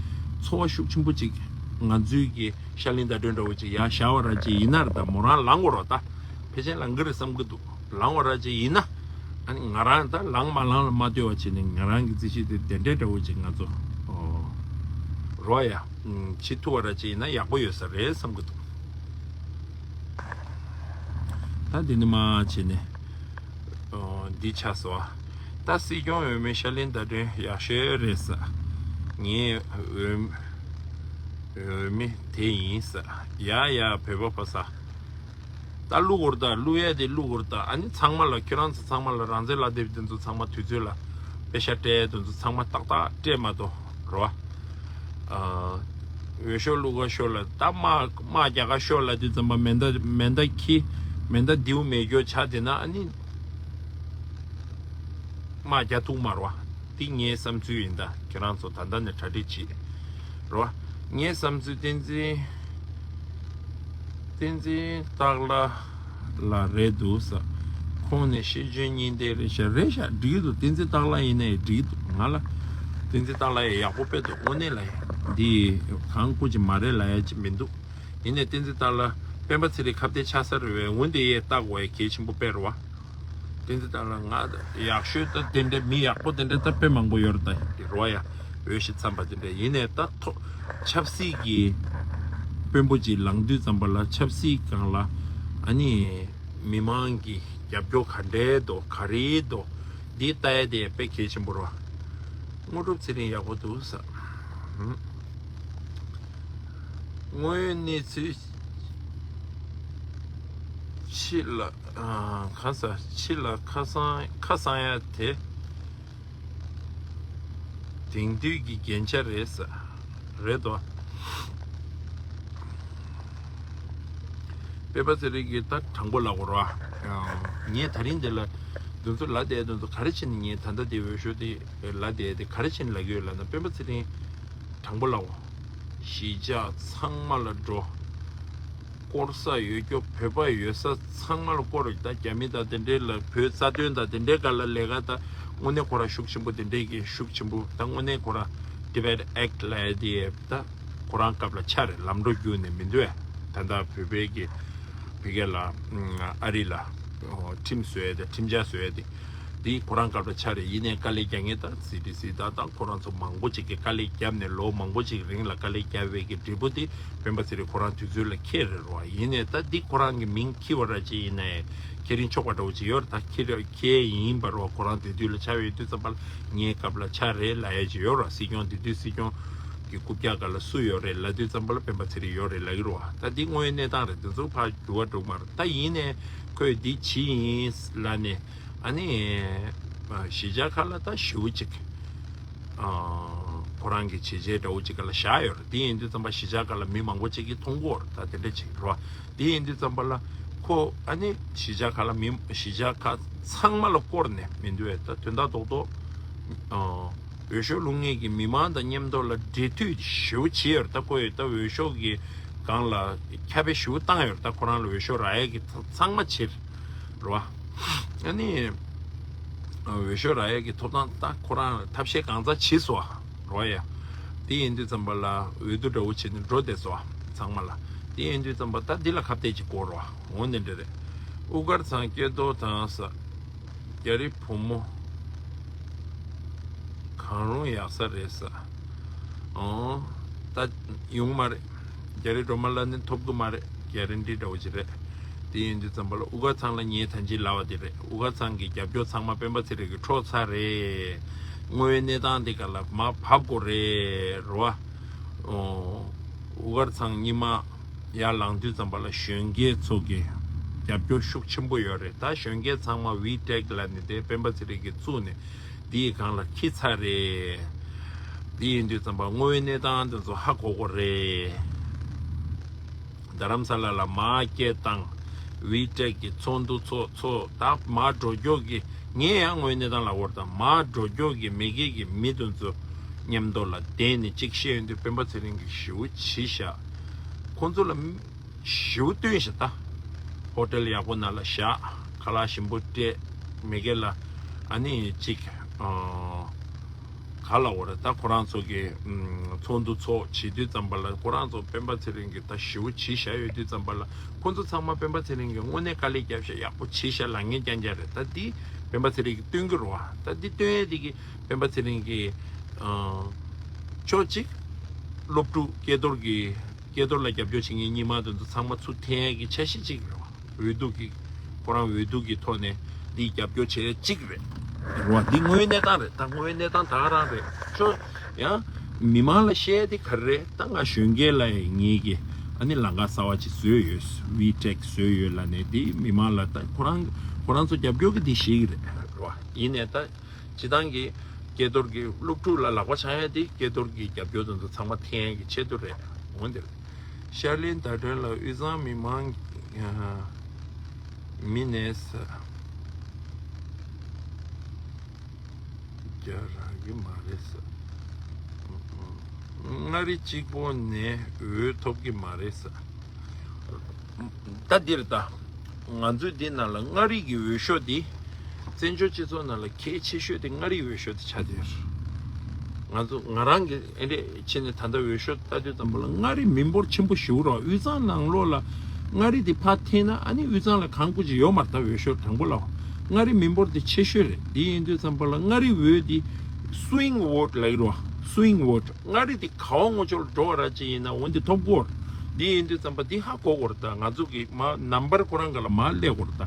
ཚོར་བ་ཤུགས་ཆེན་པོ་ཅིག་ང་ཚོའི་གི་ཤར་གླིང་ཟླ་སྒྲོན་འདྲ་བོ་ཅིག་ཡར་བཞག་པ་ར་ཅིག་ཡིན་ན་ར། ད་མོ་རང་ལངས་དགོས་རེད། ད་ཕལ་ཆེར་ལངས་གི་རེད་བསམ་གི་འདུག་ལངས་པ་ར་ཅིག་ཡིན་ན། ཨ་ནི་ང་རང་ད་ལངས་མ་ལངས་ལ་མ་ལྟོས་པ་བྱས་ནས་ང་རང་གི་རྩིས་གཞི་དེ་དེ་འདྲའི་འདྲ་བོ་ཅིག་ང་ཚོ་ཨོ་རོ་ཡ་ཨུམ་བྱེད་ཐུབ་པ་ར་ཅིག་ཡིན་ན་ཡག་པོ་ཡོད་ས་རེད་བསམ་གི་འདུག་ད་འདི་ནི་མ་བྱས་ནས་ཨོ་འདི་ཆགས་སོང་། ད་སྲིད་སྐྱོང་འོས་མི་ཤར་གླིང་ཟླ་སྒྲོན་ཡག་ཤོས་རེད་ས། ངའི་འོས་འོས་མི་དེ་ཡིན་ས། ཡ་ཡ་བོད་པ་ཕ་ས། ད་བླུག་གོ་ར། ད་བླུག་ཡས་དེ་བླུག་གོ་ར། ད་ཨ་ནི་ཚང་མ་ལ་ཁྱོད་རང་ཚོ་ཚང་མ་ལ་རང་བཙན་ལག་དེབ་དེ་ཚོ་ཚང་མ་དུས་ཚོད་ལ་པེ་ཤག་སྤྲད་ཡས་དེ་ཚོ་ཚང་མ་ཏག་ཏག་སྤྲད་མ་གཏོགས་རོ། ཨ་འོས་ཤོག་བླུག་ག་ཤོག་ལ། ད་དམག་དམག་རྒྱག་ག་ཤོག་ལ་དུས་ཙམ་པ་མེ་མདའ་མེ་མདའ་ཁྱི་མེ་མདའ་མདེའུ་མེ་སྒྱོགས་ཆགས་དེ་ན་ཨ་ནི་དམག་རྒྱག་ཐུབ་མ་རོ། འདི་ངའི་བསམ་ཚུལ་ཡིན། ད་ཁྱེད་རང་ཚོ་ད་ལྟ་ནས་གྲ་སྒྲིག་བྱེད་རོ། ངའི་བསམ་ཚུལ་བསྟན་འཛིན་བསྟན་འཛིན་སྟག་ལྷ་ལ་རེད་འདུག་ས། ཁོང་ནས་ཤེས་འཇོན་གཉིས་ལྡན་རེད་ཤག་རེད་ཤག་འགྲིག་འདུག་བསྟན་འཛིན་སྟག་ལྷ་ཡིན་ནའི་འགྲིག་འདུག་ང་ལ་བསྟན་འཛིན་སྟག་ལྷ་ཡི་ཡག་པོ་དཔེ་འདུག་དངོས་གནས་ལ་འདི་གང་སྐུ་ཅི་མ་རེད་ལབ་ཡ་ཅི་མི་འདུག་ཡིན་ནའི་བསྟན་འཛིན་སྟག་ལྷ་སྤེན་པ་ཚེ་རིང་ཁ་གཏད་ཆགས་ས་རེད་བས། འོན་ཏེ་ཡས་ལྟ་དགོས་ཡ་གལ་ཆེན་པོ་དཔེ་རེད་བ། བསྟན་འཛིན་སྟག་ལྷ་ང་ཡག་ཤོས་ད་དེ་འདྲའི་མི་ཡག་པོ་དེ་འདྲའི་ད་དཔེ་མང་པོ་ཡོད་རེད། ད་དེ་རོ་ཡ་འོས་ཤིང་འཚམས་པ་དེ་འདྲ་ཡིན་ནའི་ད་ཐོ་ཆབ་སྲིད་ཀྱི་དཔོན་པོ་ཅིག་ལངས་དུས་ཙམ་པ་ལ་ཆབ་སྲིད་སྒང་ལ་ཨ་ནི་མི་མང་གི་རྒྱབ་སྐྱོར་ག་འདྲའི་འདུག་ག་རེ་འདུག་འདི་ལྟ་ཡ་དེ་དཔེ་གལ་ཆེན་པོ་རེད་བ། དངོས་གྲུབ་ཚེ་རིང་ཡག་པོ་འདུག་ས། དངོས་ཡོད་གནས་ཚུལ་ཕྱི་ལ་ཨ་ཁ་ས་ཕྱི་ལ་ཁ་སང་ཁ་སང་ཡ་དེ་དེང་དུས་ཀྱི་རྒྱན་ཆ་རེད་ས། རེད་དོ། སྤེན་པ་ཚེ་རིང་གིས་ད་དྲང་པོ་ལབ་དགོས་རེད་བ། ངས་ད་རིང་འདི་ལ་འདི་ཚོ་ལབ་བསྡད་འདི་ཚོ་ག་རེ་བྱས་ནས། ངས་ད་ལྟ་འདི་འོས་ཤོག་འདི་ལབ་བསྡད་འདི་ག་རེ་བྱས་ནས་ལབ་ཀྱི་ཡོད་ལབ་ན། སྤེན་པ་ཚེ་རིང་དྲང་པོ་ལབ་དགོས། གཞིས་ཆགས་ཚང་མ་ལ་འགྲོ། སྐོར་ས་ཡོད་རྒྱུ་བོད་པ་ཡོད་ས་ཚང་མ་ལ་སྐོར། ད་རྒྱ་མི་དང་དེ་འདྲའི་ལ་བོད་རྩ་དོན་དང་དེ་འདྲའི་སྒང་ལ་ལས་ཀ་ད་དངོས་གནས་ཁོ་རང་ཤུགས་ཆེན་པོ་དེ་འདྲའི་གི་ཤུགས་ཆེན་པོ། ད་དངོས་གནས་ཁོ་རང་Tibet Act ལབ་ཡ་དེ་ད་ཁོ་རང་སྐབས་ལ་ཆགས་རེད། ལམ་འགྲོ་བརྒྱུད་ནས་མི་འདུག་ཨེ། ད་ལྟ་བོད་པའི་གི་བོད་སྐད་ལ་ཨ་རི་ལ་ཁྲིམས་བཟོ་ཡ་དེ་ཁྲིམས་འཆར་བཟོ་ཡ་དེ། འདི་ཁོ་རང་སྐབས་ལ་ཆགས་རེད། ཡིན་ནའི་དཀའ་ལས་རྒྱག་མཁན་ད་སི་ཏི་སི་ད་དང་ཁོ་རང་ཚོ་མང་པོ་ཅིག་གིས་དཀའ་ལས་བརྒྱབ་ནས་ལོ་མང་པོ་ཅིག་རིང་ལ་དཀའ་ལས་བརྒྱབ་པའི་གི་འབྲས་བུ་དེ་སྤེན་པ་ཚེ་རིང་ཁོ་རང་དུས་ཚོད་ལ་འཁེལ་རེད་རོ། ཡིན་ནའི་ད་འདི་ཁོ་རང་གི་མིང་འཁྱེར་བ་ར་ཅིག་ཡིན་ནའི་ཁྱེད་རིང་ཆོག་པ་འདྲ་བོ་ཅིག་ཡོད་རེད། ད་ཁྱེད་ཁྱེད་ཡིན་པ་རོ། ཁོ་རང་དེ་དུས་ལ་ཆགས་པའི་དུས་ཙམ་པ་ལ་ངའི་སྐབས་ལ་ཆགས་རེད་ལབ་ཡ་ཅིག་ཡོད་རོ། སྲིད་སྐྱོང་དེ་དུས་སྲིད་སྐྱོང་གི་རྐུབ་བཀྱག་སྒང་ལ་སུ་ཡོད་རེད་ལབ་དུས་ཙམ་པ་ལ་སྤེན་པ་ཚེ་རིང་ཡོད་རེད་ལབ་ཀྱི་རེད་བ། ད་འདི་དངོས་ཡོད་གནས་སྟངས་རེད། དེ་ཚོ་ཕར་འགྱུར་བ་འགྲོ་གི་མ་རེད། ད་ཡིན་ནའི་ཁོས་འདི་བྱས་ཡིན་ལབ་ནས་ཨ་ནི་གཞིས་ཆགས་ཁག་ལ་ད་ཞེ་པོ་ཅིག་ཁོ་རང་གི་བྱས་རྗེས་འདྲ་བོ་ཅིག་སྒང་ལ་བཞག་ཡོད་རེད། འདི་ཡིན་དུས་ཙམ་པ་གཞིས་ཆགས་ཁག་ལ་མི་མང་པོ་ཅིག་གིས་མཐོང་གི་ཡོད་རེད། ད་དེ་འདྲ་ཅིག་རེད་བ། དེ་ཡིན་དུས་ཙམ་པ་ལ་ཁོ་ཨ་ནི་གཞིས་ཆགས་ཁག་ལ་མི་གཞིས་ཆགས་ཁག་ཚང་མ་ལ་བསྐོར་ནས་མི་འདུག་བས། ད་དོན་དག་རྡོག་རྡོག་འོས་ཤོག་བླུག་མཁན་གྱི་མི་མང་དང་མཉམ་དུ་ལ་འབྲེལ་མཐུད་ཞེ་པོ་བྱས་ཡོད་རེད། ད་ཁོ་ཡོད་ད་འོས་ཤོག་གི་སྒང་ལ་ཁྱབ་སྤེལ་ཞེ་པོ་བཏང་ཡོད་རེད། ད་ཁོ་རང་ལ་འོས་ཤོག་རག་ཡས་ཀྱི་ཚང་མ་བྱས་རེད་བ། ཨ་ནི་འོས་ཤོག་རག་ཡས་ཀྱི་ཐོབ་ཐང་ད་ཁོ་རང་ལ་ཐབས་ཤེས་གང་ཙམ་བྱས་སོང་བ་རོ་ཡ། དེ་ཡིན་དུས་ཙམ་པ་ལ་འོས་བསྡུ་འདྲ་བོ་བྱས་ནས་འགྲོ་བསྡད་སོང་བ་ཚང་མ་ལ། དེ་ཡིན་དུས་ཙམ་པ་ད་འདི་ལ་ཁ་གཏད་ཅིག་དགོས་རོ། འོ་ནི་འདྲ་རེད། དབུ་དཀར་ཚང་སྐལ་རྡོར་དང་ས། རྒྱ་རི་བུ་མོ་གང་རུང་ཡག་ས་རེད་ས། ཨོ། ད་ཡོང་མ་རེད། རྒྱ་རི་སྒྲོལ་མ་ལགས་ནི་ཐོབ་གི་མ་རེད། གྷེ་རན་ཊི་འདྲ་བོ་ཅིག་རེད། དེ་ཡིན་དུས་ཙམ་པ་ལ་དབུ་དཀར་ཚང་ལ་ངས་ད་ཅི་ལབ་པ་དེ་རེད། དབུ་དཀར་ཚང་གི་རྒྱབ་སྐྱོར་ཚང་མ་སྤེན་པ་ཚེ་རིང་གིས་འཕྲོག་ཚར་རེད། དངོས་ཡོད་གནས་སྟངས་དེ་ག་ལ་མར་བབས་དགོས་རེད་རོ། ཨོ། དབུ་དཀར་ཚང་གཉིས་མ་ཡར་ལངས་དུས་ཙམ་པ་ལ་གཞོན་སྐྱེས་ཚོ་གི་རྒྱབ་སྐྱོར་ཤུགས་ཆེན་པོ་ཡོད་རེད། ད་གཞོན་སྐྱེས་ཚང་མ་ཝི་ཊེག་ལབ་ནས་དེ་སྤེན་པ་ཚེ་རིང་གིས་བཙུགས་ནས་དེའི་སྒང་ལ་འཁྱེར་ཚར་རེད། དེ་ཡིན་དུས་ཙམ་པ་དངོས་ཡོད་གནས་སྟངས་དེ་ཚོ་ཧ་གོ་དགོས་རེད། རྡ་རམ་ས་ལ་ལ་མར་སྐད་བཏང་། ཝི་ཊེག་གི་ཚོགས་འདུ་ཚོགས་ཚོགས་ད་མར་འགྲོ་མགྱོགས་ཀྱི། ངས་ཡང་དངོས་གནས་དང་ལབ་དགོས་རེད། ད་མར་འགྲོ་མགྱོགས་ཀྱི་མི་སྒེར་གྱི་མི་དེ་ཚོ་མཉམ་དུ་ལ་བསྡད་ནས་གཅིག་བཤད་ཡོང་དུས་སྤེན་པ་ཚེ་རིང་གིས་ཞེ་པོ་བྱས་ཤག་ཁོང་ཚོ་ལ་ཞེ་པོ་བསྟུན་ཤག་ད་ཧོ་ཊེལ་ཡག་པོ་ནང་ལ་བཞག་ཁ་ལག་ཞིམ་པོ་སྤྲད། མི་སྒེར་ལ་ཨ་ནི་གཅིག་ཨ། ག་ལབ་དགོས་རེད། ད་ཁོ་རང་ཚོ་གི་ཨམ། ཚོགས་འདུ་ཚོགས་བྱེད་དུས་ཙམ་པ་ལ་ཁོ་རང་ཚོ་སྤེན་པ་ཚེ་རིང་གིས་ད་ཞེ་པོ་བྱས་བཞག་ཡོད་དུས་ཙམ་པ་ལ་ཁོ་ཚོ་ཚང་མ་སྤེན་པ་ཚེ་རིང་གིས་དངོས་གནས་དཀའ་ལས་བརྒྱབ་བཞག་ཡག་པོ་བྱས་བཞག་ལབ་མཁན་རྐྱང་རྐྱང་རེད། ད་འདི་སྤེན་པ་ཚེ་རིང་གིས་སྟོན་གྱི་རེད་བ། ད་འདི་སྟོན་ཡས་འདི་གི་སྤེན་པ་ཚེ་རིང་གིས་ཨ། ཕྱོགས་གཅིག་སློབ་ཕྲུག་སྐལ་རྡོར་གི་སྐལ་རྡོར་ལ་རྒྱབ་སྐྱོར་བྱེད་མཁན་སྔོན་མ་དེ་ཚོ་ཚང་མ་ཚུར་འཐེན་ཡས་ཀྱི་འཆར་གཞི་གཅིག་རེད་བ། འོས་བསྡུ་གི་ཁོ་རང་འོས་བསྡུ་གི་ཐོག་ནས་འདི་རྒྱབ་སྐྱོར་བྱེད་ཡས་གཅིག་རེད། རེད་བ། འདི་དངོས་ཡོད་གནས་སྟངས་རེད། ད་དངོས་ཡོད་གནས་སྟངས་ད་ག་རང་རེད། ཁྱོད་ཡང་མི་མང་ལ་བཤད་ཡས་དེ་ག་རེ་རེད། ད་ང་གཞོན་སྐྱེས་ལ་ཡང་ངེད་ཀྱིས་ཨ་ནི་ལམ་ཁ་གསར་པ་ཅིག་བཟོས་ཡོད། ཝི་ཊེག་བཟོས་ཡོད་ལབ་ནས་འདི་མི་མང་ལ་ད་ཁོ་རང་ཁོ་རང་ཚོ་རྒྱབ་སྐྱོར་གི་འདི་བཤད་ཀྱི་རེད། རེད་བ། ཡིན་ནའི་ད། སྤྱི་བཏང་གི་སྐལ་རྡོར་གྱི་སློབ་ཕྲུག་ལ་ལག་པ་འཆང་ཡ་དེ་སྐལ་རྡོར་གྱི་རྒྱབ་སྐྱོར་དེ་ཚོ་ཚང་མ་འཐེན་ཡ་གི་ཆེད་དུ་རེད། འོན་ཏེ། ཤར་གླིང་ཟླ་སྒྲོན་ལ་དབུས་གཙང་མི་མང་མི་ནས་རྒྱ་རག་གི་མ་རེད་ས། མངའ་རིས་གཅིག་པོ་ནས་འོས་ཐོབ་གི་མ་རེད་ས། ད་འདིར་ད། ང་ཚོའི་འདི་ནང་ལ་མངའ་རིས་ཀྱི་འོས་ཤོག་འདི། བཙན་བྱོལ་སྤྱི་ཚོགས་ནང་ལ་གལ་ཆེ་ཤོས་དེ་མངའ་རིས་འོས་ཤོག་དེ་ཆགས་བསྡད་ཡོད། ང་ཚོ་ང་རང་གི་ཨེ་འདྲས་བྱས་ནས་ད་ལྟ་འོས་ཤོག་ལྟ་དུས་ཙམ་པ་ལ་མངའ་རིས་མི་འབོར་ཆེན་པོ་ཞེ་པོ་རེད་བ། དབུས་གཙང་ནང་ལོགས་ལ་མངའ་རིས་དེ་ཕར་འཐེན་ན་ཨ་ནི་དབུས་གཙང་ལ་གང་དགོས་ཀྱི་ཡོད་མ་རེད། ད་འོས་ཤོག་དང་པོ་ལ་མངའ་རིས་མི་འབོར་དེ་ཆེ་ཤོས་རེད། དེ་ཡིན་དུས་ཙམ་པ་ལ་མངའ་རིས་འོས་དེ་སུ་ཝིང་ཝོ་ཊི་ལབ་ཀྱི་རེད་བ། སུ་ཝིང་ཝོ་ཊི། མངའ་རིས་འདི་ག་བ་ངོ་ཅོག་ལ་འགྲོ་བ་ར་ཅིག་ཡིན་ན་འོན་ཏེ་ཐོབ་གོ། འདི་ཡིན་དུས་ཙམ་པ་འདི་ཧ་གོ་གོ་ར། ད་ང་ཚོ་གི་མ་ནམ་བར་ཁོ་རང་ག་ལ་མ་སླེབས་གོ་ར། ད་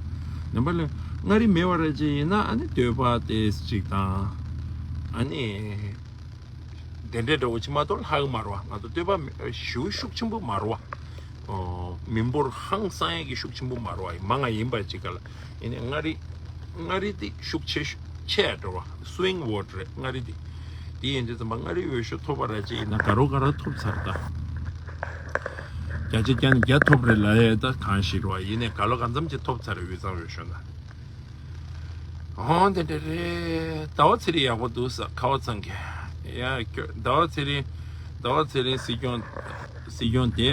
ནམ་བར་ལ་མངའ་རིས་མེད་བ་ར་ཅིག་ཡིན་ན་ཨ་ནི་སྟོད་པ་ཏེས་ཅིག་དང་ཨ་ནི་དེ་འདྲའི་འདྲ་བོ་ཅིག་མ་གཏོགས་ལྷག་གི་མ་རེད་བ། ང་ཚོ་སྟོད་པ་ཞེ་པོ་ཤུགས་ཆེན་པོ་མ་རེད་བ། མི་འབོར་ཧང་སང་ཡས་ཀྱི་ཤུགས་ཆེན་པོ་མ་རེད་བ། མང་ང་ཡིན་པ་ཅིག་ག་ལ། ཡིན་ནའི་མངའ་རིས་མངའ་རིས་འདི་ཤུགས་ཆེ་ཤོས་ཆེ་ཡ་འགྲོ་བ། སུ་ཝིང་ཝོ་ཊི་རེད་མངའ་རིས་འདི། དེ་ཡིན་དུས་ཙམ་པ་མངའ་རིས་འོས་ཤོག་ཐོབ་པ་ར་ཅིག་ཡིན་ན་དགའ་རོགས་དགའ་རོགས་ཐོབ་ཚར་ད། བརྒྱ་ཆ་བརྒྱ་ནས་བརྒྱ་ཐོབ་རེད་ལབ་ཡས་ད་གང་ཞིག་རེད་བ། ཡིན་ནའི་དགའ་ལོ་གང་འཚམ་ཅིག་ཐོབ་ཚར་རེད་དབུས་གཙང་འོས་ཤོག་ན། ཧོན་དེ་འདྲ་རེད། ཟླ་བ་ཚེ་རིང་ཡག་པོ་འདུག་ས། ཁ་བ་ཚང་གི། ཡ་ཁྱོད་ཟླ་བ་ཚེ་རིང་། ཟླ་བ་ཚེ་རིང་སྲིད་སྐྱོང་། སྲིད་སྐྱོང་དེ།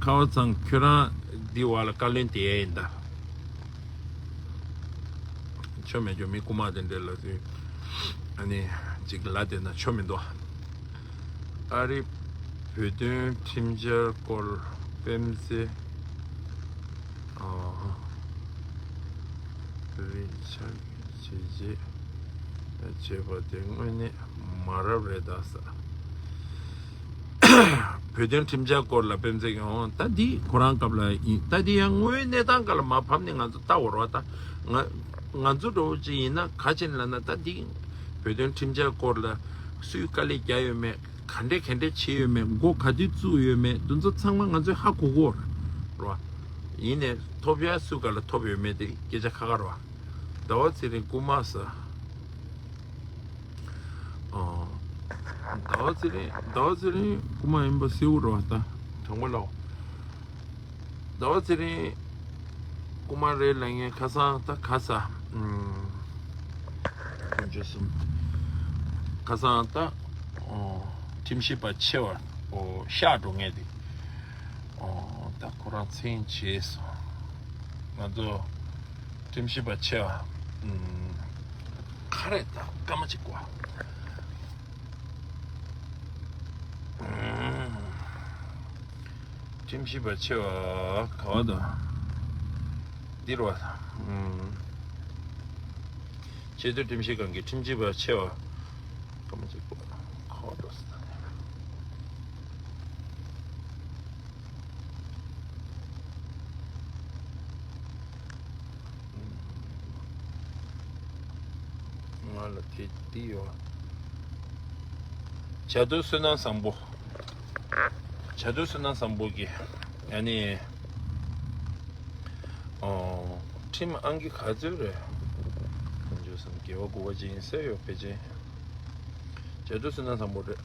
ཁ་བ་ཚང་ཁྱོད་རང་འདི་བ་ལ་བཀའ་བློན་དེ་ཡ་ཡིན་ད། ཆོ་མེད་ཆོ་མི་རྐུ་མ་དེ་འདྲ་ལ་དུས། ཨ་ནི་ཅིག་ལ་དེ་ན་ཆོ་མི་འདུག་ཨ་རི་བོད་དོན་ཁྲིམས་འཆར་སྐོར་སྤེན་ཚེ། ཨ། རིན་ཆེན་བྱས། ཅེས་བྱས་པ་དེ་དངོས་གནས་མ་རབས་རེད་ད་ཟེར། བོད་དོན་ཁྲིམས་འཆར་སྐོར་ལ་དཔེ་མཛོད་ཡོང་། ད་འདི་ཁོ་རང་སྐབས་ལ་ཡིན། ད་འདི་ཡང་དངོས་ཡོད་གནས་སྟངས་སྐབས་ལ་མར་ཕབ་ནས་ང་ཚོ་ལྟ་འོར་བ། ད་ང་ང་ཚོ་འདྲ་བོ་ཅིག་ཡིན་ན་ག་ཅིག་ལབ་ན། ད་འདི་བོད་དོན་ཁྲིམས་འཆར་སྐོར་ལ་སུས་དཀའ་ལས་རྒྱག་ཡོད་མེད། ག་འདྲས་ག་འདྲས་བྱས་ཡོད་མེད། འགོ་ག་དུས་བཙུགས་ཡོད་མེད། དེ་ཚོ་ཚང་མ་ང་ཚོས་ཧ་གོ་གོ་རེད་བ། ཡིན་ནས་ཐོབ་ཡ་སུ་ག་ལ་ཐོབ་ཡོད་མེད་དེ་སྐད་ཆ་ཁ་ཁ་རེད་བ། ཟླ་བ་ཚེ་རིང་རྐུ་མ་ཟེར། ཨོ། ཟླ་བ་ཚེ་རིང་ཟླ་བ་ཚེ་རིང་རྐུ་མ་ཡིན་པ་གསལ་བོ་རེད་བ། ད་དྲང་པོ་ལབ། ཟླ་བ་ཚེ་རིང་རྐུ་མ་རེད་ལབ་མཁན་ཁ་སང་ད་ག་ས། ཨུམ། དཀོན་མཆོག་གསུམ། ཁ་སང་ད། ཨོ། ཁྲིམས་ཞིབ་པ་ཆེ་བ། ཨོ། གཤེགས་འགྲོ་མཁན་དེ། ཨོ། ད་ཁོ་རང་མཚན་བརྗེད་སོང་། ང་ཚོ་ཁྲིམས་ཞིབ་པ་ཆེ་བ། ཨུམ། ག་རེ་ད་སྐར་མ་གཅིག་གོ། ཨུམ། ཁྲིམས་ཞིབ་པ་ཆེ་བ་ག་བ་དང་། འདིར་བ། ཨུམ། ཆེས་མཐོའི་ཁྲིམས་ཞིབ་ཁང་གི་ཁྲིམས་ཞིབ་པ་ཆེ་བ། སྐར་མ་གཅིག་གོ། ག་བ་འགྲོ་སོང་། ང་ལ་དེ་འདི་ཡོད། བྱ་དུར་བསོད་ནམས་བཟང་པོ། བྱ་དུར་བསོད་ནམས་བཟང་པོ་གིས་ཨ་ནི། ཨོ། ཁྲིམས་ཨང་ཀི་ག་ཚོད་རེད། དཀོན་མཆོག་གསུམ། དགེ་བ་དགུ་པ་ཅིག་ཡིན་ཟེར་ཡོད་ཕལ་ཆེར། བྱ་དུར་བསོད་ནམས་བཟང་པོ་རེད།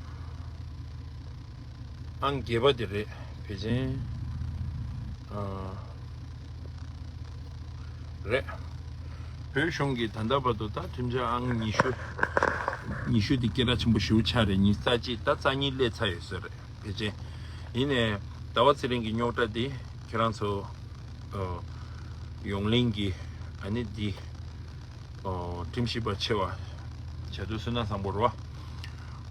ཨང་བརྒྱད་པ་དེ་རེད་ཕལ་ཆེར། ཨ། རེད། བོད་གཞུང་གིས་ད་ལྟ་བར་དུ་ད་ཁྲིམས་འཆར་ཨང་ཉི་ཤུ། ཉི་ཤུ་དེ་སྐད་གྲགས་ཆེན་པོ་ཞེ་པོ་ཆགས་རེད། ཉི་ཤུ་རྩ་གཅིག་ད་རྩ་གཉིས་སླེབས་ཚར་ཡོད་ས་རེད་ཕལ་ཆེར། ཡིན་ནའི་ཟླ་བ་ཚེ་རིང་གི་རྙོག་དྲ་དེ་ཁྱེད་རང་ཚོ། ཨ། ཡོངས་གླིང་གི་ཨ་ནི་འདི། ཨོ། ཁྲིམས་ཞིབ་པ་ཆེ་བ་བྱ་དུར་བསོད་ནམས་བཟང་པོ་རེད་བ།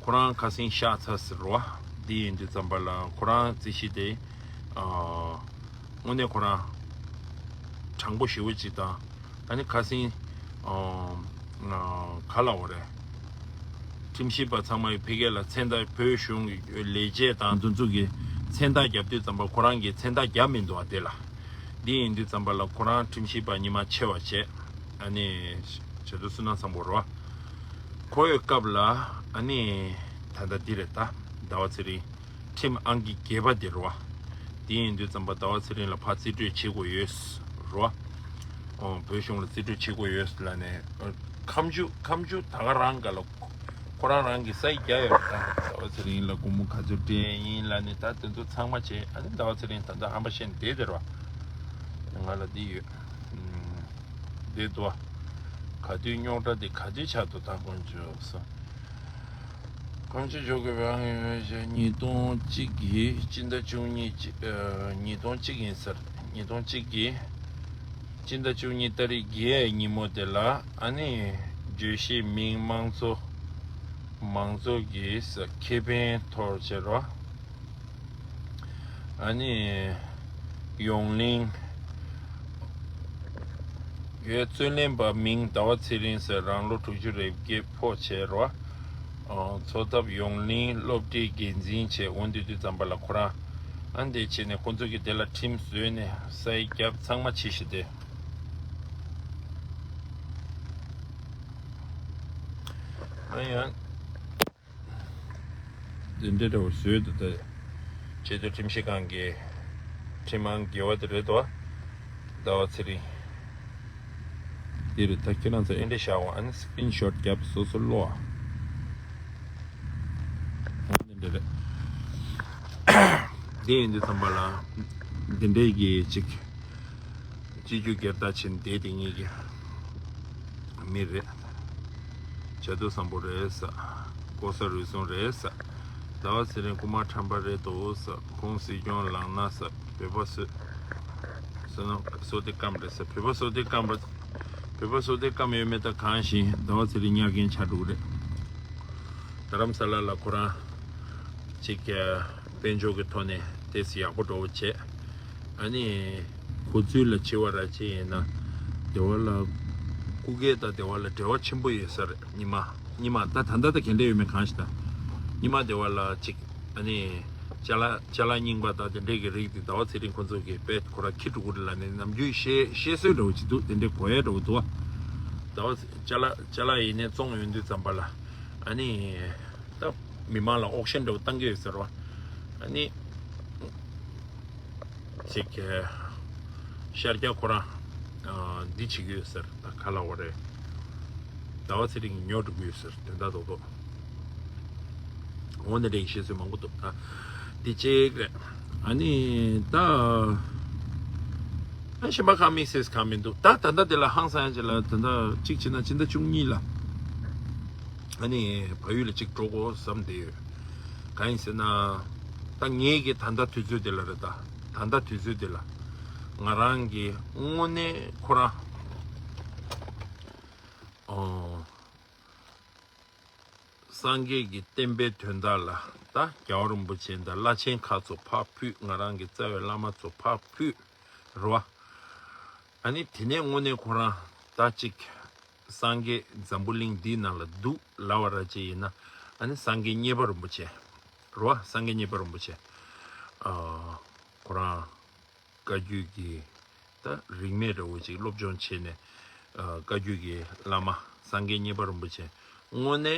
ཁོ་རང་ཁ་སང་གཤེགས་ཚར་ཟེར་བ། འདི་ཡིན་དུས་ཙམ་པ་ལ་ཁོ་རང་རྩིས་གཞི་དེ། ཨ། དངོས་གནས་ཁོ་རང་དྲང་པོ་ཞེ་པོ་ཅིག་དང་། ཨ་ནི་ཁ་སང་། ཨོ། ག་ལབ་དགོས་རེད། ཁྲིམས་ཞིབ་པ་ཚང་མ་ཡི་ཕ་གི་ལ་མཚན་རྟགས། བོད་གཞུང་གི་ལས་བྱེད་དང་དེ་ཚོ་གི་མཚན་རྟགས་རྒྱབ་དུས་ཙམ་པ་ཁོ་རང་གི་མཚན་རྟགས་རྒྱབ་མི་འདུག་བ། དེ་ལ། འདི་ཡིན་དུས་ཙམ་པ་ལ་ཁོ་རང་ཁྲིམས་ཞིབ་པ་ཉི་མ་ཆེ་བ་བྱས། ཨ་ནི་བྱ་དུར་བསོད་ནམས་བཟང་པོ་རེད་བ། ཁོ་ཡི་སྐབས་ལ་ཨ་ནི་ད་ལྟ་འདི་རེད། ད་ཟླ་བ་ཚེ་རིང་ཁྲིམས་ཨང་ཀི་བརྒྱད་པ་དེ་རེད་བ། འདི་ཡིན་དུས་ཙམ་པ་ཟླ་བ་ཚེ་རིང་ལ་ཕར་རྩིས་སྤྲོད་བྱེད་དགོས་ཡོད་རེད་བ། ཨོ། བོད་གཞུང་ལ་རྩིས་སྤྲོད་བྱེད་དགོས་ཡོད་ལབ་ནས། ཨ། ཁ་མཆུ་ཁ་མཆུ་ད་ག་རང་ག་ལ། ཁོ་རང་རང་གི་ས་ཡིག་རྒྱག་ཡོད་རེད། ད་ཟླ་བ་ཚེ་རིང་ལ་སྒོར་མོ་ག་ཚོད་སྤྲད་ཡིན་ལབ་ནས་ད་དེ་ཚོ་ཚང་མ་བྱས། ཨ་ནི་ཟླ་བ་ཚེ་རིང་ད་ལྟ་ཨམ་པ་བཤད་ནས་བསྡད་དེ་རེད་བ། ང་ལ་འདི་ཡོད། ཨུམ། འདི་འདུག་བ། ག་དུས་རྙོག་དྲ་འདི་ག་དུས་ཆགས་འདུག་ད་དཀོན་མཆོག་གསུམ། དཀོན་མཆོག་མཆོག་གི་བང་ཡོད་ཞེས། ཉིས་སྟོང་གཅིག་གི་སྤྱི་ཟླ་བཅུ་གཉིས་ཀྱི། ཨ། ཉིས་སྟོང་གཅིག་ཡིན་ཟེར། ཉིས་སྟོང་གཅིག་གི་སྤྱི་ཟླ་བཅུ་གཉིས་ཏ་རིག་བརྒྱད་ཉིན་མོ་དེ་ལ་ཨ་ནི་བརྗོད་གཞིའི་མིང་དམངས་གཙོ། མང་གཙོ་གི་ས་ཁེ་ཕན་ཐོག་བྱེད་རོགས། ཨ་ནི་ཡོངས་གླིང་། ཡོད། རྩོད་ལེན་པ་མིང་ཟླ་བ་ཚེ་རིང་ཟེར། རང་ལོ་དྲུག་ཅུ་རེ་བརྒྱད་ཕོ་བྱས་རོགས། ཨ། འཚོ་ཐབས་ཡོངས་གླིང་སློབ་གྲྭའི་འགན་འཛིན་བྱས། འོ་འདི་དུས་ཙམ་པ་ལ་ཁོ་རང་ཨ་འདི་བྱས་ནས་ཁོ་ཚོ་གིས་དེ་ལ་ཁྲིམས་བཟོས་ནས་ས་ཡིག་བརྒྱབ། ཚང་མ་བྱས་ཤི་དེ། ཨ་ཡང་། འདི་འདྲ་འདྲ་བོ་བཟོས་འདུག་ད་ཆེས་མཐོའི་ཁྲིམས་ཞིབ་ཁང་གི་ཁྲིམས་ཨང་བརྒྱད་པ་དེ་རེད་དོ། ཟླ་བ་ཚེ་རིང་། འདི་རེད། ད་ཁྱེད་རང་ཚོ་ཨེ་འདྲ་བཞག་འོང་། ཨ་ནི་སི་ཀི་རིན་ཤོཊ་བརྒྱབ་སོ་སོ་ཀློག་ཨ། འདི་འདྲ་རེད། འདི་ཡིན་དུས་ཙམ་པ་ལ་འདི་འདྲའི་གི་ཅིག་སྤྱི་རྒྱུ་སྒེར་བདག་བྱས་ནས་བསྡད་དེ་ངེད་ཀྱི་མི་རེད། བྱ་དུར་བཟང་པོ་རེད་ཟེར། ལྐོག་ཟ་རུལ་སུངས་རེད་ཟེར། ཟླ་བ་ཚེ་རིང་རྐུ་མ་ཁྲམ་པ་རེད་འདུག་ཟེར། ཁོང་སྲིད་སྐྱོང་ལངས་ན་ཟེར། བོད་པ་བསོད། བསོད་ནམས་བསོད་བདེ་སྐམ་རེད་ཟེར། བོད་པ་བསོད་བདེ་སྐམ་པ། བོད་པ་བསོད་བདེ་སྐམ་ཡོད་མེད་ད་གང་ཤེས། ཟླ་བ་ཚེ་རིང་གཉའ་རྒན་ཆགས་འགྲོ་གི་རེད། རྡ་རམ་ས་ལ་ལ་ཁོ་རང་ཅིག་དཔལ་འབྱོར་གྱི་ཐོག་ནས་ཏོག་ཙམ་ཡག་པོ་འགྲོ་བ་བྱས། ཨ་ནི་གོ་ཚུལ་ལ་བྱེད་པ་ར་ཅིག་ཡིན་ན་སྡེ་བ་ལ་ སྐུ་སྒེར་དང་སྡེ་བ་ལ་འབྲེལ་བ་ཆེན་པོ་ཡོད་ས་རེད། ཉི་མ་ཉི་མ་ད་ད་ལྟ་ད་ག་འདྲ་ཡོད་མེད་གང་ཤེས་ད། ཉི་མ་སྡེ་བ་ལ་ཅིག་ཨ་ནི་ཅ་ལག་ཅ་ལག་རྙིང་པ་དང་དེ་འདྲས་ཀྱི་རིགས་དེ་ཟླ་བ་ཚེ་རིང་ཁོང་ཚོ་གིས་དཔེ་ཁོ་ར་འཁྱེར་འགྲོ་གི་རེད་ལབ་ནས་ནམ་རྒྱུན་བཤད་བཤད་སྲོལ་འདྲ་བོ་ཅིག་འདུག་དེ་འདྲས་གོ་ཡ་འདྲ་བོ་འདུག་བ། ཟླ་བ་ཅ་ལག་ཅ་ལག་ཡིན་ནའི་བཙོང་ཡོང་དུས་ཙམ་པ་ལ་ཨ་ནི་ད་མི་མང་ལ་ཨོག་ཤན་འདྲ་བོ་བཏང་གི་ཡོད་ཟེར་བ། ཨ་ནི། ཅིག་ཤར་རྒྱག་ཁོ་རང་འདི་བྱེད་ཀྱི་ཡོད་ཟེར། ད་ག་ལ་བ་རེད། ཟླ་བ་ཚེ་རིང་ཉོ་འགྲོ་གི་ཡོད་ཟེར། དོན་དག་རྡོག་རྡོག་འོ་ན་འདྲའི་བཤད་ཚུལ་མང་པོ་འདུག་ད་འདི་གཅིག་རེད། ཨ་ནི་ད་ཨ་གཞན་པ་གང་དམིགས་བསལ་གང་མི་འདུག་ད་ད་ལྟ་དེ་ལ་ཧང་སང་ཡ་ཅིག་ལ་ད་ལྟ་གཅིག་བྱས་ན་ཕྱི་ཟླ་བཅུ་གཉིས་ལ་ཨ་ནི་བལ་ཡུལ་ལ་གཅིག་འགྲོ་དགོས་བསམ་བསྡད་ཡོད། གང་ཡིན་ཟེར་ན། ད་ངེད་ཀྱི་ད་ལྟ་དུས་ཚོད་དེ་ལ་རེད། ད་ད་ལྟ་དུས་ཚོད་དེ་ལ་ང་རང་གི་དངོས་གནས་ཁོ་རང་ཨོ་སངས་རྒྱས་ཀྱི་བསྟན་པའི་དོན་དག་ལ་ད་རྒྱལ་བ་རིན་པོ་ཆེ་དང་བླ་ཆེན་ཁག་ཚོ་ཕར་ཕུད། ང་རང་གི་རྩ་བའི་བླ་མ་ཚོ་ཕར་ཕུད་རེད་བ། ཨ་ནི་དེ་ནས་དངོས་གནས་ཁོ་རང་ད་ཅིག་སངས་རྒྱས་འཛམ་བུ་གླིང་འདིའི་ནང་ལ་འདུག་ལབ་པ་ར་ཅིག་ཡིན་ན། ཨ་ནི་སངས་རྒྱས་མཉེས་པ་རིན་པོ་ཆེ་རེད་བ། སངས་རྒྱས་མཉེས་པ་རིན་པོ་ཆེ་ཨ་ཁོ་རང་བཀའ་བརྒྱུད་ཀྱི་ད་རིས་མེད་འདྲ་བོ་ཅིག་སློབ་སྦྱོང་བྱས་ནས་ཨ་བཀའ་བརྒྱུད་ཀྱི་བླ་མ་སངས་རྒྱས་མཉེས་པ་རིན་པོ་ཆེ་དངོས་གནས་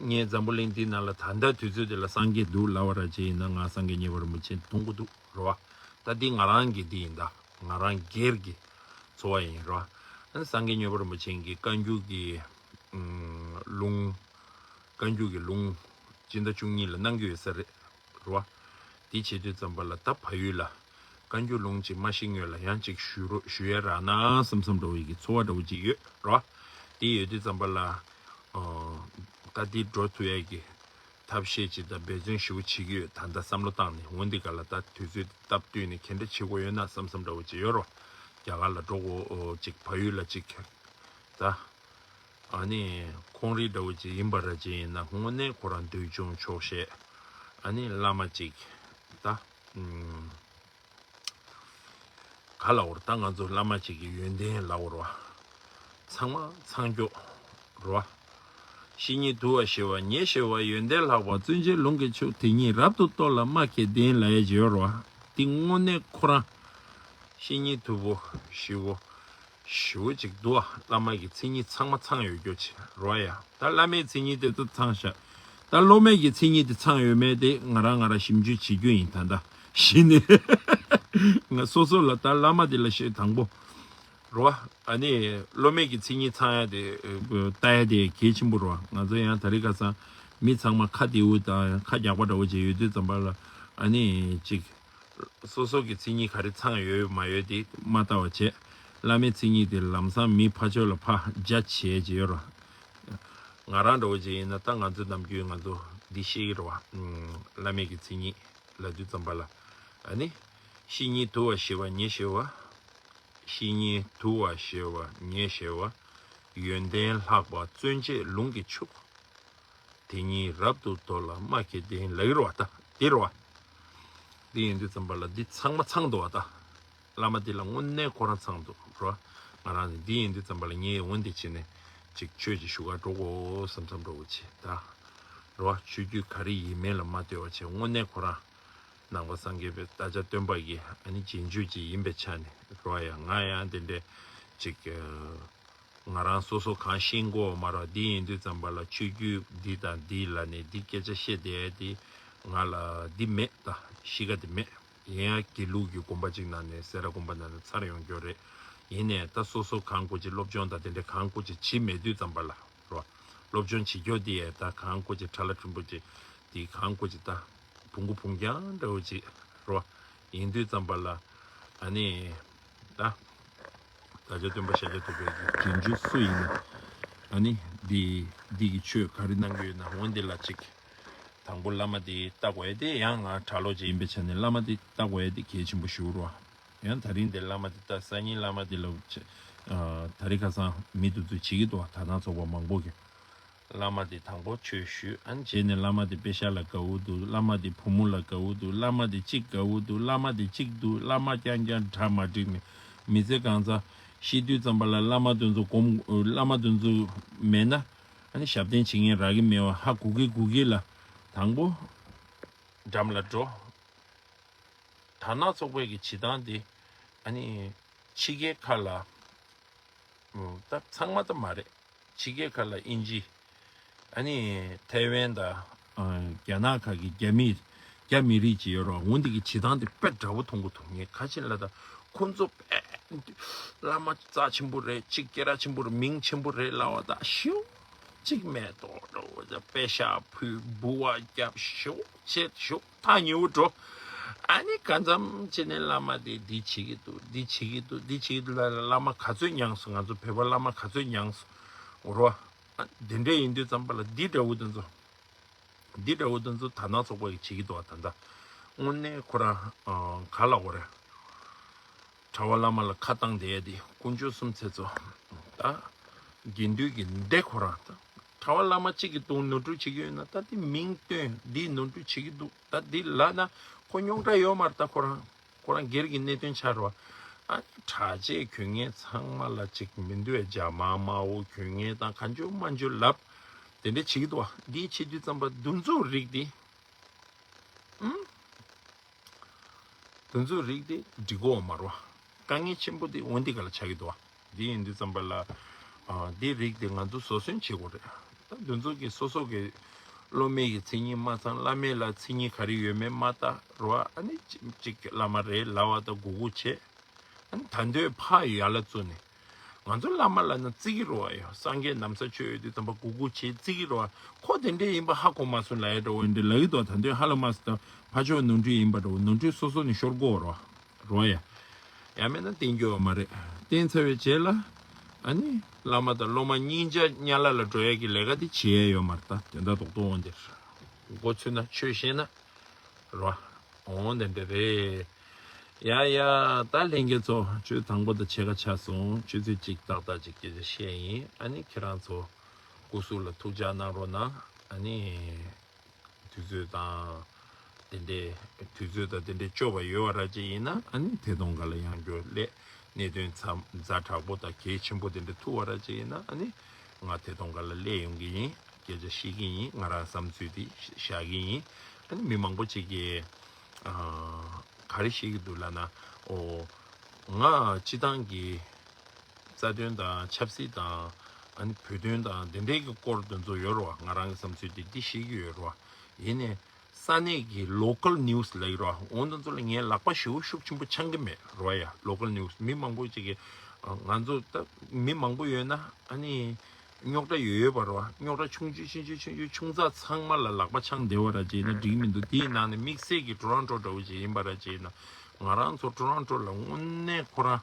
ངས་འཛམ་བུ་གླིང་འདིའི་ནང་ལ་ད་ལྟ་དུས་ཚོད་འདི་ལ་སངས་རྒྱས་འདུག་ལབ་པ་ར་ཅིག་ཡིན་ན་ང་སངས་རྒྱས་མཉེས་པ་རིན་པོ་ཆེ་མཐོང་གི་འདུག་རེད་བ། ད་འདི་ང་རང་གི་འདི་ཡིན། ད་ང་རང་སྒེར་གྱི་ཚོར་བ་ཡིན་རེད་བ། ཨ་ནི་སངས་རྒྱས་མཉེས་པ་རིན་པོ་ཆེ་གི་བཀའ་བརྒྱུད་ཀྱི་ཨམ་ལུང་བཀའ་བརྒྱུད་ཀྱི་ལུང་སྤྱི་ཟླ་བཅུ་གཉིས་ལ་གནང་གི་ཡོད་ས་རེད་རེད་བ། འདི་བྱེད་དུས་ཙམ་པ་ལ་ད་བལ་ཡུལ་ལ་བཀའ་བརྒྱུད་ལུང་གཅིག་མ་ཤེས་སྔོན་ལ་ཡང་གཅིག་ཞུ་རོགས་ཞུ་ཡ་རག་ན་བསམ་བསམ་འདྲ་བོ་ཡི་གི་ཚོར་བ་འདྲ་བོ་ཅིག་ཡོད་རེད་བ། འདི་ཡོད་དུས་ཙམ་པ་ལ་ཨ་ད་འདི་འགྲོ་ཐུབ་ཡ་གི་ཐབས་ཤེས་ཅིག་དང་འབད་བརྩོན་ཞེ་པོ་བྱེད་ཀྱི་ཡོད། ད་ལྟ་བསམ་བློ་བཏང་ནས་འོ་འདི་ག་ལ་ད་དུས་ཚོད་སྟབས་བསྟུན་ནས་ག་འདྲ་བྱེད་དགོས་ཡོད་ན་བསམ་བསམ་འདྲ་བོ་ཅིག་ཡོད་རོ། རྒྱ་གར་ལ་འགྲོ་དགོས་ཅིག་བལ་ཡུལ་ལ་ཅིག་ད་ཨ་ནི་ཁོང་རིགས་འདྲ་བོ་ཅིག་ཡིན་པ་ར་ཅིག་ཡིན་ན་དངོས་གནས་ཁོ་རང་འདོད་ཆུང་ཆོག་ཤེས་ཨ་ནི་བླ་མ་ཅིག་ད་ཨུམ། ག་ལ་འོར་ད་ང་ཚོ་བླ་མ་གཅིག་གི་ཡོན་ཏན་ལ་འོར་བ། ཚང་མ་ཚང་སྐྱོ་རོ། བཤེས་གཉེན་དུ་བ་ཞི་བ་ཉེ་ཞི་བ་ཡོན་ཏན་ལྷག་པ་བརྩོན་བཅས་ལུང་གི་ཕྱུག་དེ་ཉིད་རབ་ཏུ་རྟོགས་ལ་སྨྲ་མཁས་ལྡན་ལ་ཡ་བརྗོད་རོ། དེ་དངོས་གནས་ཁོ་རང་བཤེས་གཉེན་དུ་བོ་ཞི་བོ་ཞི་བོ་ཅིག་འདུག་བ། བླ་མ་གི་མཚན་ཉིད་ཚང་མ་ཚང་ཡོད་རྒྱུ་ཆེ་རོ་ཡ། ད་བླ་མའི་མཚན་ཉིད་དེ་ཚོ་ཚང་ཤག་ད་སློབ་མའི་གི་མཚན་ཉིད་དེ་ཚང་ཡོད་མེད་དེ་ང་རང་ང་རང་ཞིབ་འཇུག་བྱེད་རྒྱུ་ཡིན། ད་ལྟ་གཞི་ནས་ང་སོ་སོ་ལ་ད་བླ་མ་དེ་ལ་ཤེས་དང་པོ་རོ། ཨ་ནི་སློབ་མའི་གི་མཚན་ཉིད་ཚང་ཡ་དེ་ལྟ་ཡ་དེ་གལ་ཆེན་པོ་རོ། ང་ཚོ་ཡང་ད་རེས་ཁ་སང་མི་ཚང་མ་ཁ་བདེ་བོ་དང་ཁ་རྒྱག་པ་འདྲ་བོ་བྱས་ཡོད་དུས་ཙམ་པ་ལ་ཨ་ནི་ཅིག་སོ་སོ་གི་མཚན་ཉིད་ག་རེ་ཚང་ཡོད་མ་ཡོད་དེ་མ་ལྟ་བ་བྱས། བླ་མའི་མཚན་ཉིད་དེ་ལམ་སང་མི་ཕར་ཕྱོགས་ལ་ཕར་རྒྱ་ཆེ་བྱས་ཡོད་རོ། ང་རང་འདྲ་བོ་ཅིག་ཡིན་ན་ད་ང་ཚོ་ནམ་རྒྱུན་ང་ཚོ་འདི་ཤེས་ཀྱི་རེད་བ། ཨུམ། བླ་མའི་གི་མཚན་ཉིད་ལབ་དུས་ཙམ་པ་ལ་ཨ་ནི་བཤེས་གཉེན་དུ་བ་ཞི་བ་ཉེ་ཞི་བ། བཤེས་གཉེན་དུ་བ་ཞི་བ་ཉེ་ཞི་བ། ཡོན་ཏན་ལྷག་པ་བརྩོན་བཅས་ལུང་གི་ཕྱུག་དེ་ཉིད་རབ་ཏུ་རྟོགས་ལ་སྨྲ་མཁས་ལྡན་ལ་ཡོད་རེད་བ། ད་འདི་རེད་བ། འདི་ཡིན་དུས་ཙམ་པ་ལ་འདི་ཚང་མ་ཚང་འདུག་བ། ད་བླ་མ་འདི་ལ་དངོས་གནས་ཁོ་རང་ཚང་འདུག་རེད་བ། ང་རང་ནི་འདི་ཡིན་དུས་ཙམ་པ་ལ་ངས་འོན་ཏེ་བྱས་ནས་ཅིག་ཆོས་ཅིག་ཞུ་ག་འགྲོ་དགོས་བསམ་བསམ་འགྲོ་དགོས་བྱས་ད་རེད་བ། ཆོས་བརྒྱུད་ག་རེ་ཡིན་མིན་ལ་མ་ལྟོས་པ་བྱས་དངོས་གནས་ཁོ་རང་ནང་པ་སངས་རྒྱས་པའི་བདག་ཅག་སྟོན་པ་གི་ཨ་ནི་རྗེས་འཇུག་ཅིག་ཡིན་པའི་ཆ་ནས་རེད་བ། ཡང་ང་ཡང་འདི་འདྲའི་ཅིག་ང་རང་སོ་སོ་གང་ཤེས་དགོས་མ་རེད། འདི་ཡིན་དུས་ཙམ་པ་ལ་ཆོས་བརྒྱུད་འདི་དང་འདི་ལ་ནི་འདི་སྐད་ཆ་བཤད་བསྡད་དེ་ང་ལ་འདི་མེད། ད་གཤིས་ཀ་འདི་མེད། ཡིན་ཡང་དགེ་ལུགས་ཀྱི་དགོན་པ་གཅིག་ནང་ནས་སེ་ར་དགོན་པ་ནང་ནས་ཚར་ཡོང་རྒྱུ་རེད། ཡིན་ནའི་ད་སོ་སོ་གང་དགོས་ཀྱི་སློབ་སྦྱོང་དང་དེ་འདྲའི་གང་དགོས་ཀྱི་བྱེད་མེད་དུས་ཙམ་པ་ལ་རོ། སློབ་སྦྱོང་བྱེད་རྒྱུ་དེ་ད་གང་དགོས་ཀྱི་ཁྲ་ལ་ཕྲན་བུ་ཅིག་དེ་གང་དགོས་ཀྱི་ད་བུང་གུ་བུང་རྐྱང་འདྲ་བོ་ཅིག་རོ། ཡིན་དུས་ཙམ་པ་ལ་ཨ་ནི་ད་བདག་ཅག་སྟོན་པ་ཤཱཀྱ་ཐུབ་པའི་གི་རྗེས་འཇུག་སུ་ཡིན་ན་ཨ་ནི་འདི་འདི་གི་ཆོས་ག་རེ་གནང་གི་ཡོད་ན་འོན་ཏེ་ལ་ཅིག་དང་པོ་བླ་མ་དེ་ལྟ་དགོས་ཡ་དེ་ཡང་ང་གྲྭ་ལོག་ཅིག་ཡིན་པའི་ཆ་ནས་བླ་མ་དེ་ལྟ་དགོས་ཡ་དེ་གལ་ཆེན་པོ་ཞིག་རེད་བ། ཡང་ད་རིང་དེ་བླ་མ་དེ་ལྟ་སང་ཉིན་བླ་མ་དེ་ལ་ད་རེས་ཁ་སང་མི་དེ་ཚོས་བྱེད་ཀྱི་འདུག་བ། དག་སྣང་ཚོགས་པ་མང་པོ་གིས་བླ་མ་དེ་དང་པོ་ཆོས་ཞུས། ཨ་ནི་རྗེས་ནས་བླ་མ་དེ་པེ་ཤག་ལ་དགའ་བོ་འདུག་བླ་མ་དེ་བུ་མོ་ལ་དགའ་བོ་འདུག་བླ་མ་དེ་གཅིག་དགའ་བོ་འདུག་བླ་མ་དེ་གཅིག་འདུག་བླ་མ་རྐྱང་རྐྱང་གྲ་མ་འགྲིག་ནས་མི་ཚེ་གང་ཚ་ ཤི་དུས་ཙམ་པ་ལ་བླ་མ་དེ་ཚོ་སྒོམ། བླ་མ་དེ་ཚོ་མེད་ན་ཨ་ནི་ཞབས་བརྟན་བྱེད་མཁན་རག་གི་མེད་པ་ཧ་གོ་གི་གོ་གི་ལ། དང་པོ་འགྲམ་ལ་འགྲོ། དར་ནག་ཚོགས་པའི་གི་བྱེད་སྟངས་དེ་ཨ་ནི་ཕྱི་རྒྱལ་ཁག་ལ། ད་ཚང་མ་ད་མ་རེད། ཕྱི་རྒྱལ་ཁག་ལ་དབྱིན་ཇི། ཨ་ནི་ཐའེ་ཝན་དང་། ཨ། རྒྱ་ནག་ཁག་གི་རྒྱ་མི། རྒྱ་མི་རིགས་ཅིག་ཡོད་རེད་བ། འོ་འདི་གི་བྱེད་སྟངས་དེ་དཔེ་འདྲ་བོ་མཐོང་གི་འདུག་ངས་ག་ཅི་ལབ་ན། ཁོ་ཚོ་དཔེ་བླ་མ་རྩ་ཆེན་པོ་རེད། གཅིག་སྐད་གྲགས་ཆེན་པོ་རེད། མིང་ཆེན་པོ་རེད་ལབ་པ་དང་ཤོག་གཅིག་མེ་ཏོག་འདྲ་བོ་དཔེ་ཤ་ཕུལ། འབུལ་བ་རྒྱབ། ཤོག་བྱེད། ཤོག་ཐག་ཉེ་བོ་འགྲོ། ཨ་ནི་གང་འཚམ་བྱས་ནས་བླ་མ་དེ་འདི་བྱེད་ཀྱི་འདུག་འདི་བྱེད་ཀྱི་འདུག་འདི་བྱེད་ཀྱི་འདུག་ལབ་ལ། བླ་མ་ག་ཚོད་མྱངས་སོང་། ང་ཚོ་བོད་པ་བླ་མ་ག་ཚོད་མྱངས་སོང་། འོ་རོ། ཨ། དེ་འདྲས་ཡིན་དུས་ཙམ་པ་ལ་འདི་འདྲ་བོ་དེ་ཚོ། འདི་འདྲ་བོ་དེ་ཚོ་དར་ནག་ཚོགས་པ་གིས་བྱེད་ཀྱི་འདུག་བ། ད་ལྟ་དངོས་གནས་ཁོ་རང་ག་ལབ་དགོས་རེད། གྲྭ་པ་བླ་མ་ལ་ཁ་བཏང་བསྡད་དེ་དཀོན་མཆོག་གསུམ་ཚེ་ཚོ། ད་དགེ་འདུན་གྱི་འདི་ཁོ་རང་ད་གྲྭ་པ་བླ་མ་གཅིག་གིས་དུང་ནོར་འཁྲུལ་བྱེད་ཀྱི་ཡོད་ན། ད་འདི་མིང་བཏོན། འདིས་ནོར་འཁྲུལ་བྱེད་ཀྱི་འདུག་ད་འདི་ལབ་ན་ཁོ་རྙོག་དྲ་ཡོད་མ་རེད། ད་ཁོ་རང་ཁོ་རང་སྒེར་གྱི་གནད་དོན་ཆགས་རེད་བ། ཨ་ནི་གྲྭ་ཆས་གྱོན་མཁན་ཚང་མ་ལ་ཅིག་མི་འདུག་བས། རྒྱ་དམར་དམར་པོ་གྱོན་མཁན་དང་གང་བྱུང་མང་བྱུང་ལབ། དེ་འདྲ་བྱེད་ཀྱི་འདུག་བ། འདི་བྱེད་དུས་ཙམ་པ་འདི་ཚོའི་རིགས་དེ། ཨུམ། དེ་ཚོའི་རིགས་དེ་འགྲིག་གི་ཡོད་མ་རེད་བ། དཀའ་ངལ་ཆེན་པོ་དེ་འོ་འདི་ག་ལ་ཆགས་ཀྱི་འདུག་བ། འདི་ཡིན་དུས་ཙམ་པ་ལ། ཨ། འདི་རིགས་དེ་ང་ཚོ་བཟོད་བསྲན་བྱེད་དགོས་རེད། ད་དེ་ཚོ་གིས་སོ་སོ་གི་སློབ་མའི་གི་མཚན་ཉིད་མ་ཚང་། བླ་མའི་ལ་མཚན་ཉིད་ག་རེ་ཡོད་མེད་མ་ལྟ་རེད་བ། ཨ་ནི་གཅིག་གཅིག་བླ་མ་རེད་ལབ་པ་དང་གུས་བཀུར་བྱེད། ཨ་ནི་ད་འདོད་ཕར་ཡར་ལ་བཙུགས་ནས། ང་ཚོ་བླ་མ་ལབ་ན་བརྩི་གི་རེད་བ། ཡ། སངས་རྒྱས་ན་བཟའ་མཆོད་ཡོད་དུས་ཙམ་པ་གུས་བཀུར་བྱེད། བརྩི་གི་རེད་བ། ཁོ་དེ་འདྲས་ཡིན་པ་ཧ་གོ་མ་སོང་ལབ་ཡ་འདྲ་བོ་འདི་ལབ་ཀྱི་འདུག་ད་འདོད་ཧ་ལས་མ་སོང་། ད་ཕར་ཕྱོགས་ནོར་འཁྲུལ་ཡིན་པ་འདྲ་བོ། ནོར་འཁྲུལ་སོ་སོ་ནས་ཤོར་དགོས་རེད་བ། རེད་བ་ཡ། ཡང་མིན་ན་བསྟན་རྒྱུ་ཡོད་མ་རེད། བསྟན་ཚར་བའི་རྗེས་ལ་ཨ་ནི་བླ་མ་དང་སློབ་མ་གཉིས་ཆ་དམྱལ་བ་ལ་འགྲོ་ཡ་གི་ལས་ཀ་དེ་བྱེད་ཡ་ཡོད་མ་རེད། ད་དོན་དག་རྡོག་རྡོག་འོང་དེར་མགོ་ཚོས་ན་ཆོས་བཤད་ན་རེད་བ། འོང་དེ་འདྲ་རེད། ཡ་ཡ། ད་ལྷན་རྒྱས་ཚོ་ཆོས་དང་པོ་དང་ཕྱེད་ཀ་ཆགས་སོང་། ཆུ་ཚོད་གཅིག་ཏག་ཏག་ཅིག་སྐད་ཆ་བཤད་ཡིན། ཨ་ནི་ཁྱེད་རང་ཚོ་སྐུ་གཟུགས་ལ་ཐུགས་ཅག་གནང་རོགས་གནང་། ཨ་ནི། དུས་ཚོད་དང་། དེ་འདྲའི། དུས་ཚོད་དང་དེ་འདྲའི་སྐྱོ་བ་ཡོད་པ་ར་ཅིག་ཡིན་ན་ཨ་ནི་ཐད་གཏོང་སྒང་ལ་ཡང་བསྐྱར་སླེབས། གནད་དོན་ཚ་ཛ་དྲག་པོ་དང་གལ་ཆེན་པོ་དེ་འདྲ་ཐུག་པ་ར་ཅིག་ཡིན་ན་ཨ་ནི་ང་ཐད་གཏོང་སྒང་ལ་སླེབས་ཡོང་གི་ཡིན། སྐད་ཆ་བཤད་ཀྱི་ཡིན། ང་རང་བསམ་ཚུལ་དེ་བཞག་གི་ཡིན། ཨ་ནི་མི་མང་པོ་ཅིག་གིས་ཨ་ག་རེ་བཤད་ཀྱི་འདུག་ལབ་ན། ཨོ། ང་སྤྱི་བཏང་གི་རྩ་དོན་དང་ཆབ་སྲིད་དང་། ཨ་ནི་བོད་དོན་དང་དེ་འདྲའི་གི་སྐོར་དེ་ཚོ་ཡོད་རེད་བ། ང་རང་གི་བསམ་ཚུལ་དེ་འདི་བཤད་ཀྱི་ཡོད་རེད་བ། ཡིན་ནའི་ས་གནས་ཀྱི་local news ལབ་ཀྱི་རེད་བ། འོ་དེ་ཚོ་ལ་ངས་ལག་པ་ཞེ་པོ་ཤུགས་ཆེན་པོ་འཆང་གི་མེད་རེད་བ་ཡ། Local news མི་མང་པོ་ཅིག་གིས་ང་ཚོ་ད་མི་མང་པོ་ཡོད་ན་ཨ་ནི་རྙོག་དྲ་ཡོད་ཡོད་པ་རེད་བ། རྙོག་དྲ་ཆུང་ཆུང་ཆུང་ཆུང་ཆུང་ཆུང་ཆུང་ཙག་ཚང་མ་ལ་ལག་པ་འཆང་བསྡད་པ་ར་ཅིག་ཡིན་ན་འགྲིག་མི་འདུག་དེའི་ནང་ནས་དམིགས་བསལ་གྱི་Toronto འདྲ་བོ་ཅིག་ཡིན་པ་ར་ཅིག་ཡིན་ན། ང་རང་ཚོ་Toronto ལ་དངོས་གནས་ཁོ་རང་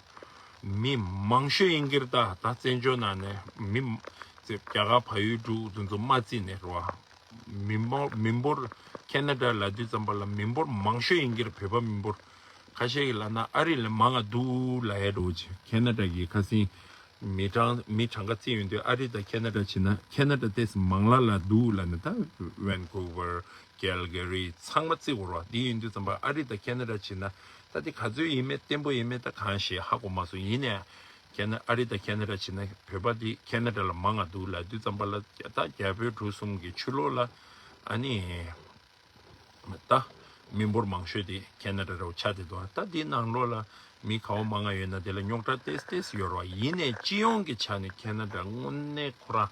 མི་མང་ཤོས་ཡིན་གྱི་རེད། ད་ད་བཙན་བྱོལ་ནང་ནས་མི་རྒྱ་གར་བལ་ཡུལ་འབྲུག་དེ་ཚོ་མ་བརྩིས་ནས་རེད་བ། མི་འབོར་མི་འབོར་Canada ལབ་དུས་ཙམ་པ་ལ་མི་འབོར་མང་ཤོས་ཡིན་གྱི་རེད། བོད་པ་མི་འབོར་ཁ་ཤས་ཀྱིས་ལབ་ན་ཨ་རི་ལས་མང་ང་འདུག་ལབ་ཡ་འདྲ་བོ་ཅིག Canada གི་ཁ་སང་མི་གྲངས་མི་གྲངས་ཀ་བརྩིས་ཡོང་དུས་ཨ་རི་དང་Canada བྱས་ན་Canada ཏོག་ཙམ་མང་ལ་ལ་འདུག་ལབ་ནས། ད་Vancouver Calgary ཚང་མ་བརྩི་དགོས་རེད་བ། འདི་ཡིན་དུས་ཙམ་པ་ཨ་རི་དང་Canada བྱས་ན་ད་དེ་ག་ཚོད་ཡིན་མིན་བརྟན་པོ་ཡིན་མིན་ད་གང་ཤེས། ཧ་གོ་མ་སོང་། ཡིན་ནའི་Cana- ཨ་རི་དང་Canada བྱས་ན་བོད་པ་འདི་Canada ལ་མང་ང་འདུག་ལབ་དུས་ཙམ་པ་ལ་ད་རྒྱ་བོད་འབྲུག་གསུམ་གྱི་ཕྱི་ལོགས་ལ་ཨ་ནི། ད་མི་འབོར་མང་ཤོས་དེ་Canada རེད་བ། ཆགས་བསྡད་འདུག་ད་འདིའི་ནང་ལོགས་ལ་མི་ག་བ་མང་ང་ཡོད་ན་དེ་ལ་རྙོག་དྲ་ཏོག་ཙམ་ཏོག་ཙམ་ཡོད་རེད་བ། ཡིན་ནའི་སྤྱི་ཡོངས་ཀྱི་ཆ་ནས་Canada དངོས་གནས་ཁོ་རང་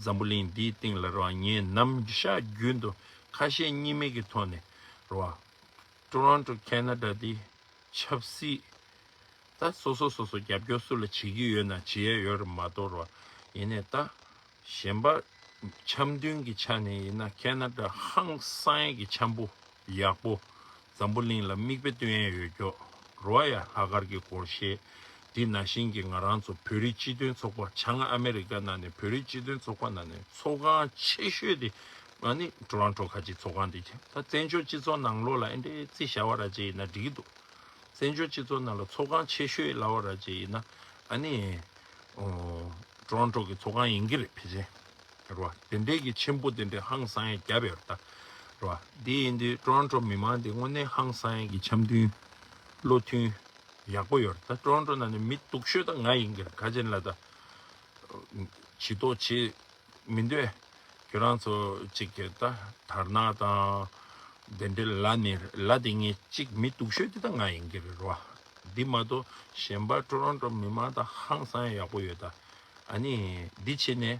འཛམ་བུ་གླིང་འདིའི་སྟེང་ལ་རེད་བ། ངས་ནམ་ཞག་རྒྱུན་དུ་ཁ་ཞེ་གཉིས་མེད་ཀྱི་ཐོག་ནས་རེད་བ། Toronto Canada འདི་ཆབ་སྲིད་ད་སོ་སོ་སོ་སོ་རྒྱབ་སྐྱོར་སུ་ལ་བྱེད་ཀྱི་ཡོད་ན་བྱེད་ཡས་ཡོད་རེད་མ་གཏོགས་རེད་བ། ཡིན་ནའི་ད་གཞན་པ་འཆམ་མཐུན་གྱི་ཆ་ནས་ཡིན་ན་Canada ཧང་སང་ཡས་ཀྱི་འཆམ་པོ་ཡག་པོ། འཛམ་བུ་གླིང་ལ་མིག་དཔེ་སྟོན་ཡས་ཡོད་ཀྱོག་རེད་བ་ཡ། ལྷག་དཀར་གྱི་སྒོར་གཞས་འདི་ནང་བཞིན་གྱི་ང་རང་ཚོ་བོད་རིགས་སྤྱི་མཐུན་ཚོགས་པ། བྱང་ཨ་མེ་རི་ཀ་ནང་ནས་བོད་རིགས་སྤྱི་མཐུན་ཚོགས་པ་ནང་ནས་ཚོགས་ཁང་ཆེ་ཤོས་དེ་ཨ་ནི་Toronto ཁ་ཆེའི་ཚོགས་ཁང་དེ་བྱས། ད་བཙན་བྱོལ་སྤྱི་ཚོགས་ནང་ལོགས་ལ་ཨེ་འདྲའི་རྩིས་བཞག་པ་ར་ཅིག་ཡིན་ན་འགྲིག་གི་འདུག་བཙན་བྱོལ་སྤྱི་ཚོགས་ནང་ལ་ཚོགས་ཁང་ཆེ་ཤོས་ལབ་པ་ར་ཅིག་ཡིན་ན་ཨ་ནི་ཨོ་Toronto གི་ཚོགས་ཁང་ཡིན་གྱི་རེད། ཕལ་ཆེར་རེད་བ། དེ་འདྲའི་གི་ཆེན་པོ་དེ་འདྲའི་ཧང་སང་ཡས་རྒྱབ་ཡོད་རེད་ད། རེད་བ། དེ་ཡིན་དུས་Toronto མི་མང་དེ་དངོས་གནས་ཧང་སང་ཡས་ཀྱི་འཆམ་མཐུན་བློ་མཐུན་ ཡག་པོ་ཡོད་རེད། ད་ཊོ་རོན་ཊོ་ནང་ནས་མི་སྡུག་ཤོས་ད་ང་ཡིན་གྱི་རེད། ག་ཅན་ལ་ད་ཇུས་གཏོགས་བྱེད་མི་འདོད། ཁྱོད་རང་ཚོ་གཅིག་གི་ད་དར་ནག་དང་དེ་འདྲའི་ལ་ནི་ལ་དེ་ངས་གཅིག་མི་སྡུག་ཤོས་དེ་ད་ང་ཡིན་གྱི་རེད་རོ། འདི་མ་གཏོགས་གཞན་པ་ཊོ་རོན་ཊོ་མི་མང་ད་ཧང་སང་ཡག་པོ་ཡོད་ད། ཨ་ནི་འདི་བྱས་ནས།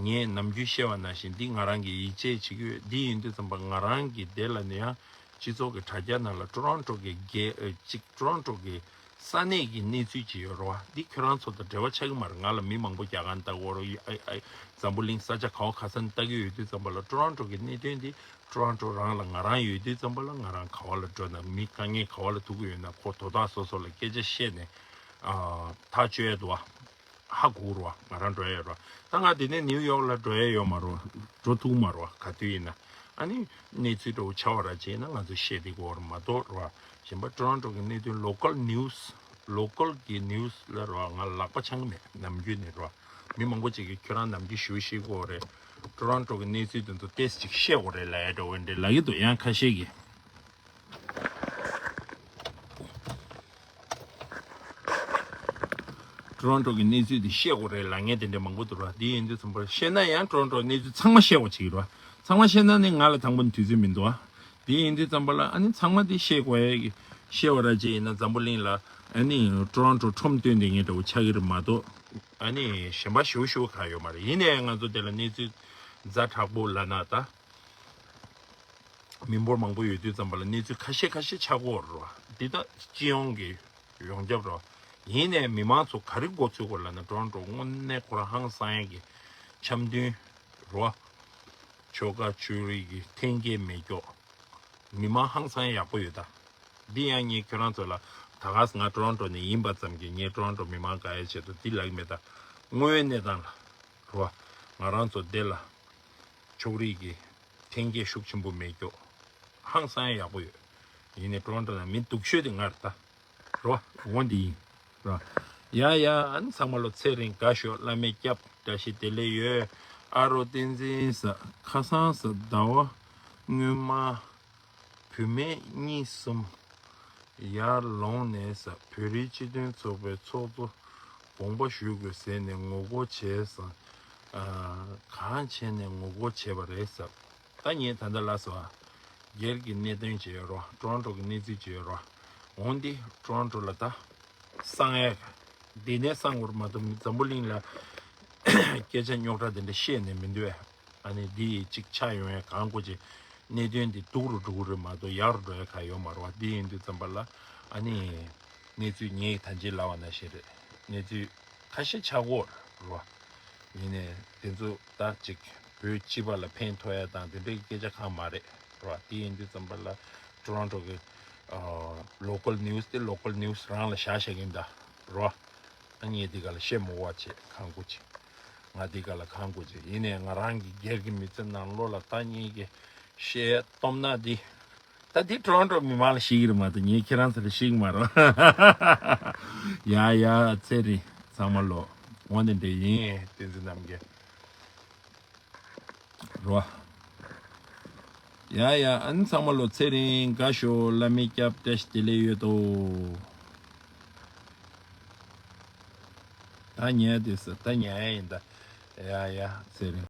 ངས་ནམ་རྒྱུན་བཤད་པ་ནང་བཞིན་འདི་ང་རང་གི་ཡིད་ཆེས་བྱེད་ཀྱི་ཡོད། འདི་ཡིན་དུས་ཙམ་པ་ང་རང་གི་དེ་ལ་ནི་ཡང་སྤྱི་ཚོགས་ཀྱི་དྲ་རྒྱ་ནང་ལ་ཊོ་རོན་ཊོ་གི་རྒྱལ་ཨ་གཅིག་ཊོ་རོན་ཊོ་གི་ས་གནས་ཀྱི་གནས་ཚུལ་ཅིག་ཡོད་རེད་བ། འདི་ཁྱོད་རང་ཚོ་དང་འབྲེལ་བ་ཆགས་ཀྱི་མ་རེད། ང་ལ་མི་མང་པོ་རྒྱ་གར་ནས་ལྟ་གི་ཡོད་རེད། ཨ་ཨ་འཛམ་བུ་གླིང་ས་ཆ་ག་བ་ག་ས་ནས་ལྟ་གི་ཡོད་དུས་ཙམ་པ་ལ་ཊོ་རོན་ཊོ་གི་གནད་དོན་འདི་ཊོ་རོན་ཊོ་རང་ལ་ང་རང་ཡོད་དུས་ཙམ་པ་ལ་ང་རང་ག་བ་ལ་འགྲོ་ན་མི་དཀའ་ངལ་ག་བ་ལ་ཐུག་གི་ཡོད་ན་ཁོ་དོ་བདག་སོ་སོ་ལ་སྐད་ཆ་བཤད་ནས་ཨ་ཐག་གཅོད་ཡས་འདུག་བ། ཧ་གོ་རོ། ང་རང་འགྲོ་ཡ་ཡོད་རོ། ད་ང་དེ་ནས་ནིའུ་ཡོག་ལ་འགྲོ་ཡ་ཡོད་མ་རོ། འགྲོ་ཐུབ་མ་རོ། ག་དུས་ཡིན་ན་ཨ་ནི་གནས་ཚུལ་འདྲ་བོ་ཆགས་པ་ར་བྱས་ན་ང་ཚོ་བཤད་བསྡད་དགོས་ར་མ་གཏོགས་རོ། གཞན་པ་ཊོ་རོན་ཊོ་གི་གནད་དོན་ལོ་ཀལ་ནིའུ་སི་ལོ་ཀལ་གི་ནིའུ་སི་ལ་རོ་ང་ལག་པ་འཆང་གི་མེད། ནམ་རྒྱུན་ནས་རོ། མི་མང་པོ་ཅིག་གིས་ཁྱོད་རང་ནམ་རྒྱུན་ཞུ་ཤེས་དགོས་རེད། ཊོ་རོན་ཊོ་གི་གནས་ཚུལ་དེ་ཚོ་ཏོག་ཙམ་ཅིག་བཤད་དགོས་རེད་ལབ་ཡ་འདྲ་བོ་འདྲ་ལབ་ཀྱི་འདུག་ཡང་ཁ་ཤས་ཀྱིས། ཊོ་རོན་ཊོ་གི་གནས་ཚུལ་དེ་བཤད་དགོས་རེད་ལབ་མཁན་དེ་འདྲ་མང་པོ་འདུག་ར། དེ་ཡིན་དུས་ཙམ་པར་བཤད་ན་ཡང་ཊོ་རོན་ཊོ་གནས་ཚུལ་ཚང་མ་བཤད་དགོས་བྱེད་ཀྱི་ར། ཚང་མ་བཤད་ན་ནི་ང་ལ་དང་པོ་ནས་དུས་ཚོད་མི་འདུག་ཨ། དེ་ཡིན་དུས་ཙམ་པ་ལ་ཨ་ནི་ཚང་མ་དེ་བཤད་དགོས་ཡ་གི་བཤད་པ་ར་ཅིག་ཡིན་ན་འཛམ་བུ་གླིང་ལ་ཨ་ནི་ཊོ་རོན་ཊོ་ཁྲོམ་སྟོན་བསྡད་མཁན་འདྲ་བོ་ཆགས་ཀྱི་རེད་མ་གཏོགས་ཨ་ནི་གཞན་པ་ཞུ་ཞུ་ག་ཡོད་མ་རེད། ཡིན་ནའི་ང་ཚོ་དེ་ལ་གནས་ཚུལ་ཛ་དྲག་པོ་ལབ་ན་ད། མི་འབོར་མང་པོ་ཡོད་དུས་ཙམ་པ་ལ་གནས་ཚུལ་ཁ་ཤས་ཁ་ཤས་ཆགས་ཀྱི་ཡོད་རེད་བ། འདི་ད་སྤྱི་ཡོངས་ཀྱི་ཡོངས་ཁྱབ་རེད་བ། ཡིན་ནའི་མི་མང་ཚོ་ག་རེ་མགོ་ཚོད་དགོས་ལབ་ན་ཊོ་རོན་ཊོ་དངོས་གནས་ཁོ་རང་ཧང་སང་ཡ་གི་འཆམ་མཐུན་རེད་བ། ཆོལ་ཁ་ཆོས་རིག་གི་འཐེན་འཁྱེར་མེད་ཀྱོག་མི་མང་ཧང་སང་ཡ་ཡག་པོ་ཡོད་ད། འདི་ཡང་ངས་ཁྱོད་རང་ཚོ་ལ་ད་ག་ས་ང་ཊོ་རོན་ཊོ་ནས་ཡིན་པ་ཙམ་གྱིས་ངས་ཊོ་རོན་ཊོ་མི་མང་དགའ་ཡའི་ཆེད་དུ་འདི་ལབ་ཀྱི་མེད་ད། དངོས་ཡོད་གནས་སྟངས་ལ་རེད་བ། ང་རང་ཚོ་འདི་ལ་ཕྱོགས་རིས་ཀྱི་འཐེན་འཁྱེར་ཤུགས་ཆེན་པོ་མེད་ཀྱོག་ཧང་སང་ཡག་པོ་ཡོད། ཡིན་ནའི་ཊོ་རོན་ཊོ་ནང་མི་སྡུག་ཤོས་དེ་ང་རེད་ད། རེད་བ། འོ་འདི་ཡིན། རེད་བ། ཡ་ཡ། ཨ་ནི་ཚང་མ་ལོ་ཚེ་རིང་དགའ་ཤོག་བླ་མས་སྐྱབས། བཀྲ་ཤིས་བདེ་ལེགས་ཡོད། ཨ་རོ་བསྟན་འཛིན་ས་ཁ་སང་ས་ཟླ་བ་སྔོན་མ། བུད་མེད་གཉིས་གསུམ་ཡར་ལོངས་ནས་ས་བོད་རིགས་སྤྱི་མཐུན་ཚོགས་པའི་ཚོགས་གཙོ་དགོངས་པ་ཞུ་དགོས་ཟེར་ནས་ངོ་རྒོལ་བྱས་ས། ཨ། གང་བྱས་ནས་ངོ་རྒོལ་བྱས་པ་རེད་ས། ད་ངས་ད་ལྟ་ལབ་སོང་ཨ། སྒེར་གྱི་གནད་དོན་བྱས་ཡོད་རོ། ཊོ་རོན་ཊོ་གི་གནས་ཚུལ་བྱས་ཡོད་རོ། འོན་ཏེ་ཊོ་རོན་ཊོ་ལ་ད་གསང་ཡག་འདི་ནས་གསང་དགོས་རེད་མ་གཏོགས་འཛམ་བུ་གླིང་ལ་སྐད་ཆ་རྙོག་དྲ་དེ་འདྲ་བཤད་ནས་མི་འདུག་ཨ། ཨ་ནི་འདི་གཅིག་ཆགས་ཡོང་ཡ་གང་དགོས་ཀྱི་གནད་དོན་འདི་སྡུག་རུ་འགྲོ་གི་རེད་མ་གཏོགས་ཡག་རུ་འགྲོ་ཡ་གང་ཡོད་མ་རེད་བ། འདི་ཡིན་དུས་ཙམ་པ་ལ་ཨ་ནི་གནས་ཚུལ་ངས་ད་ཅི་ལབ་པ་ནང་བཞིན་རེད། གནས་ཚུལ་ཁ་ཤས་ཆགས་ཀྱི་ཡོད་རེད་བ། ཡིན་ནའི་དེ་ཚོ་ད་ཅིག་བོད་སྤྱི་པ་ལ་ཕན་ཐོགས་ཡ་དང་དེ་འདྲའི་སྐད་ཆ་གང་མ་རེད་རེད་བ། དེ་ཡིན་དུས་ཙམ་པ་ལ་ཊོ་རོན་ཊོ་གི་ལོ་ཀལ་ནིའུ་སི་དེ་ལོ་ཀལ་ནིའུ་སི་རང་ལ་བཞག་བཞག་གིན་ད་རེད་བ། ཨ་ངས་འདི་ག་ལ་བཤད་མི་དགོས་པ་བྱས་གང་དགོས་ཅིག་ང་འདི་ག་ལ་གང་དགོས་ཅིག་ཡིན་ནའི་ང་རང་གི་སྒེར་གྱི་མི་ཚེ་ནང་ལོགས་ལ་ད་ངས་ཀྱི་བཤད་སྟོབས་ན་འདི། ད་འདི་ཊོ་རོན་ཊོ་མི་མང་ལ་ཤེས་ཀྱི་རེད་མ་གཏོགས་ངས་ཁྱེད་རང་ཚོ་ལ་ཤེས་ཀྱི་མ་རེད། ཡ་ཡ་ཚེ་རིང་ཚང་མ་ལོ། འོ་ནི་འདྲ་ཡིན་བསྟན་འཛིན་རྣམ་རྒྱལ་རོ། ཡ་ཡ། ཨ་ནི་ཚང་མ་ལོ་ཚེ་རིང་དགའ་ཤོག་བླ་མའི་སྐྱབས་བཀྲ་ཤིས་བདེ་ལེགས་ཡོད་དོ། ད་ཉལ་དེ་ས་ད་ཉལ་ཡ་ཡིན་ད། ཡ་ཡ་ཚེ་རིང་།